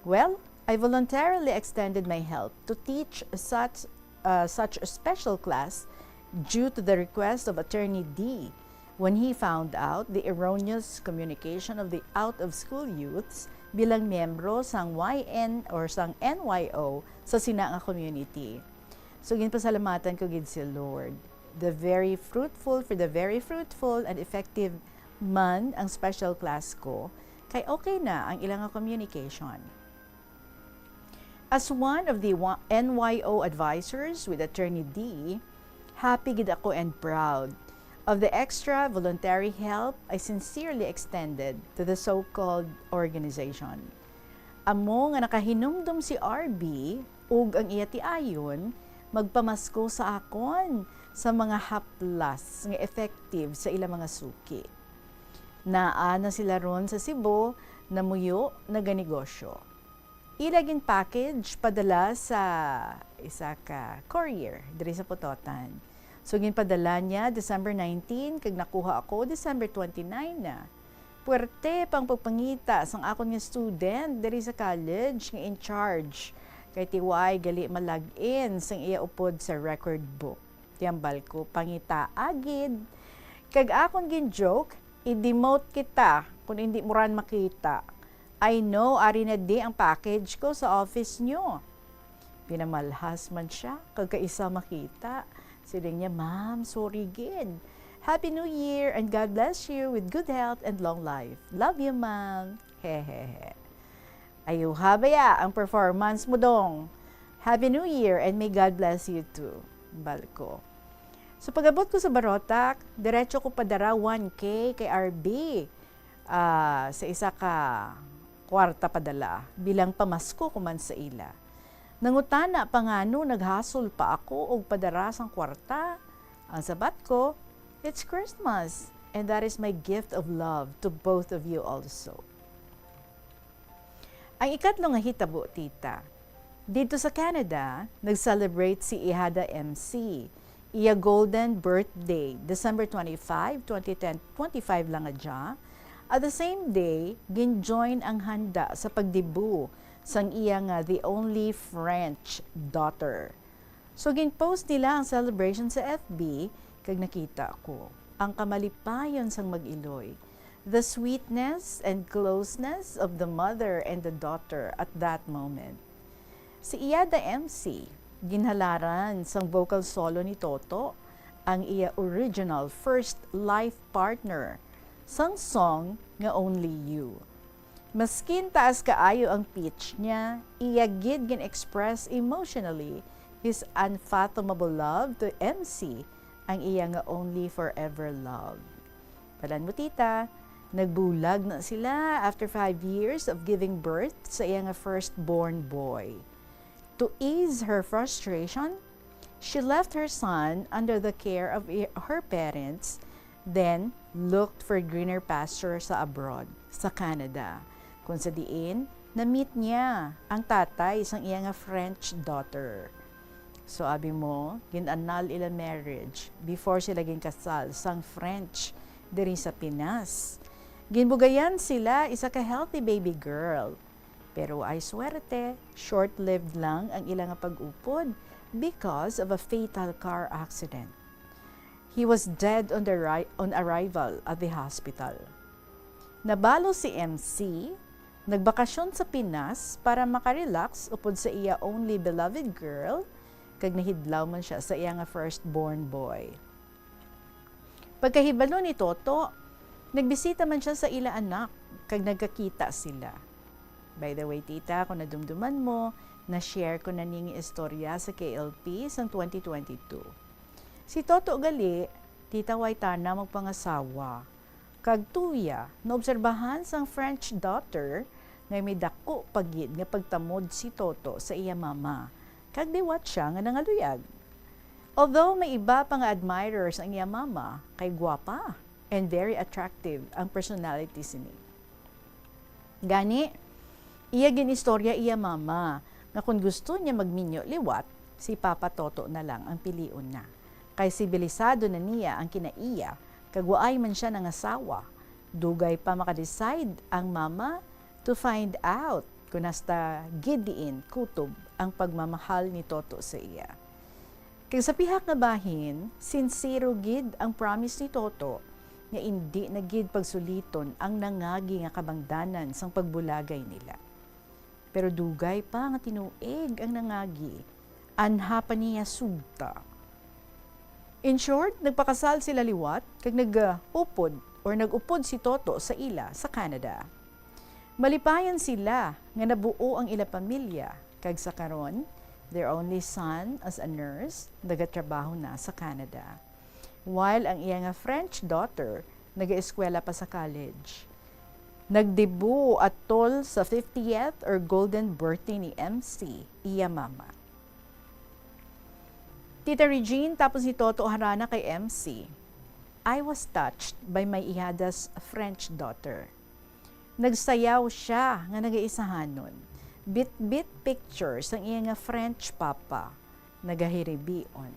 Well, I voluntarily extended my help to teach such, uh, such a special class due to the request of Attorney D when he found out the erroneous communication of the out-of-school youths bilang miyembro sang Y N or sang N Y O sa sina nga community. So, ginpasalamatan ko gid si Lord. The very fruitful, for the very fruitful and effective man ang special class ko, kay okay na ang ilang communication. As one of the wa-, N Y O advisors with Attorney D, happy gid ako and proud of the extra voluntary help I sincerely extended to the so-called organization. Amo nga nakahinumdom si R B ug ang iya tiayon magpamasko sa akon sa mga haplas nga effective sa ilang mga suki. Naa na sila ron sa Cebu, namuyo, naganegosyo. Ila gin-package padala sa isa ka courier diri sa Pototan. So, ginpadala niya December nineteen, kag nakuha ako December twenty-nine na. Puwerte pa ang pagpangita sang akon nga student diri sa college nga in charge, kay tiway gali ma-log in sang iya upod sa record book. Ti hambal ko, pangitaa gid. Kag akon gin-joke, "I-demote kita kon indi mo ran makita. I know, ari na di ang package ko sa office nyo." Pinamalhas man siya, kag kaisa makita. Siling niya, "Ma'am, sorry gid. Happy New Year and God bless you with good health and long life. Love you, ma'am." Hehehe. Ayuha baya ang performance mo, dong. Happy New Year and may God bless you too, hambal ko. So, pag-abot ko sa Barotac, diretso ko padara one K kay R B, ah, sa isa ka kwarta padala bilang pamasko ko man sa ila. Nangutana pa ngano naghasol pa ako og padara sang kwarta. Ang sabat ko, "It's Christmas, and that is my gift of love to both of you also." Ang ikatlo nga hitabo, tita. Didto sa Canada, nag-celebrate si Ihada M C. Iya golden birthday, December twenty-five, twenty ten, twenty-five lang nga dya. At the same day, gin-join ang handa sa pagdebut sang iya nga The Only French Daughter. So, gin-post nila ang celebration sa F B, kag nakita ko ang kamalipayon sang mag-iloy, the sweetness and closeness of the mother and the daughter at that moment. Si Ihada M C, ginhalaran sang vocal solo ni Toto, ang iya original first life partner, sang song nga Only You. Maskin taas kaayo ang pitch niya, iya gid gin-express emotionally his unfathomable love to M C, ang iya nga only forever love. Balaan mo, tita, nagbulag na sila after five years of giving birth sa iya nga firstborn boy. To ease her frustration, she left her son under the care of i-, her parents, then looked for greener pasture sa abroad, sa Canada, kung sa diin na-meet niya ang tatay sang iya nga French daughter. So, abi mo, gin-annul ila marriage before sila ginkasal sang French diri sa Pinas. Ginbugayan sila isa ka healthy baby girl. Pero ay swerte, short-lived lang ang ila nga pag-upod because of a fatal car accident. He was dead on the ri-, on arrival at the hospital. Nabalo si M C, nagbakasyon sa Pinas para makarelax upod sa iya only beloved girl, kag nahidlaw man siya sa iya nga firstborn boy. Pagkahibalo ni Toto, nagbisita man siya sa ila anak, kag nagkakita sila. By the way, tita, kung nadumduman mo, na-share ko na ning istorya sa K L P sang twenty twenty-two. Si Toto gali, tita, way tana magpangasawa. Kag tuya, naobserbahan sang French daughter nga may daku pa gid nga pagtamod si Toto sa iya mama, kag liwat sia nga nangaluyag. Although may iba pa nga admirers ang iya mama, kay gwapa and very attractive ang personality sini. Gani, iya gin-istorya iya mama nga kon gusto niya magminyo liwat, si Papa Toto na lang ang pilion na. Kay sibilisado na niya ang kinaiya, kag waay man sia nangasawa. Dugay pa maka-decide ang mama to find out kon hasta gid diin kutob ang pagmamahal ni Toto sa iya. Kag sa pihak nga bahin, sinsero gid ang promise ni Toto nga indi na gid pagsuliton ang nangagi nga kabangdanan sang pagbulagay nila. Pero dugay pa nga tinuig ang nangagi, anha pa niya sugta. In short, nagpakasal sila liwat kag nag-upod or nag-upod si Toto sa ila sa Canada. Malipayan sila nga nabuo ang ila pamilya, kag sa karon, their only son, as a nurse, nagatrabaho na sa Canada, while ang iya nga French daughter nagaeskwela pa sa college. Nagdebut atol sa fiftieth or golden birthday ni M C, iya mama. Tita Regine, tapos ni Toto harana kay M C, I was touched by my iyada's French daughter. Nagsayaw sia nga nagaisahanon. Bitbit picture sang iya nga French papa. Nagahiribion.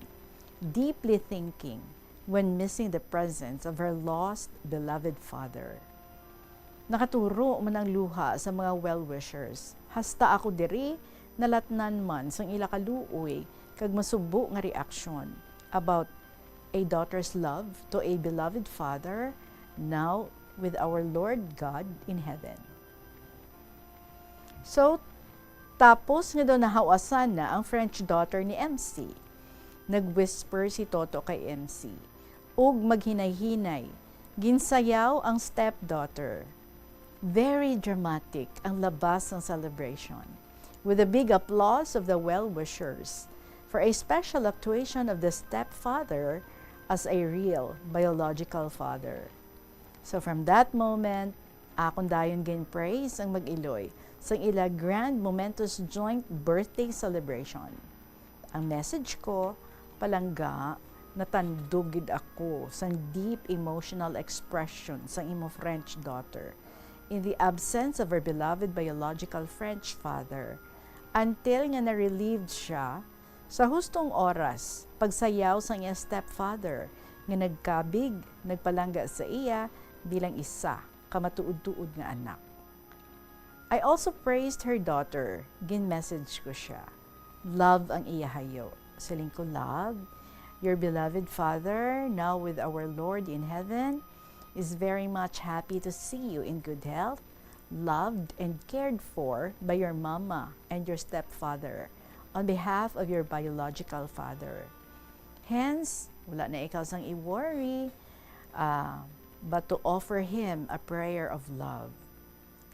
Deeply thinking when missing the presence of her lost beloved father. Nakaturo man ang luha sa mga well-wishers. Hasta ako diri, nalatnan man sang ila kaluoy kag masubo nga reaksyon about a daughter's love to a beloved father, now with our Lord God in heaven. So, tapos nga daw nahawasan na ang French daughter ni M C, nag-whisper si Toto kay M C, ug maghinay-hinay, ginsayaw ang stepdaughter. Very dramatic ang labas ng celebration, with a big applause of the well-wishers for a special actuation of the stepfather as a real biological father. So from that moment, akon dayon gin-praise ang mag-iloy sang ila grand momentous joint birthday celebration. Ang message ko, palangga, natandog gid ako sang deep emotional expression sang imo French daughter in the absence of her beloved biological French father, until nga na-relieved siya sa hustong oras pagsayaw sang iya stepfather nga nagkabig, nagpalangga sa iya bilang isa ka matuod-tuod nga anak. I also praised her daughter. Gin-message ko siya. Love ang iya hayo. Siling ko, "Love, your beloved father, now with our Lord in heaven, is very much happy to see you in good health, loved and cared for by your mama and your stepfather on behalf of your biological father. Hence, wala na ikaw sang i-worry, ah, but to offer him a prayer of love."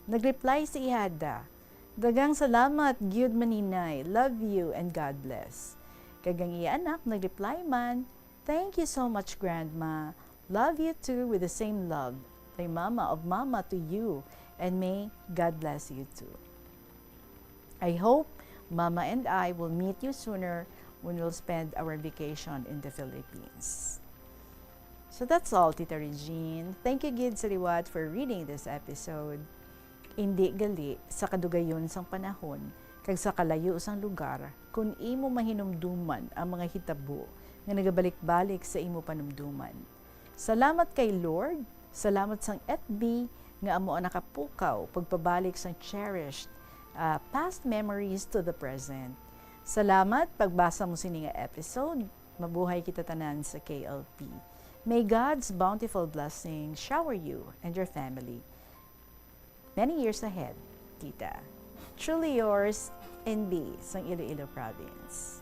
Nag-reply si iyada, "Daghang salamat gyud, Maninay. Love you and God bless." Kag ang iya anak nag-reply man, "Thank you so much, Grandma. Love you too with the same love. Kay Mama of Mama to you, and may God bless you too." I hope Mama and I will meet you sooner when we'll spend our vacation in the Philippines. So that's all, Tita Regine. Thank you gid sa liwat for reading this episode. Indi gali sa kadugayon sang panahon kag sa kalayo sang lugar, kun imo mahinumduman ang mga hitabo nga nagabalik-balik sa imo panumduman. Salamat kay Lord, salamat sang F B nga amo ang nakapukaw pagpabalik sang cherished, ah, past memories to the present. Salamat pagbasa mo sini nga episode. Mabuhay kita tanan sa K L P. May God's bountiful blessing shower you and your family many years ahead, Tita. Truly yours, N B, sang Iloilo Province.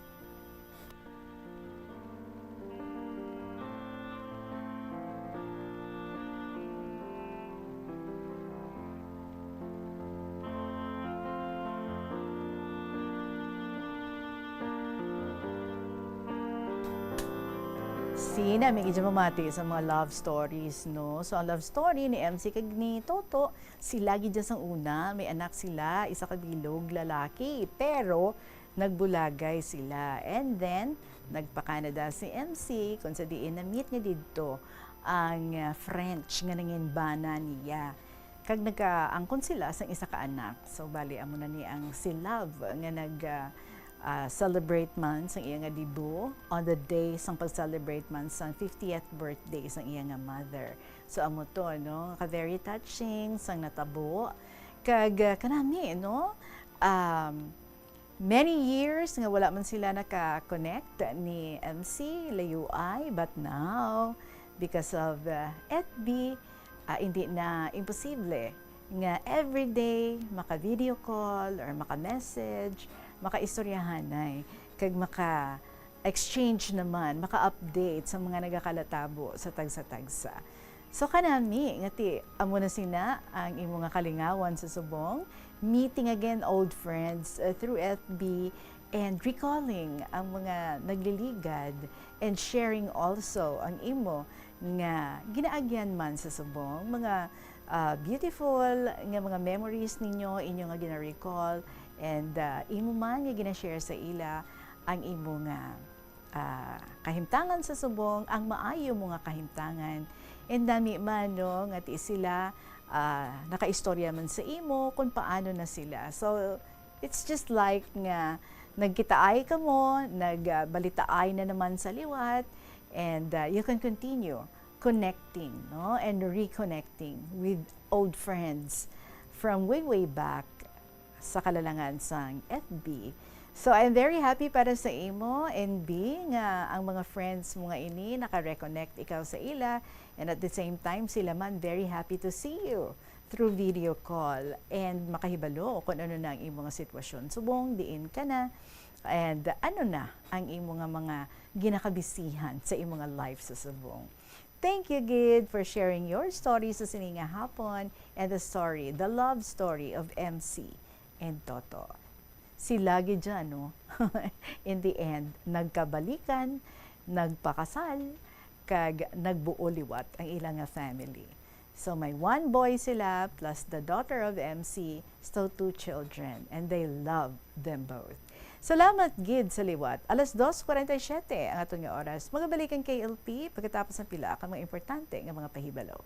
Sina may gid mamati sa mga love stories, no? So, ang love story ni M C kag ni Toto, sila gid dyan sang una, may anak sila, isa ka bilog, lalaki. Pero, nagbulagay sila. And then, nagpa-Canada si M C, kung sa diin na-meet niya didto ang, ah, French nga nangin bana niya. Kag nagkaangkon sila sang isa ka anak. So, bali, amo na ni ang si Love nga nag, ah, ah, celebrate man sang iya nga debut on the day sang pag-celebrate man sang fiftieth birthday sang iya nga mother. So, amo to, no? Ka very touching sang natabo. Kag, ah, kanami, no? Um, many years nga wala man sila naka-connect ni M C, layuay, but now, because of, uh, F B, ah, hindi na imposible nga everyday maka-video call or maka-message, makaistoryahanay, kag maka, exchange naman, maka-update sa mga nagakalatabo sa tagsa-tagsa. So, kanami nga ti, amo na sina ang imo nga kalingawan sa subong, meeting again old friends, uh, through F B, and recalling ang mga nagliligad, and sharing also ang imo nga ginaagyan man sa subong, mga, uh, beautiful nga mga memories ninyo, inyo nga gina-recall, and, uh, imo man nga gina-share sa ila ang imo nga, ah, kahimtangan sa subong, ang maayo mo nga kahimtangan. And nami man, no, nga ti sila, ah, nakaistorya man sa imo kung paano na sila. So, it's just like nga nagkitaay kamo, nag, ah, balitaay na naman sa liwat, and, ah, you can continue connecting, no, and reconnecting with old friends from way, way back sa kalalangan sang F B. So, I'm very happy para sa imo, N B, nga ang mga friends mo nga ini naka-reconnect ikaw sa ila, and at the same time, sila man very happy to see you through video call and makahibalo kung ano na ang imo nga sitwasyon subong diin ka na, and ano na ang imo nga mga ginakabisihan sa imo nga life sa subong. Thank you gid for sharing your story sa sini nga hapon, and the story, the love story of M C and Toto. Sila gid dyan, no? In the end, nagkabalikan, nagpakasal, kag nagbuo liwat ang ila nga family. So, may one boy sila, plus the daughter of M C, so two children, and they love them both. Salamat gid sa liwat. Alas dos cuarenta y siete ang aton nga oras. Magabalik ang K L P pagkatapos ng pila ka mga importante nga mga pahibalo.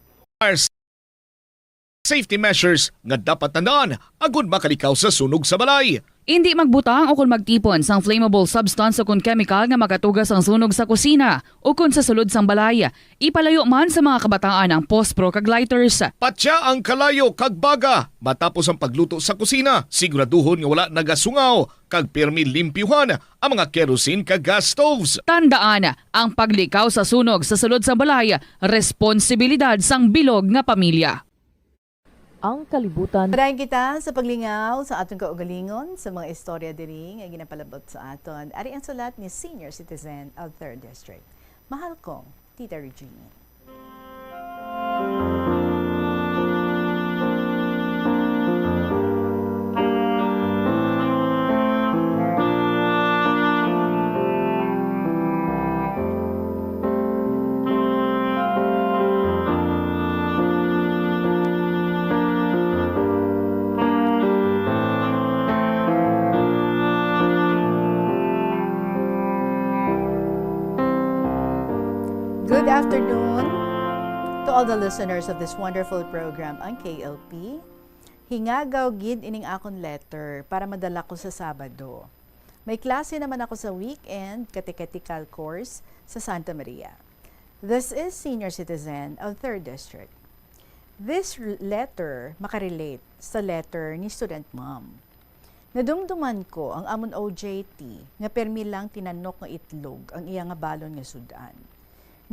Safety measures nga dapat tandaan agud makalikaw sa sunog sa balay. Indi magbutang o kon magtipon sang flammable substance o kon chemical nga makatuga sang sunog sa kusina o kon sa sulod sang balay. Ipalayo man sa mga kabataan ang pospro kag lighters. Patya ang kalayo kag baga matapos ang pagluto sa kusina. Siguraduhon nga wala nagasungaw kag pirmi limpyuhan ang mga kerosene kag gas stoves. Tandaan, ang paglikaw sa sunog sa sulod sang balay, responsibilidad sang bilog nga pamilya. Ang kalibutan. Padayon kita sa paglingaw sa aton kaugalingon sa mga istorya diri nga ginapalabot sa aton. Ari ang sulat ni Senior Citizen of Third District. Mahal kong Tita Regine. Good afternoon to all the listeners of this wonderful program, ang K L P. Hingagaw gid ining akon letter para madala ko sa Sabado. May klase naman ako sa weekend, catechetical course sa Santa Maria. This is Senior Citizen of Third District. This r-, letter makarelate sa letter ni Student Mom. Nadumduman ko ang amon O J T nga permi lang tinanok nga itlog ang iya nga balon nga sud-an.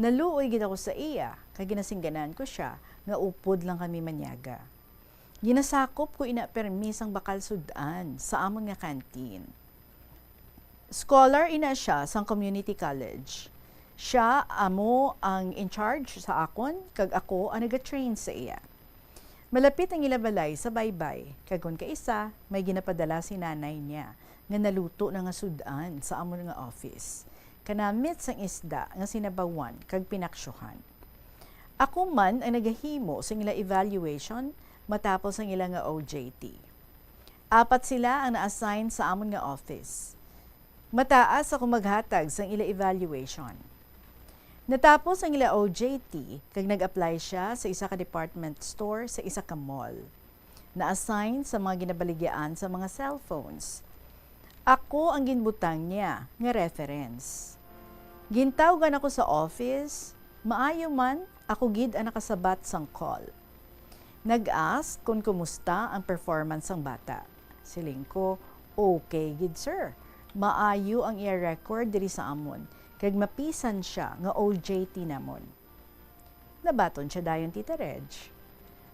Naluoy gid ako sa iya, kay ginasingganan ko sia nga upod lang kami manyaga. Ginasakop ko ina permi sang bakal sud-an sa amon nga canteen. Scholar ina sia sang community college. Sia amo ang in charge sa akon, kag ako ang nagatrain sa iya. Malapit ang ila balay sa baybay, kag kon kaisa, may ginapadala si nanay niya nga naluto na nga sud-an sa amon nga office. Kanamit sang isda nga sinabawan kag pinaksyohan. Ako man ang nagahimo sang ila evaluation matapos ang ila nga O J T. Apat sila ang na-assign sa amon nga office. Mataas ako maghatag sang ila evaluation. Natapos ang ila O J T, kag nag-apply sia sa isa ka department store sa isa ka mall. Na-assign sa mga ginabaligyaan sa mga cellphones. Ako ang ginbutang niya nga reference. Gintawgan ako sa office, maayo man, ako gid ang nakasabat sang call. Nag-ask kon kumusta ang performance sang bata. Siling ko, "Okay gid, sir. Maayo ang iya record diri sa amon, kag mapisan sia nga O J T namon." Nabaton sia dayon, Tita Reg.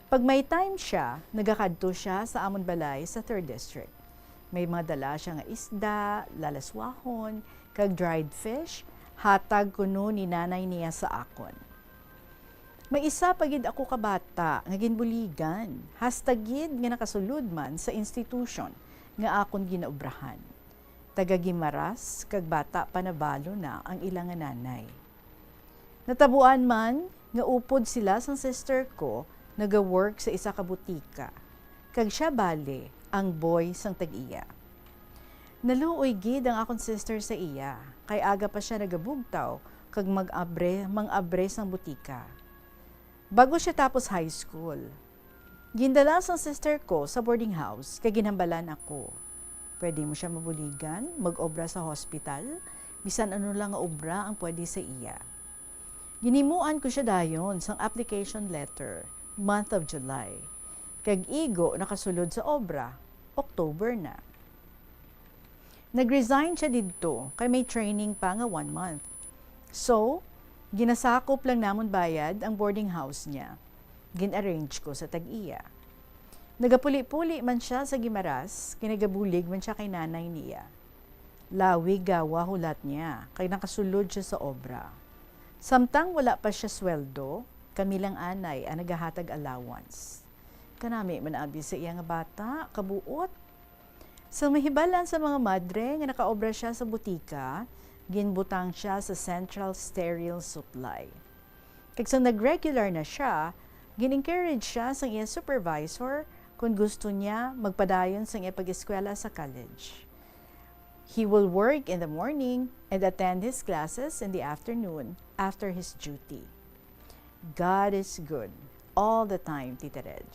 Pag may time sia, nagakadto sia sa amon balay sa Third District. May mga dala siya nga isda, lalaswahon, kag dried fish, hatag kuno ni nanay niya sa akon. May isa pa gid ako ka bata nga ginbuligan, hasta gid nga nakasulod man sa institution nga akon ginaobrahan. Taga Guimaras, kag bata pa na balo na ang ila nga nanay. Natabuan man nga upod sila sang sister ko naga-work sa isa ka butika, kag sia bali ang boy sang tag-iya. Naluoy gid ang akon sister sa iya, kay aga pa sia nagabugtaw kag mag-abre, mang-abre sang butika. Bago sia tapos high school, gindala sang sister ko sa boarding house kay ginhambalan ako. Pwede mo sia mabuligan, mag-obra sa hospital, bisan ano lang nga obra ang pwede sa iya. Ginhimuan ko sia dayon sang application letter, month of July. Kag igo nakasulod sa obra, October na. Nag-resign siya didto kay may training pa nga one month. So, ginasakop lang namon bayad ang boarding house niya. Gin-arrange ko sa tag-iya. Nagapuli-puli man sia sa Guimaras, kay nagabulig man sia kay nanay niya. Lawig gawa hulat niya, kay nakasulod sia sa obra. Samtang wala pa sia sweldo, kami lang anay ang nagahatag allowance. Kanami man abi sa iya nga bata, kabuot. Sa mahibalan sa mga madre nga nakaobra sia sa butika, ginbutang sia sa Central Sterile Supply. Kag sang nag-regular na sia, gin-encourage sia sang iya supervisor kon gusto niya magpadayon sang iya pag-eskwela sa college. He will work in the morning and attend his classes in the afternoon after his duty. God is good all the time, Tita Reg.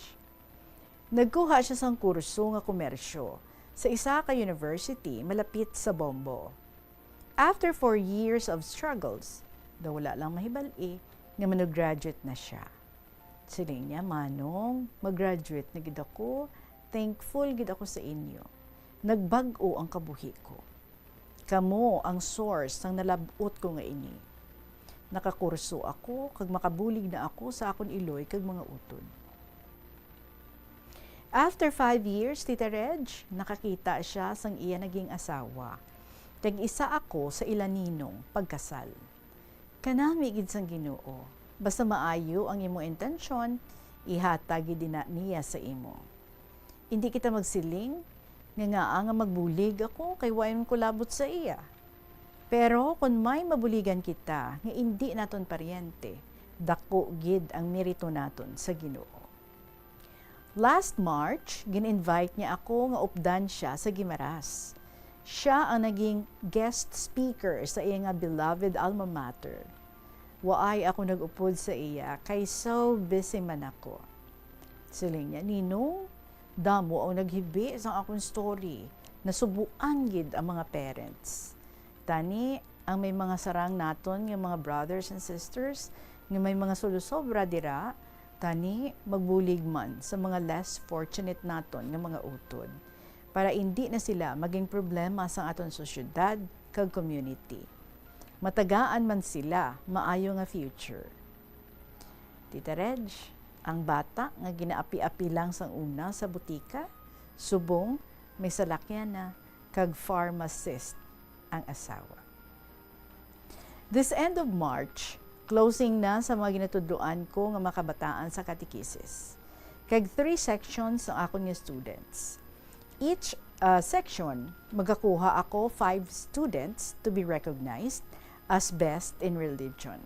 Nagkuha sia sang kurso nga komersyo sa isa ka university malapit sa Bombo. After four years of struggles, daw wala lang mahibal-i nga mano-graduate na sia. Siling niya, "Manong, mag-graduate na gid ako. Thankful gid ako sa inyo. Nagbag-o ang kabuhi ko. Kamo ang source sang nalab-ot ko nga ini. Nakakurso ako kag makabulig na ako sa akon iloy kag mga utod." After five years, Tita Reg, nakakita sia sang iya naging asawa. Tag-isa ako sa ila ninong pagkasal. Kanami gid sang Ginoo, basta maayo ang imong intensyon, ihatag gid ina niya sa imo. Indi kita magsiling nga ngaa nga magbulig ako kay wa man ko labot sa iya. Pero kon may mabuligan kita nga indi naton paryente, dako gid ang merito naton sa Ginoo. Last March, gin-invite niya ako nga updan sia sa Guimaras. Sia ang naging guest speaker sa iya nga beloved alma mater. Waay ako nag-upod sa iya kay so busy man ako. Siling niya, "Ninong, damo ang naghibi sang akon story. Nasubuan gid ang mga parents. Tani, ang may mga sarang naton nga mga brothers and sisters nga may mga sulusobra dira, tani magbulig man sa mga less fortunate naton nga mga utod, para indi na sila maging problema sang aton sosyedad kag community. Matagaan man sila maayo nga future." Tita Reg, ang bata nga ginaapi-api lang sang una sa butika, subong may salakyan na, kag pharmacist ang asawa. This end of March, closing na sa mga ginatudloan ko nga mga kabataan sa katekisis. Kag three sections ang akon nga students. Each, uh, section, magakuha ako five students to be recognized as best in religion.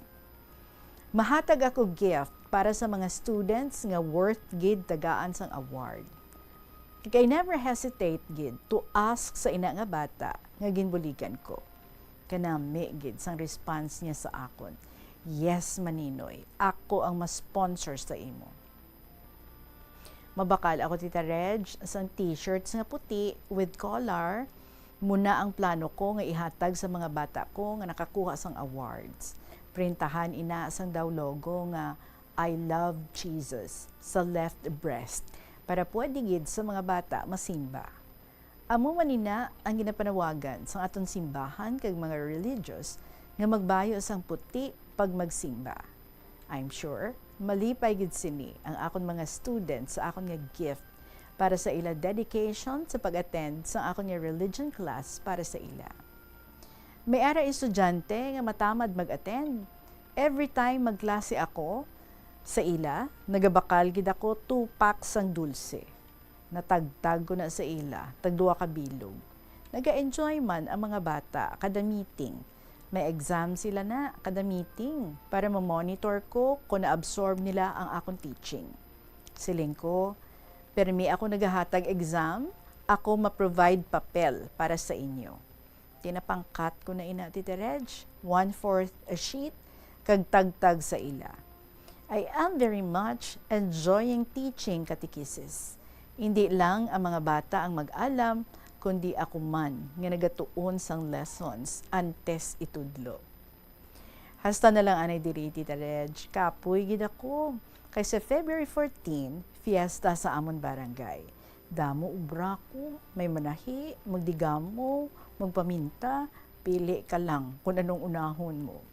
Mahatag ako gift para sa mga students nga worth gid tagaan sang award. Kag I never hesitate gid to ask sa ina nga bata nga ginbuligan ko. Kanami gid sang response niya sa akon, "Yes, Maninoy, ako ang ma-sponsor sa imo." Mabakal ako, Tita Reg, sang t-shirts nga puti with collar. Muna ang plano ko nga ihatag sa mga bata ko nga nakakuha sang awards. Printahan ina sang daw logo nga "I love Jesus" sa left breast, para pwede gid sa mga bata masimba. Amo man ina ang ginapanawagan sang aton simbahan kag mga religious nga magbayo sang puti pag magsimba. I'm sure malipay gid sini ang akon mga students sa akon nga gift para sa ila dedication sa pag-attend sa akon nga religion class para sa ila. May ara estudyante nga matamad mag-attend. Every time magklase ako sa ila, nagabakal gid ako two packs sang dulce. Natagtag ko na sa ila, tagduwa ka bilog. Naga-enjoy man ang mga bata kada meeting. May exam sila na kada meeting para ma-monitor ko kung na-absorb nila ang akon teaching. Siling ko, "Permi ako nagahatag exam, ako ma-provide papel para sa inyo." Tinapangkat ko na ina, Tita Reg, one-fourth a sheet, kag tagtag sa ila. I am very much enjoying teaching catechesis. Hindi lang ang mga bata ang mag-alam, kundi ako man nga nagatuon sang lessons antes itudlo. Hasta na lang anay diri, Tita Reg, kapoy gid ako. Kay sa February fourteen, fiesta sa amon barangay. Damo ubra ko, may manahi, magdigamo, magpaminta, pili ka lang kung anong unahon mo.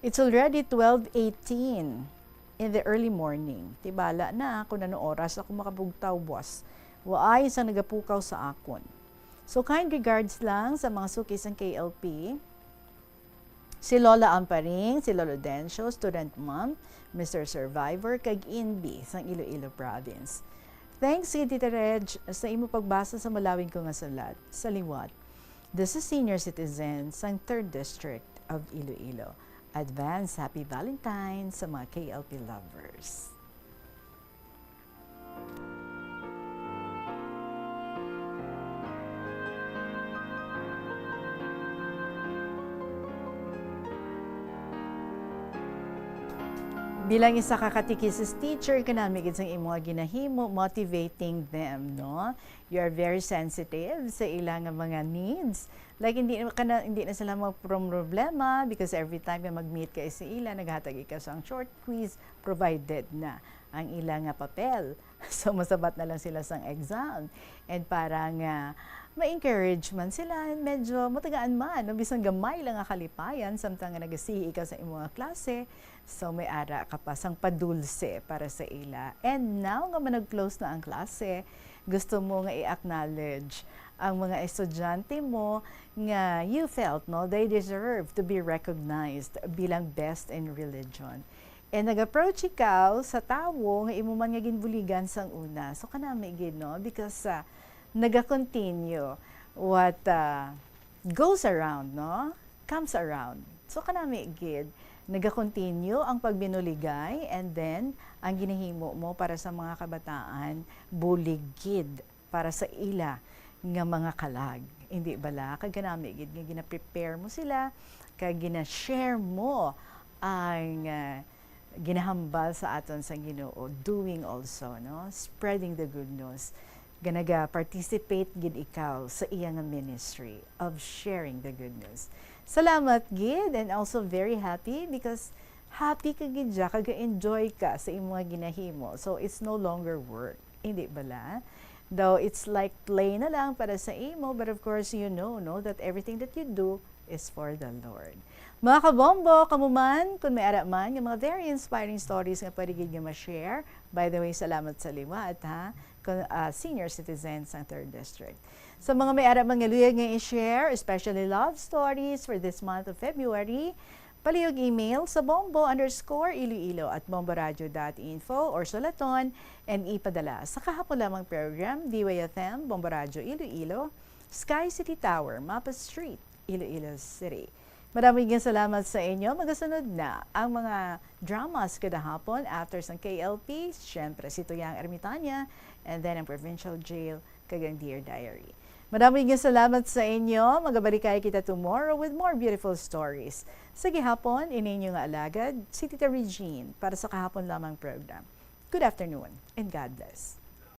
It's already twelve eighteen in the early morning. Tibala na kung anong oras ako makabugtaw, boss. Waay sang nagapukaw sa akon. So, kind regards lang sa mga suki sang K L P. Si Lola Amparing, si Lolo Dencio, student mom, Mister Survivor, kag Inbi sang Iloilo Province. Thanks, Tita Reg, sa imo pagbasa sa malawig ko nga sulat. Sa liwat, this is senior citizen sang third District of Iloilo. Advance Happy Valentine sa mga K L P lovers. Bilang isa ka catechesis teacher, kanami gid sang imo nga ginahimo, motivating them, no? You are very sensitive sa ila nga mga needs. Like, hindi na ka na, hindi na sila magproblema because every time nga mag-meet ka sa ila, naghatag ikaw sang short quiz, provided na ang ila nga papel. So, masabat na lang sila sang exam. And para nga ma-encourage man sila, medyo matagaan man, no? Bisan gamay lang nga kalipayan, samtang nga nagasihi ikaw sa imo nga klase, so may ara ka pa sang padulse para sa ila. And now nga manag-close na ang klase, gusto mo nga i-acknowledge ang mga estudyante mo nga you felt, no, they deserve to be recognized bilang best in religion. And nag-approach ikaw sa tawo nga imo man nga ginbuligan sang una. So, kanami gid, no? Because, ah, naga-continue what, ah, goes around, no? Comes around. So, kanami gid, naga-continue ang pagbinuligay, and then, ang ginahimo mo para sa mga kabataan, bulig gid para sa ila nga mga kalag. Hindi bala? Kag kanami gid nga gina-prepare mo sila, kag gina-share mo ang, ah, ginahambal sa aton sang Ginoo, doing also, no? Spreading the good news. Nga naga-participate gid ikaw sa iya nga ministry of sharing the good news. Salamat gid, and also very happy because happy ka gid siya, kag enjoy ka sa imo nga ginahimo. So, it's no longer work. Hindi bala? Though it's like play na lang para sa imo, but of course, you know, no, that everything that you do is for the Lord. Mga kabombo, kamo man, kung may ara man nga mga very inspiring stories nga pwede gid nga ma-share, by the way, salamat sa liwat, ha, kung, ah, senior citizens sang third District. Sa mga may ara man nga luyag nga i-share, especially love stories for this month of February, palihog email sa bombo underscore iloilo at bomboradio dot info or sulaton and ipadala sa kahapon lamang program, D Y F M, Bombo Radio Iloilo, Sky City Tower, Mapa Street, Iloilo City. Maraming nga salamat sa inyo. Magasunod na ang mga dramas kada hapon after sang K L P, siyempre si Tuyang Ermitanya, and then ang Provincial Jail, kag ang Dear Diary. Maraming nga salamat sa inyo. Magabalikay kita tomorrow with more beautiful stories. Sa gihapon, ini inyo nga alagad, si Tita Regine, para sa kahapon lamang program. Good afternoon and God bless.